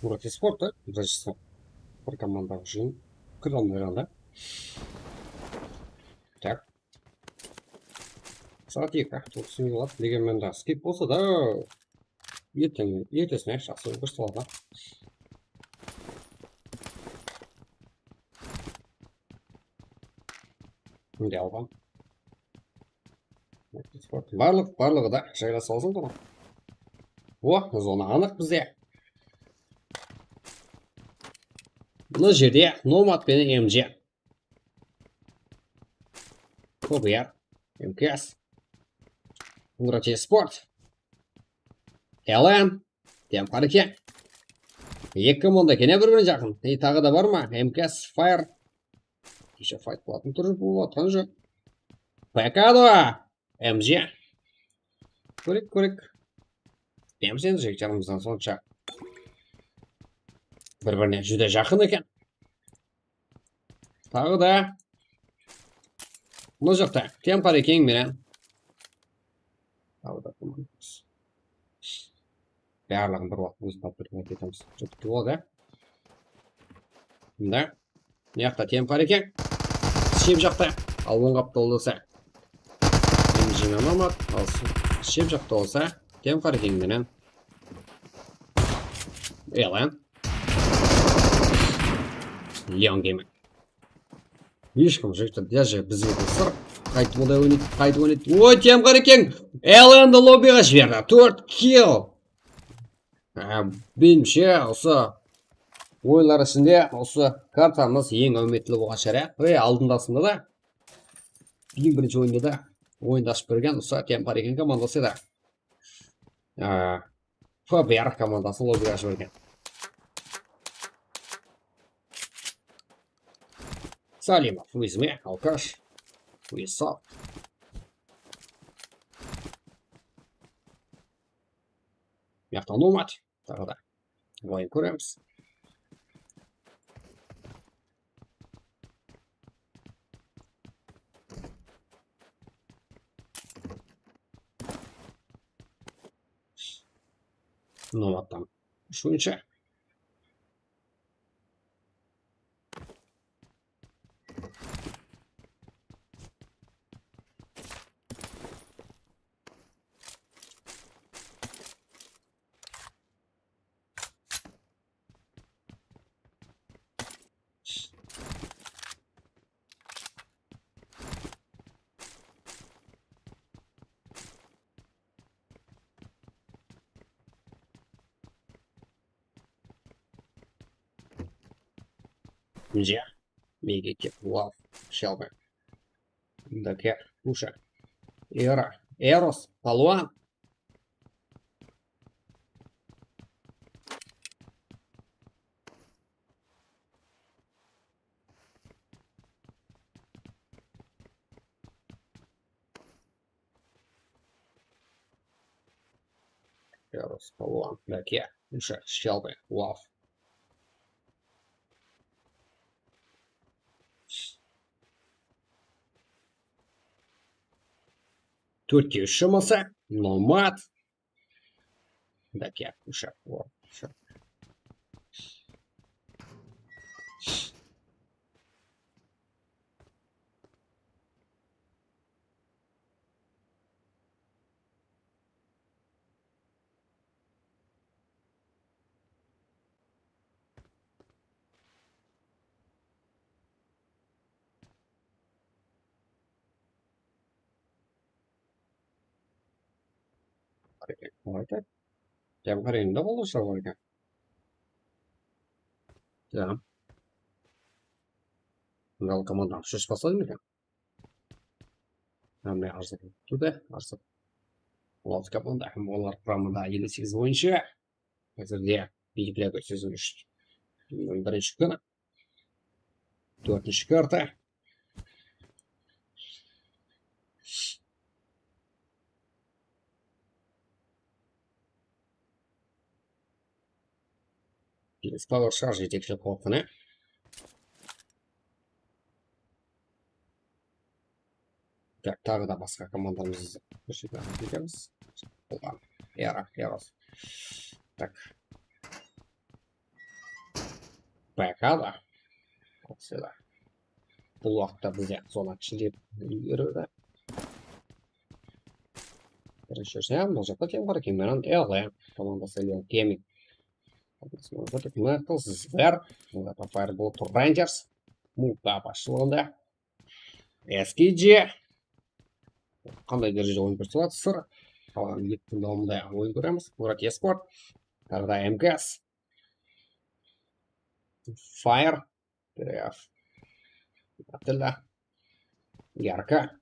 Qumrat Esport, da, birinshisi. Bir komandaǵa jıyın. Kire almay qaldı. Tak. Saat eki, toǵız minut boladı. Degen mende skip bolsa da, erteń, ertesine jaqsı bir saladı. Mine alǵan. Barlıq, barlıǵı da jaylasa alsın tuǵın. O, zona anıq bizde. Mına jerde Nomad penen M J. Kobiyar, M K S, Qumrat Esport, L N, Temqar eken. Eki komanda kene bir-birine jaqın. E, taǵı da bar ma? M K S, Fire. Keshe fayt qılatuǵın túri bolıp atqan joq. P K da, M J. Kórek, kórek. M J jigitlerimizden sonsha bir-birine júdá jaqın eken. Taǵı da mına jaqta Temqar eken menen. Taǵı da barlıǵın bir waqıt ózin tawıp bergen ketemiz. Joq, boladı. Mında. Mıyaqta Temqar eken. Shep jaqta. Al, oń qapta bolsa M J menen Nomad. Al, shep jaqta bolsa Temqar eken menen L N. Leon Gamer. Hesh kim, jigitler, даже bizge de sır. Qaytıp olay oynaydı, qaytıp oynaydı. Oy, Temqar eken. L N-di lobbiǵa jiberdi. Tórt kill. Á, menimshe, usı oyınlar ishinde usı kartamız eń áwmetli bolǵan shárá. Ey, aldındasında da, eń birinshi oyında da oyındı ashıp bergen usı Temqar eken komandası edi. Á, F B R komandasın lobbiǵa jibergen. Salimov, ózime, Alkash, Uesal. Mıyaqta Nomad, taǵı da. Oyın kóremiz. Nomadtan úshinshi. Mine. Mega kep, wow, shelbi. Dake, usha. Era, Eros, palwan. Eros, palwan, dake, usha, shelbi, wow. Tórtke úsh shaması, nomad. Dake, usha, wow, usha. Bar eken, bar eken. Jam qarayın da, bolışa bar eken. Jam. Bundalı komanda úsh basladı eken. Mine arzı tutı da, arzı. On altı komanda, hám olar quramında elli segiz oyınshı. Házirde belgilew kórsetilishi birinshi kúni. Tórtinshi karta. Biz Power Charge jetekshilik qılıptı, ne? Tak, taǵı da basqa komandalarımız izlep kórsetemiz. Bolǵan. Yara, yara. Tak. Bayqadı. Qosıla. Bul waqıtta bizde zona kishireyip úlgerdi. Birinshi júrsem, bul jaqta tem bar eken, menen L M komandası, L M Gaming. Mınaday Zver, Fireball Rangers, Muta basshılıǵında. S K G. Qanday dárejede oyın kórsetip atır? Qalǵan eki kún dawamında oyın kóremiz. Murat Esport. Taǵı da M K S. Fire. Atilla. Yarka.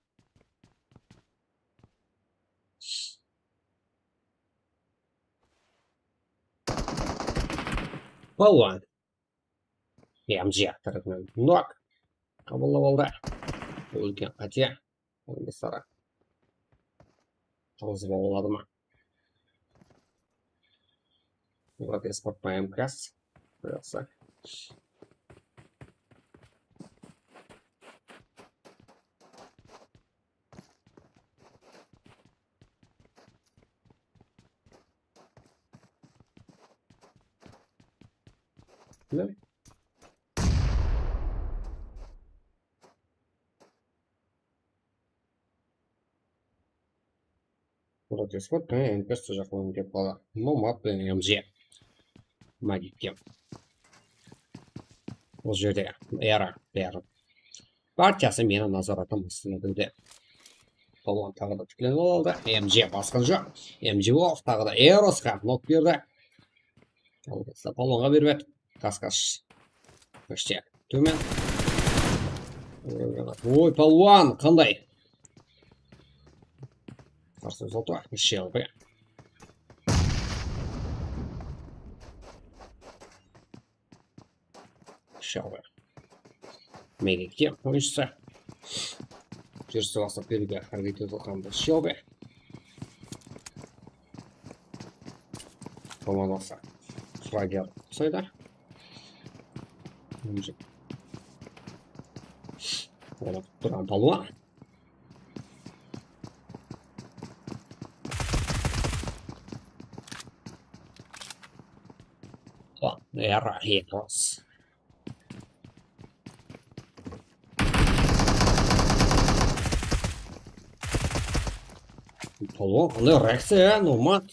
Palwan. M J tarafınan nok. Qabıllap aldı. Úlken qáte. Endi sara. Qılıp alıp boladı ma? Murat Esport pa M K S. Qoysa. Ne? Murat Esport, há, M K S jaqladım dep qala. Nomad penen M J. Magitke. Bul jerde Era, Era. Partiyası meniń nazaratım astında. Palwan taǵı da tiklenip aldı. M J basqan joq. M J Wolf taǵı da Erosqa nok berdi. Al, Palwanǵa berip edi. Tasqash. Tómen. Oy, palwan, qanday? Qarsı uzatı, shelbi. Shelbi. Megekte oyınshısı. Júrisi baslap beriwge háreket etip atırǵan bul shelbi. Komandası Frager sayda. Oynap turǵan palwan. Era Eros. Palwan, qanday reakciya, ya, Nomad?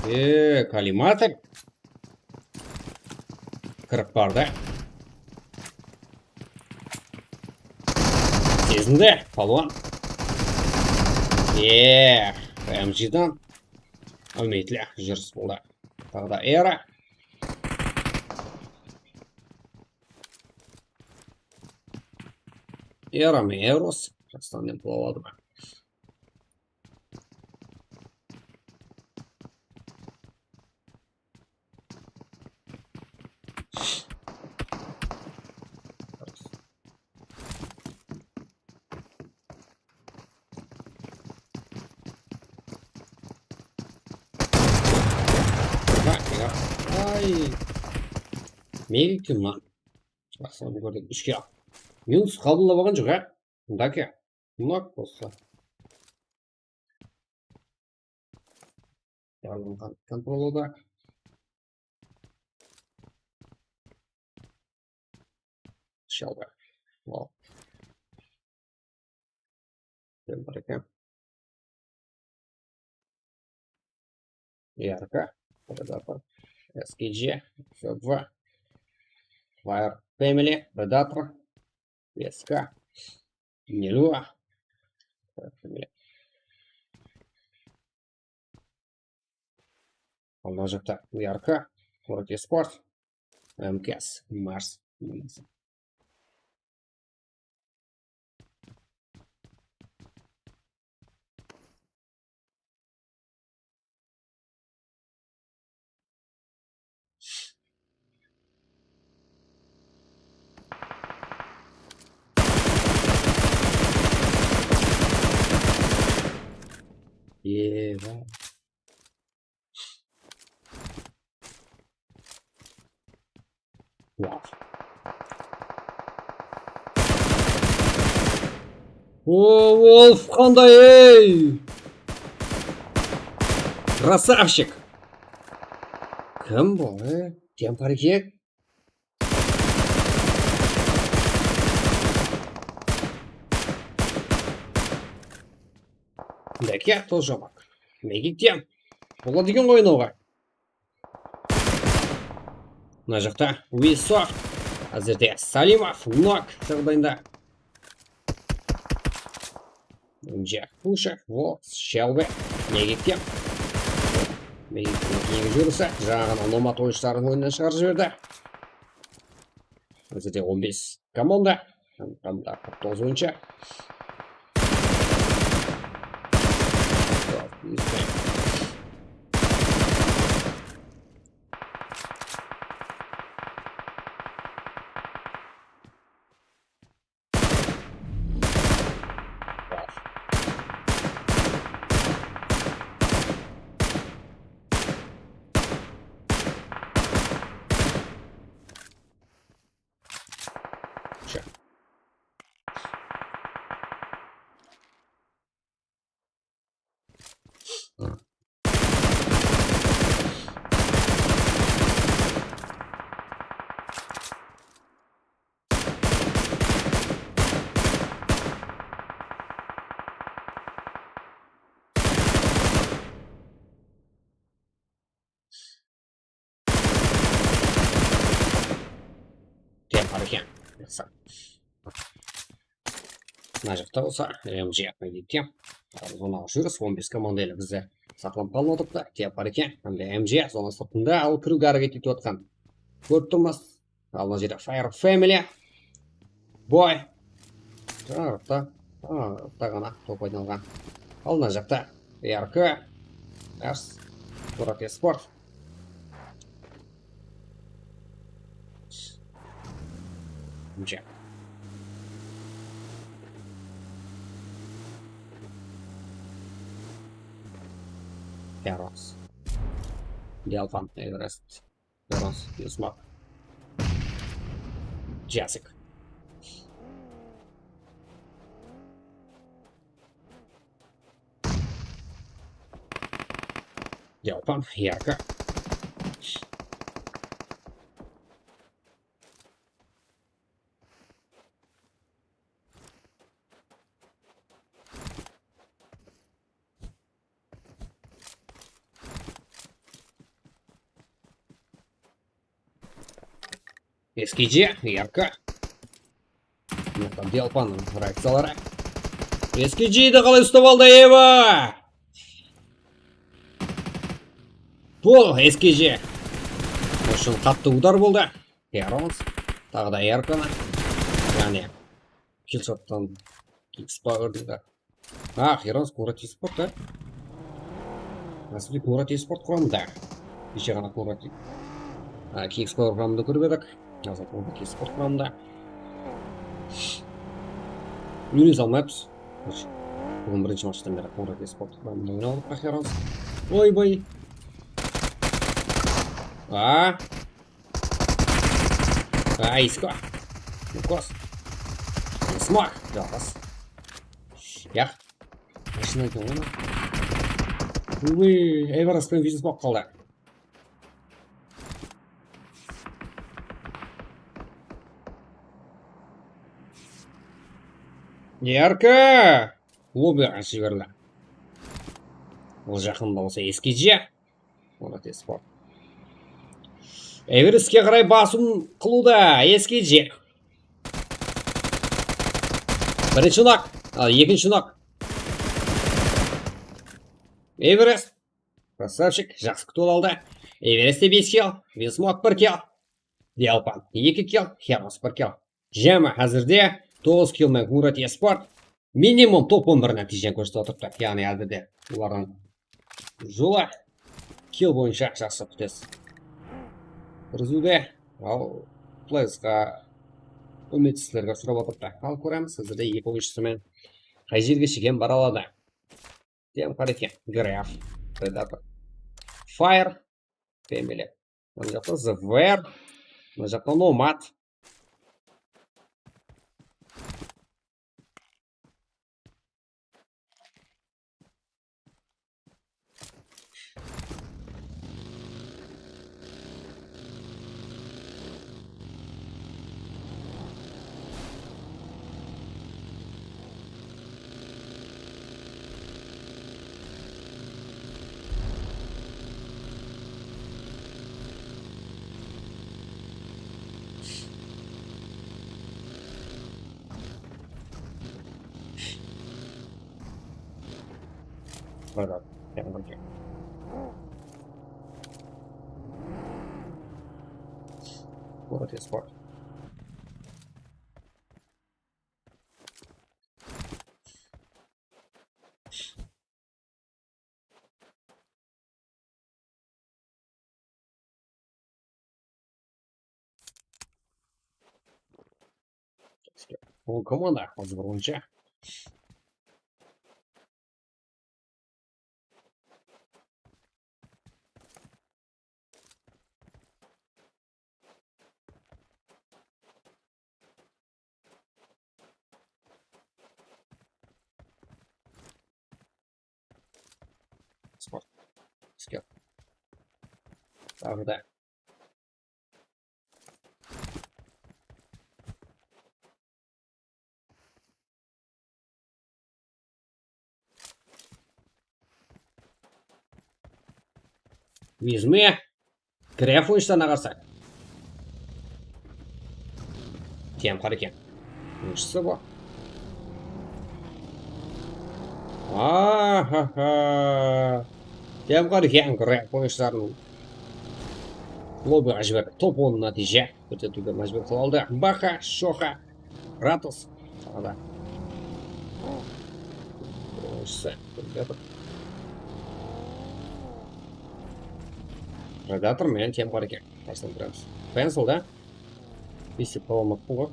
Eee, Kalimator. Kirip bardı. Izinde, palwan. Eee, M G dan. Áwmetli júris boldı. Taǵı da Era. Era me Eros? Jastan ne pul aladı ma? Ay. Mega kim lan? Baqsam kórdik. Úshke al. Minus qabıllap alǵan joq, á? Mındaki. Mına bolsa. Yarılǵan kontrolda. Shelbe. Wow. Bar eken. Yarka. Predator. S K G. F V. Fire Family. Predator. S K. Nilua. Fire Family. Al mına jaqta Yarka. Forte Sport. M K S. Mars. Eba. Wow. O, Wolf qanday, ey! Krasavchik! Kim bu, e? Kempir kek? Deke, тоже bak. Megikten. Boladı eken ǵoy, oynawǵa. Mına jaqta Ubisoft. Házirde Salimov nok jaǵdayında. Jack Pusher, Vox, Shelby, Megikten. Megikten keyingi júrisi. Jańa ǵana Nomad oyınshıların oyınnan shıǵarıp jiberdi. Házirde on bes komanda. Komanda qırq toǵız oyınshı. Tiyap bar eken. Mına jaqta bolsa M G F dep. Zonaǵa júriwsiz, on bes komanda ele bizde saqlanıp qalmadıptı. Tiyap bar eken. Hám de M G F zona sırtında, al kiriwge háreket etip atqan. Kórip turmız. Al mına jerde Fire Family. Boy. Tarafta. Tarafta ǵana top oynalǵan. Al mına jaqta R K. Ars. Murat Esport. Jack. Eros. Delfan, Everest. Eros, Yusmap. Jasik. Yalpan, Yarka. S K G, Yarka. Mınaqtan Delpannıń reakciyaları. S K G-di qalay uslap aldı, Eva! Bul S K G. Ushın qattı udar boldı. Herons. Taǵı da R K-nı. Yaǵnıy, killshottan Kickspower deydi. A, Herons Qumrat Esport, a? Asli Qumrat Esport quramında. Keshe ǵana Qumrat, a, Kickspower quramında kórip edik. Házir Qumrat Esport quramında. Úyrenip almayapız. Búgin birinshi matchtan beri Qumrat Esport quramında oynap atırmız, Herons. Oybay. A. Aysko. Lukos. Smok. Jalǵız. Yaq. Mashina eken ǵoy. Uy, Everest penen Vinsmok qaldı. Yarka. Lobby jiberildi. Ol jaqında bolsa S K G. Qumrat Esport. Everestke qaray basım qılıwda S K G. Birinshi nok, al, ekinshi nok. Everest. Krasavchik, jaqsı kútip aldı. Everestte bes kill, Vinsmok bir kill. Delpan eki kill, Herons bir kill. Jámi házirde toǵız kill menen Qumrat Esport minimum top on bir nátiyjeni kórsetip atırıptı. Yaǵnıy, házirde bulardıń jolı kill boyınsha jaqsı pitesiz. Rizúde, al, playsqa úmitsizlerge ushırap atırıptı. Al, kóremiz, házirde eki oyınshısı menen qay jerge shekem bara aladı. Dem qara eken. Graf, Predator. Fire, Family. Mına jaqta Zver. Mına jaqta Nomad. Burada. Yanımda. Burada sport. Ol kim onda? Hozir birinchi. Sport. Sker. Taǵı da. Vizme. Graf oyınshılarına qarsı. Temqar eken. Oyınshısı bu. Ahaha. Temqar eken graf oyınshıların. Lobbyǵa jiberdi. Top on nátiyje. Kórsetipti, májbúr qılıp aldı. Baxa, Shoxa, Kratos. Taǵı da. Oyınshısı. Predator. Predator menen Temqar eken. Bastan turamiz. Pencil da. Esep qıla almaptım ǵoy.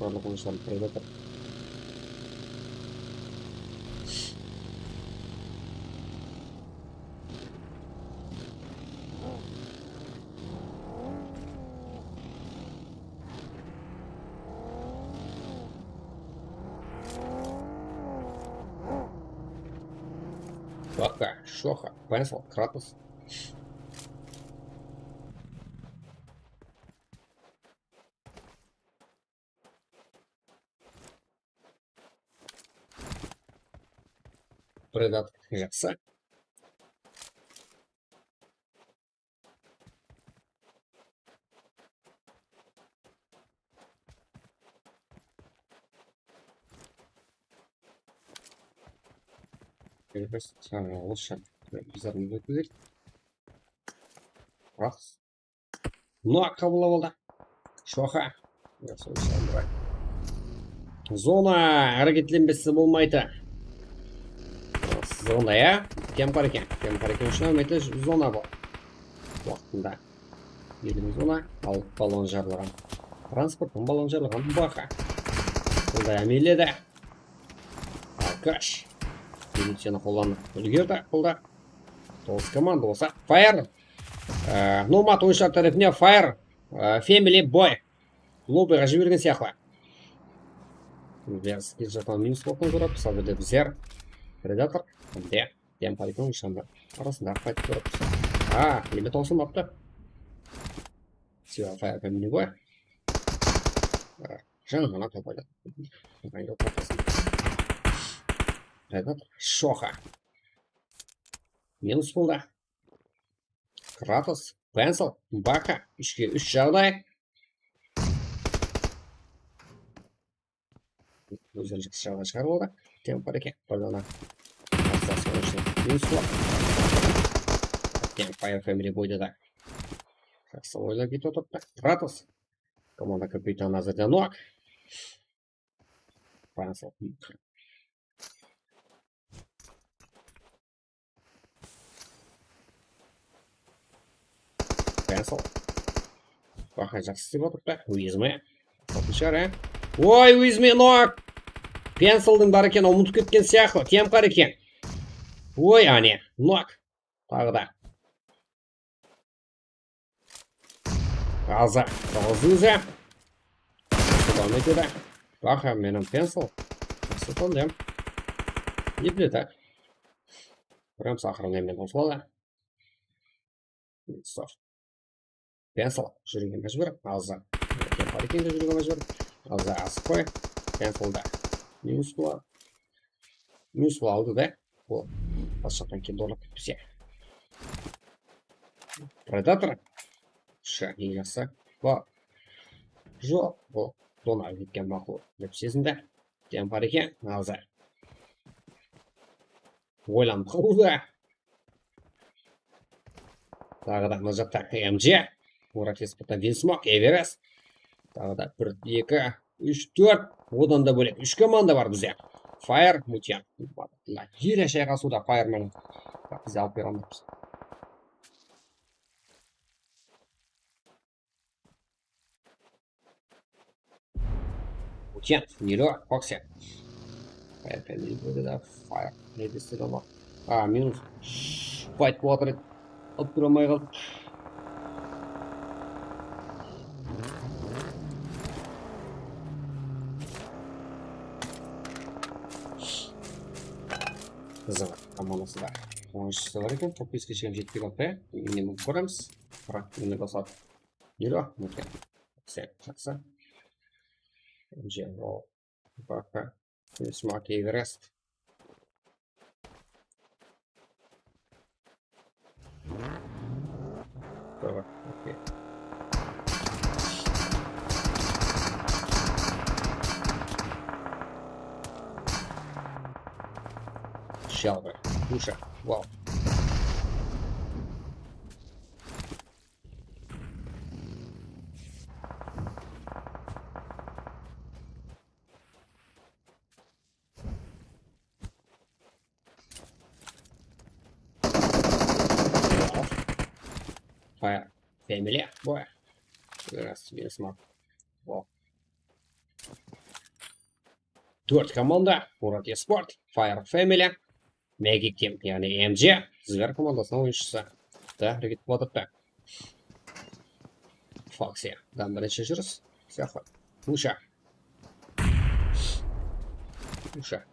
Barlıq oyınshılarım Predator. Baxa, Shoxa, Pencil, Kratos. Predator, jaqsı. Biz, ha, orısha. Bizler ne bileyik? Ras. Nok qabıla boldı. Shoxa. Ya, sol sandıraq. Zona háreketlenbese bolmaydı. Zona, ya. Temqar eken. Temqar eken ushın áhmiyetli zona bul. Waqtında. Elimizde ona al ballon jarlaǵan. Transporttıń ballon jarlaǵan baqa. Bul da ámeliyede. Alkash. Municiyanı qollanıp úlgerdi, bul da. Toǵız komanda bolsa. Fire. Á, Nomad oyınshılar tárepine Fire. Á, Family Boy. Lobbyǵa jibergen sıyaqlı. Bizler skillshottan minus bolǵan kórip, sol jerde bizler Predator. Mine. Temqar eken nıshanlar arasında qaytıp turıptı. A, neme tawsılmaptı. Siwa Fire Family Boy. A, jańa ǵana tawıp ayladı. Qayda tawtasın. Qayda? Shoxa. Minus boldı. Kratos, Pencil, Baka, úshke úsh jaǵday. Ózleri jaqsı jaǵday shıǵarıp aldı. Temqar eken. Bir dana. Qarsı oyınshı minus qılıp. Temqar Fire Family Boydı da. Jaqsı oynap ketip otırıptı. Kratos. Komanda kapitanı házirde nok. Pencil. Pencil. Baqay jaqsı islep atırıptı. Wizme. Satın shıǵar, á? Oy, Wizme nok! Pencildiń bar eken, umıtıp ketken sıyaqlı. Temqar eken. Oy, áne, nok. Taǵı da. Aza, toǵız izi. Devam etedi. Baqay menen Pencil. Nasıl tondem? Epledi. Прям сохранение men qosıladı. Stop. Pencil júriwge májbúr. Aza. Kempar eken de júriwge májbúr. Aza asıp qoy. Pencil da. Minus bola. Minus bola aldı da. Bul. Basqattan keyin zorlap ketpese. Predator. Sha, eń jaqsı. Bul. Joq, bul. Zona ketken maqul dep sezindi. Kempar eken. Aza. Oylanıp qaldı. Taǵı da mına jaqta M J. Murat Esputa, Vinsmok, Everest. Taǵı da bir, eki, úsh, tórt. Odan da bólek úsh komanda bar bizde. Fire, Mutyan. Ele shayqasıwda Fire menen. Biz alıp bere almaymız. Mutyan, Nilo, Foxy. Fire Family böldi da, Fire. Ne dese de ama. A, minus. Fight bolıp atır edi. Alıp tura almay qaldı. Qızıq, komandası da. On úshisi bar eken, top beske shekem jetpey qaldı, ya. Mine, bul kóremiz. Birak, mine, basladı. Nilo, Mutyan. Sen, jaqsı. M J, Roll. Baka. Smart Everest. Давай, окей. Shall we? Слушай, вау. Fire Family, boy. Раз тебе смог. Во. Tórt komanda, Murat Esport, Fire Family, Magic Team, yaǵnıy M J, Zver komandasınıń oyınshısı. Da, háreket qılıp atırıptı. Foxy, dan birinshi júris. Sıyaqlı. Pusha. Pusha.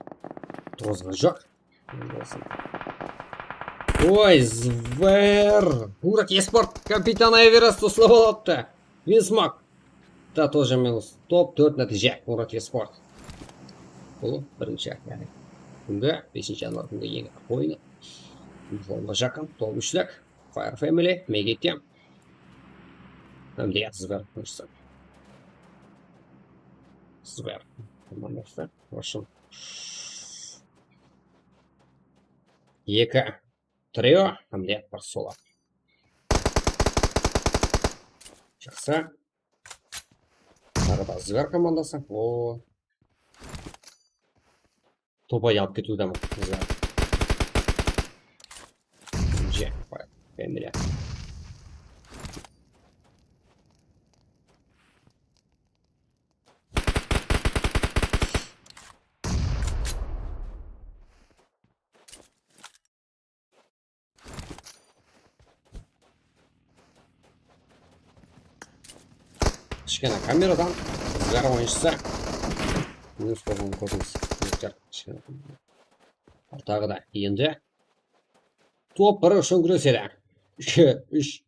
Turǵızǵan joq. Oy, Zver! Murat Esport, kapitan Everest uslap alıptı. Vinsmok. Da, тоже minus. Top tórt nátiyje. Murat Esport. Bul birinshi, yaǵnıy, kúngi, besinshi yanvar kúngi eń aqıp oyını. Uniformǵa jaqın, top úshlik. Fire Family, Megetem. Hám de Zver, oyınshısı. Zver. Komandası. В общем, eki trio hám de bir solo. Jaqsı. Taǵı da Zver komandası. O. Top aylanıp ketiwde ǵo bizler. Jack, Family. Kishkene kameradan qızlar oyınshısı. Minus bolǵanın kórdińiz. Kishkene. Taǵı da endi top bir ushın gúresedi. Úshke úsh.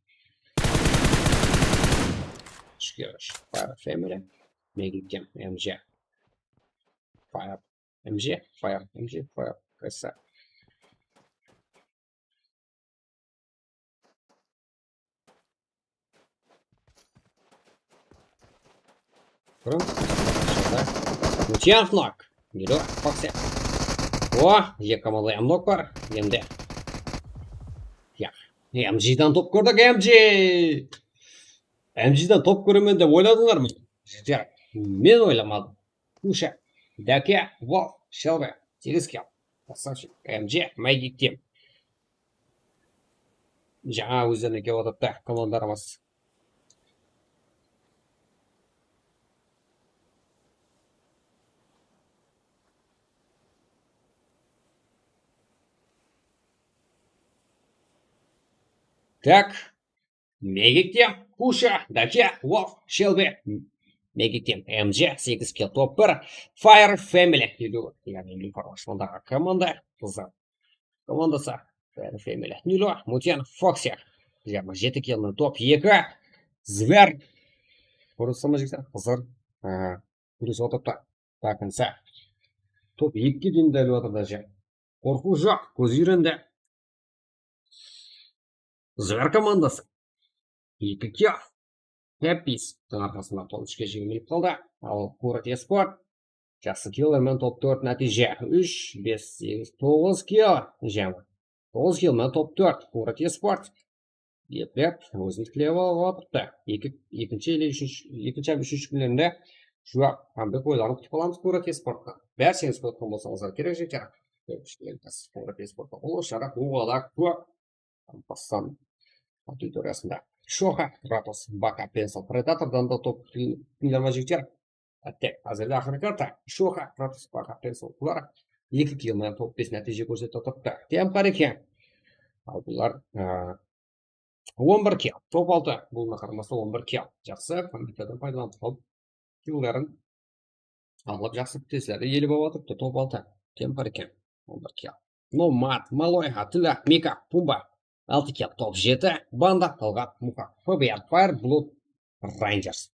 Úshke úsh. Fire Family. Megikkem M J. Fire. M J, fire, M J, fire. Красава. Bro. Mutyanov nok. Geliyor. Foxy. O, eki komandalı nok bar. Endi. Ya. M J'dan top kórdik, M J. M J'dan top kóremen dep oyladıńlar ma? Jigitler, men oylamadım. Kusha, Dake, Wolf, Shelby, segiz kill. Krasavchik, M J, Magic Team. Jańa ózlerine kelip atırıptı komandalarımız. Tak. Megikte, Kusha, Dake, Wolf, Shelby. Megikte, M J, segiz kill, top bir. Fire Family. Yaǵnıy, Nilufar Araslandaǵı komanda. Qızlar komandası. Fire Family. Nilo, Mutyan, Foxy. Jigirma jeti kill menen top eki. Zver. Kórip atırsań ba, jigitler? Qızlar. Á, kórip atırıptı. Bakınsa. Top ekige deyin dálip atır da, qorqıw joq, kóz úyrendi. Zver komandası. Eki kill. Happy's. Arqasında top úshke jigirma minut qaldı. Al, Kurat Esport. Jaqsı killer menen top tórt nátiyje. Úsh, bes, segiz, toǵız kill. Jama. Toǵız kill menen top tórt. Kurat Esport. Eplep, ózin tiklep alıp atırıptı. Eki, ekinshi ele úshinshi, ekinshi hám úshinshi kúnlerinde juwap hám de oylanıp kutip alamız Kurat Esporttan. Bársheniz kutip bolsańızlar kerek, jigitler. Kurat Esporttan ulı sharaf, oǵada kóp. Bastan territoriyasında. Shoxa, Kratos, Baka, Pencil, Predatordan da top kútińler ma, jigitler? Átte, házirde aqırǵı karta. Shoxa, Kratos, Baka, Pencil, bular eki kill menen top bes nátiyje kórsetip atırıptı. Temp bar eken. Al bular, á, on bir kill, top altı. Bularǵa qaramastan on bir kill. Jaqsı, kompyuterden paydalanıp qalıp, killerin alıp, jaqsı tezlerdi elep alıp atırıptı, top altı. Temp bar eken, on bir kill. Nomad, Maloy, Atilla, Mika, Pumba, altı kill, top jeti. Banda, Talǵat, Muxa, F B R, Fire, Blood, Rangers.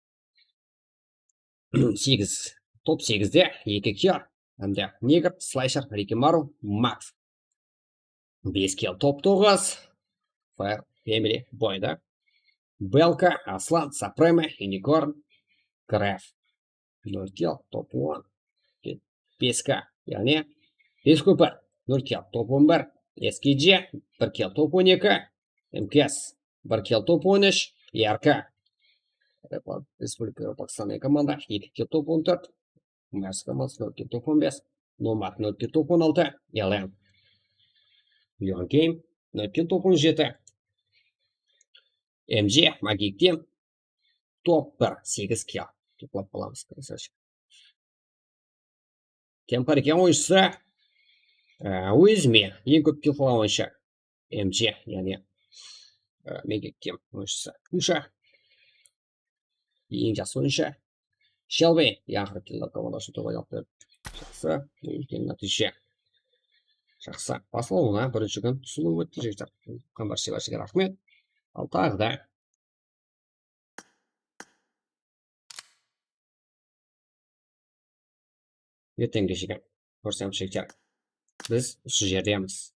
Segiz, top segizde eki kill. Hám de Negr, Slasher, Rikimaru, Max. Bes kill, top toǵız. Fire Family boyda. Belka, Aslan, Supreme, Unicorn, Graf. Nol kill, top on. Bes K, yaǵnıy bes kópir. Nol kill, top on bir. S K J, bir kill, top on eki. M K S, bir kill, top on úsh. R K, Respublika Pakistan komanda, eki kill, top on tórt. Mars komandası, nol kill, top on bes. Nomad, nol kill, top on altı. L M, Young Game, nol kill, top on jeti. M J, Magic Team, top bir, segiz kill. Toplap alamız, красавчик. Temp bar eken oyınshısı. Á, ózime eń kóp kill qılǵan oyınshı. M J, yaǵnıy, á, Magic Team oyınshısı. Kusha. Eń jaqsı oyınshı. Shelby, aqırǵı killer komanda ushın top aylanıp berdi. Jaqsı, úlken nátiyje. Jaqsı, baslawına birinshi kún usınıw ótti, jigitler. Qambar shebárshilige raxmet. Al, taǵı da erteńgishege kórsemiz, jigitler. Biz usı jerdemiz.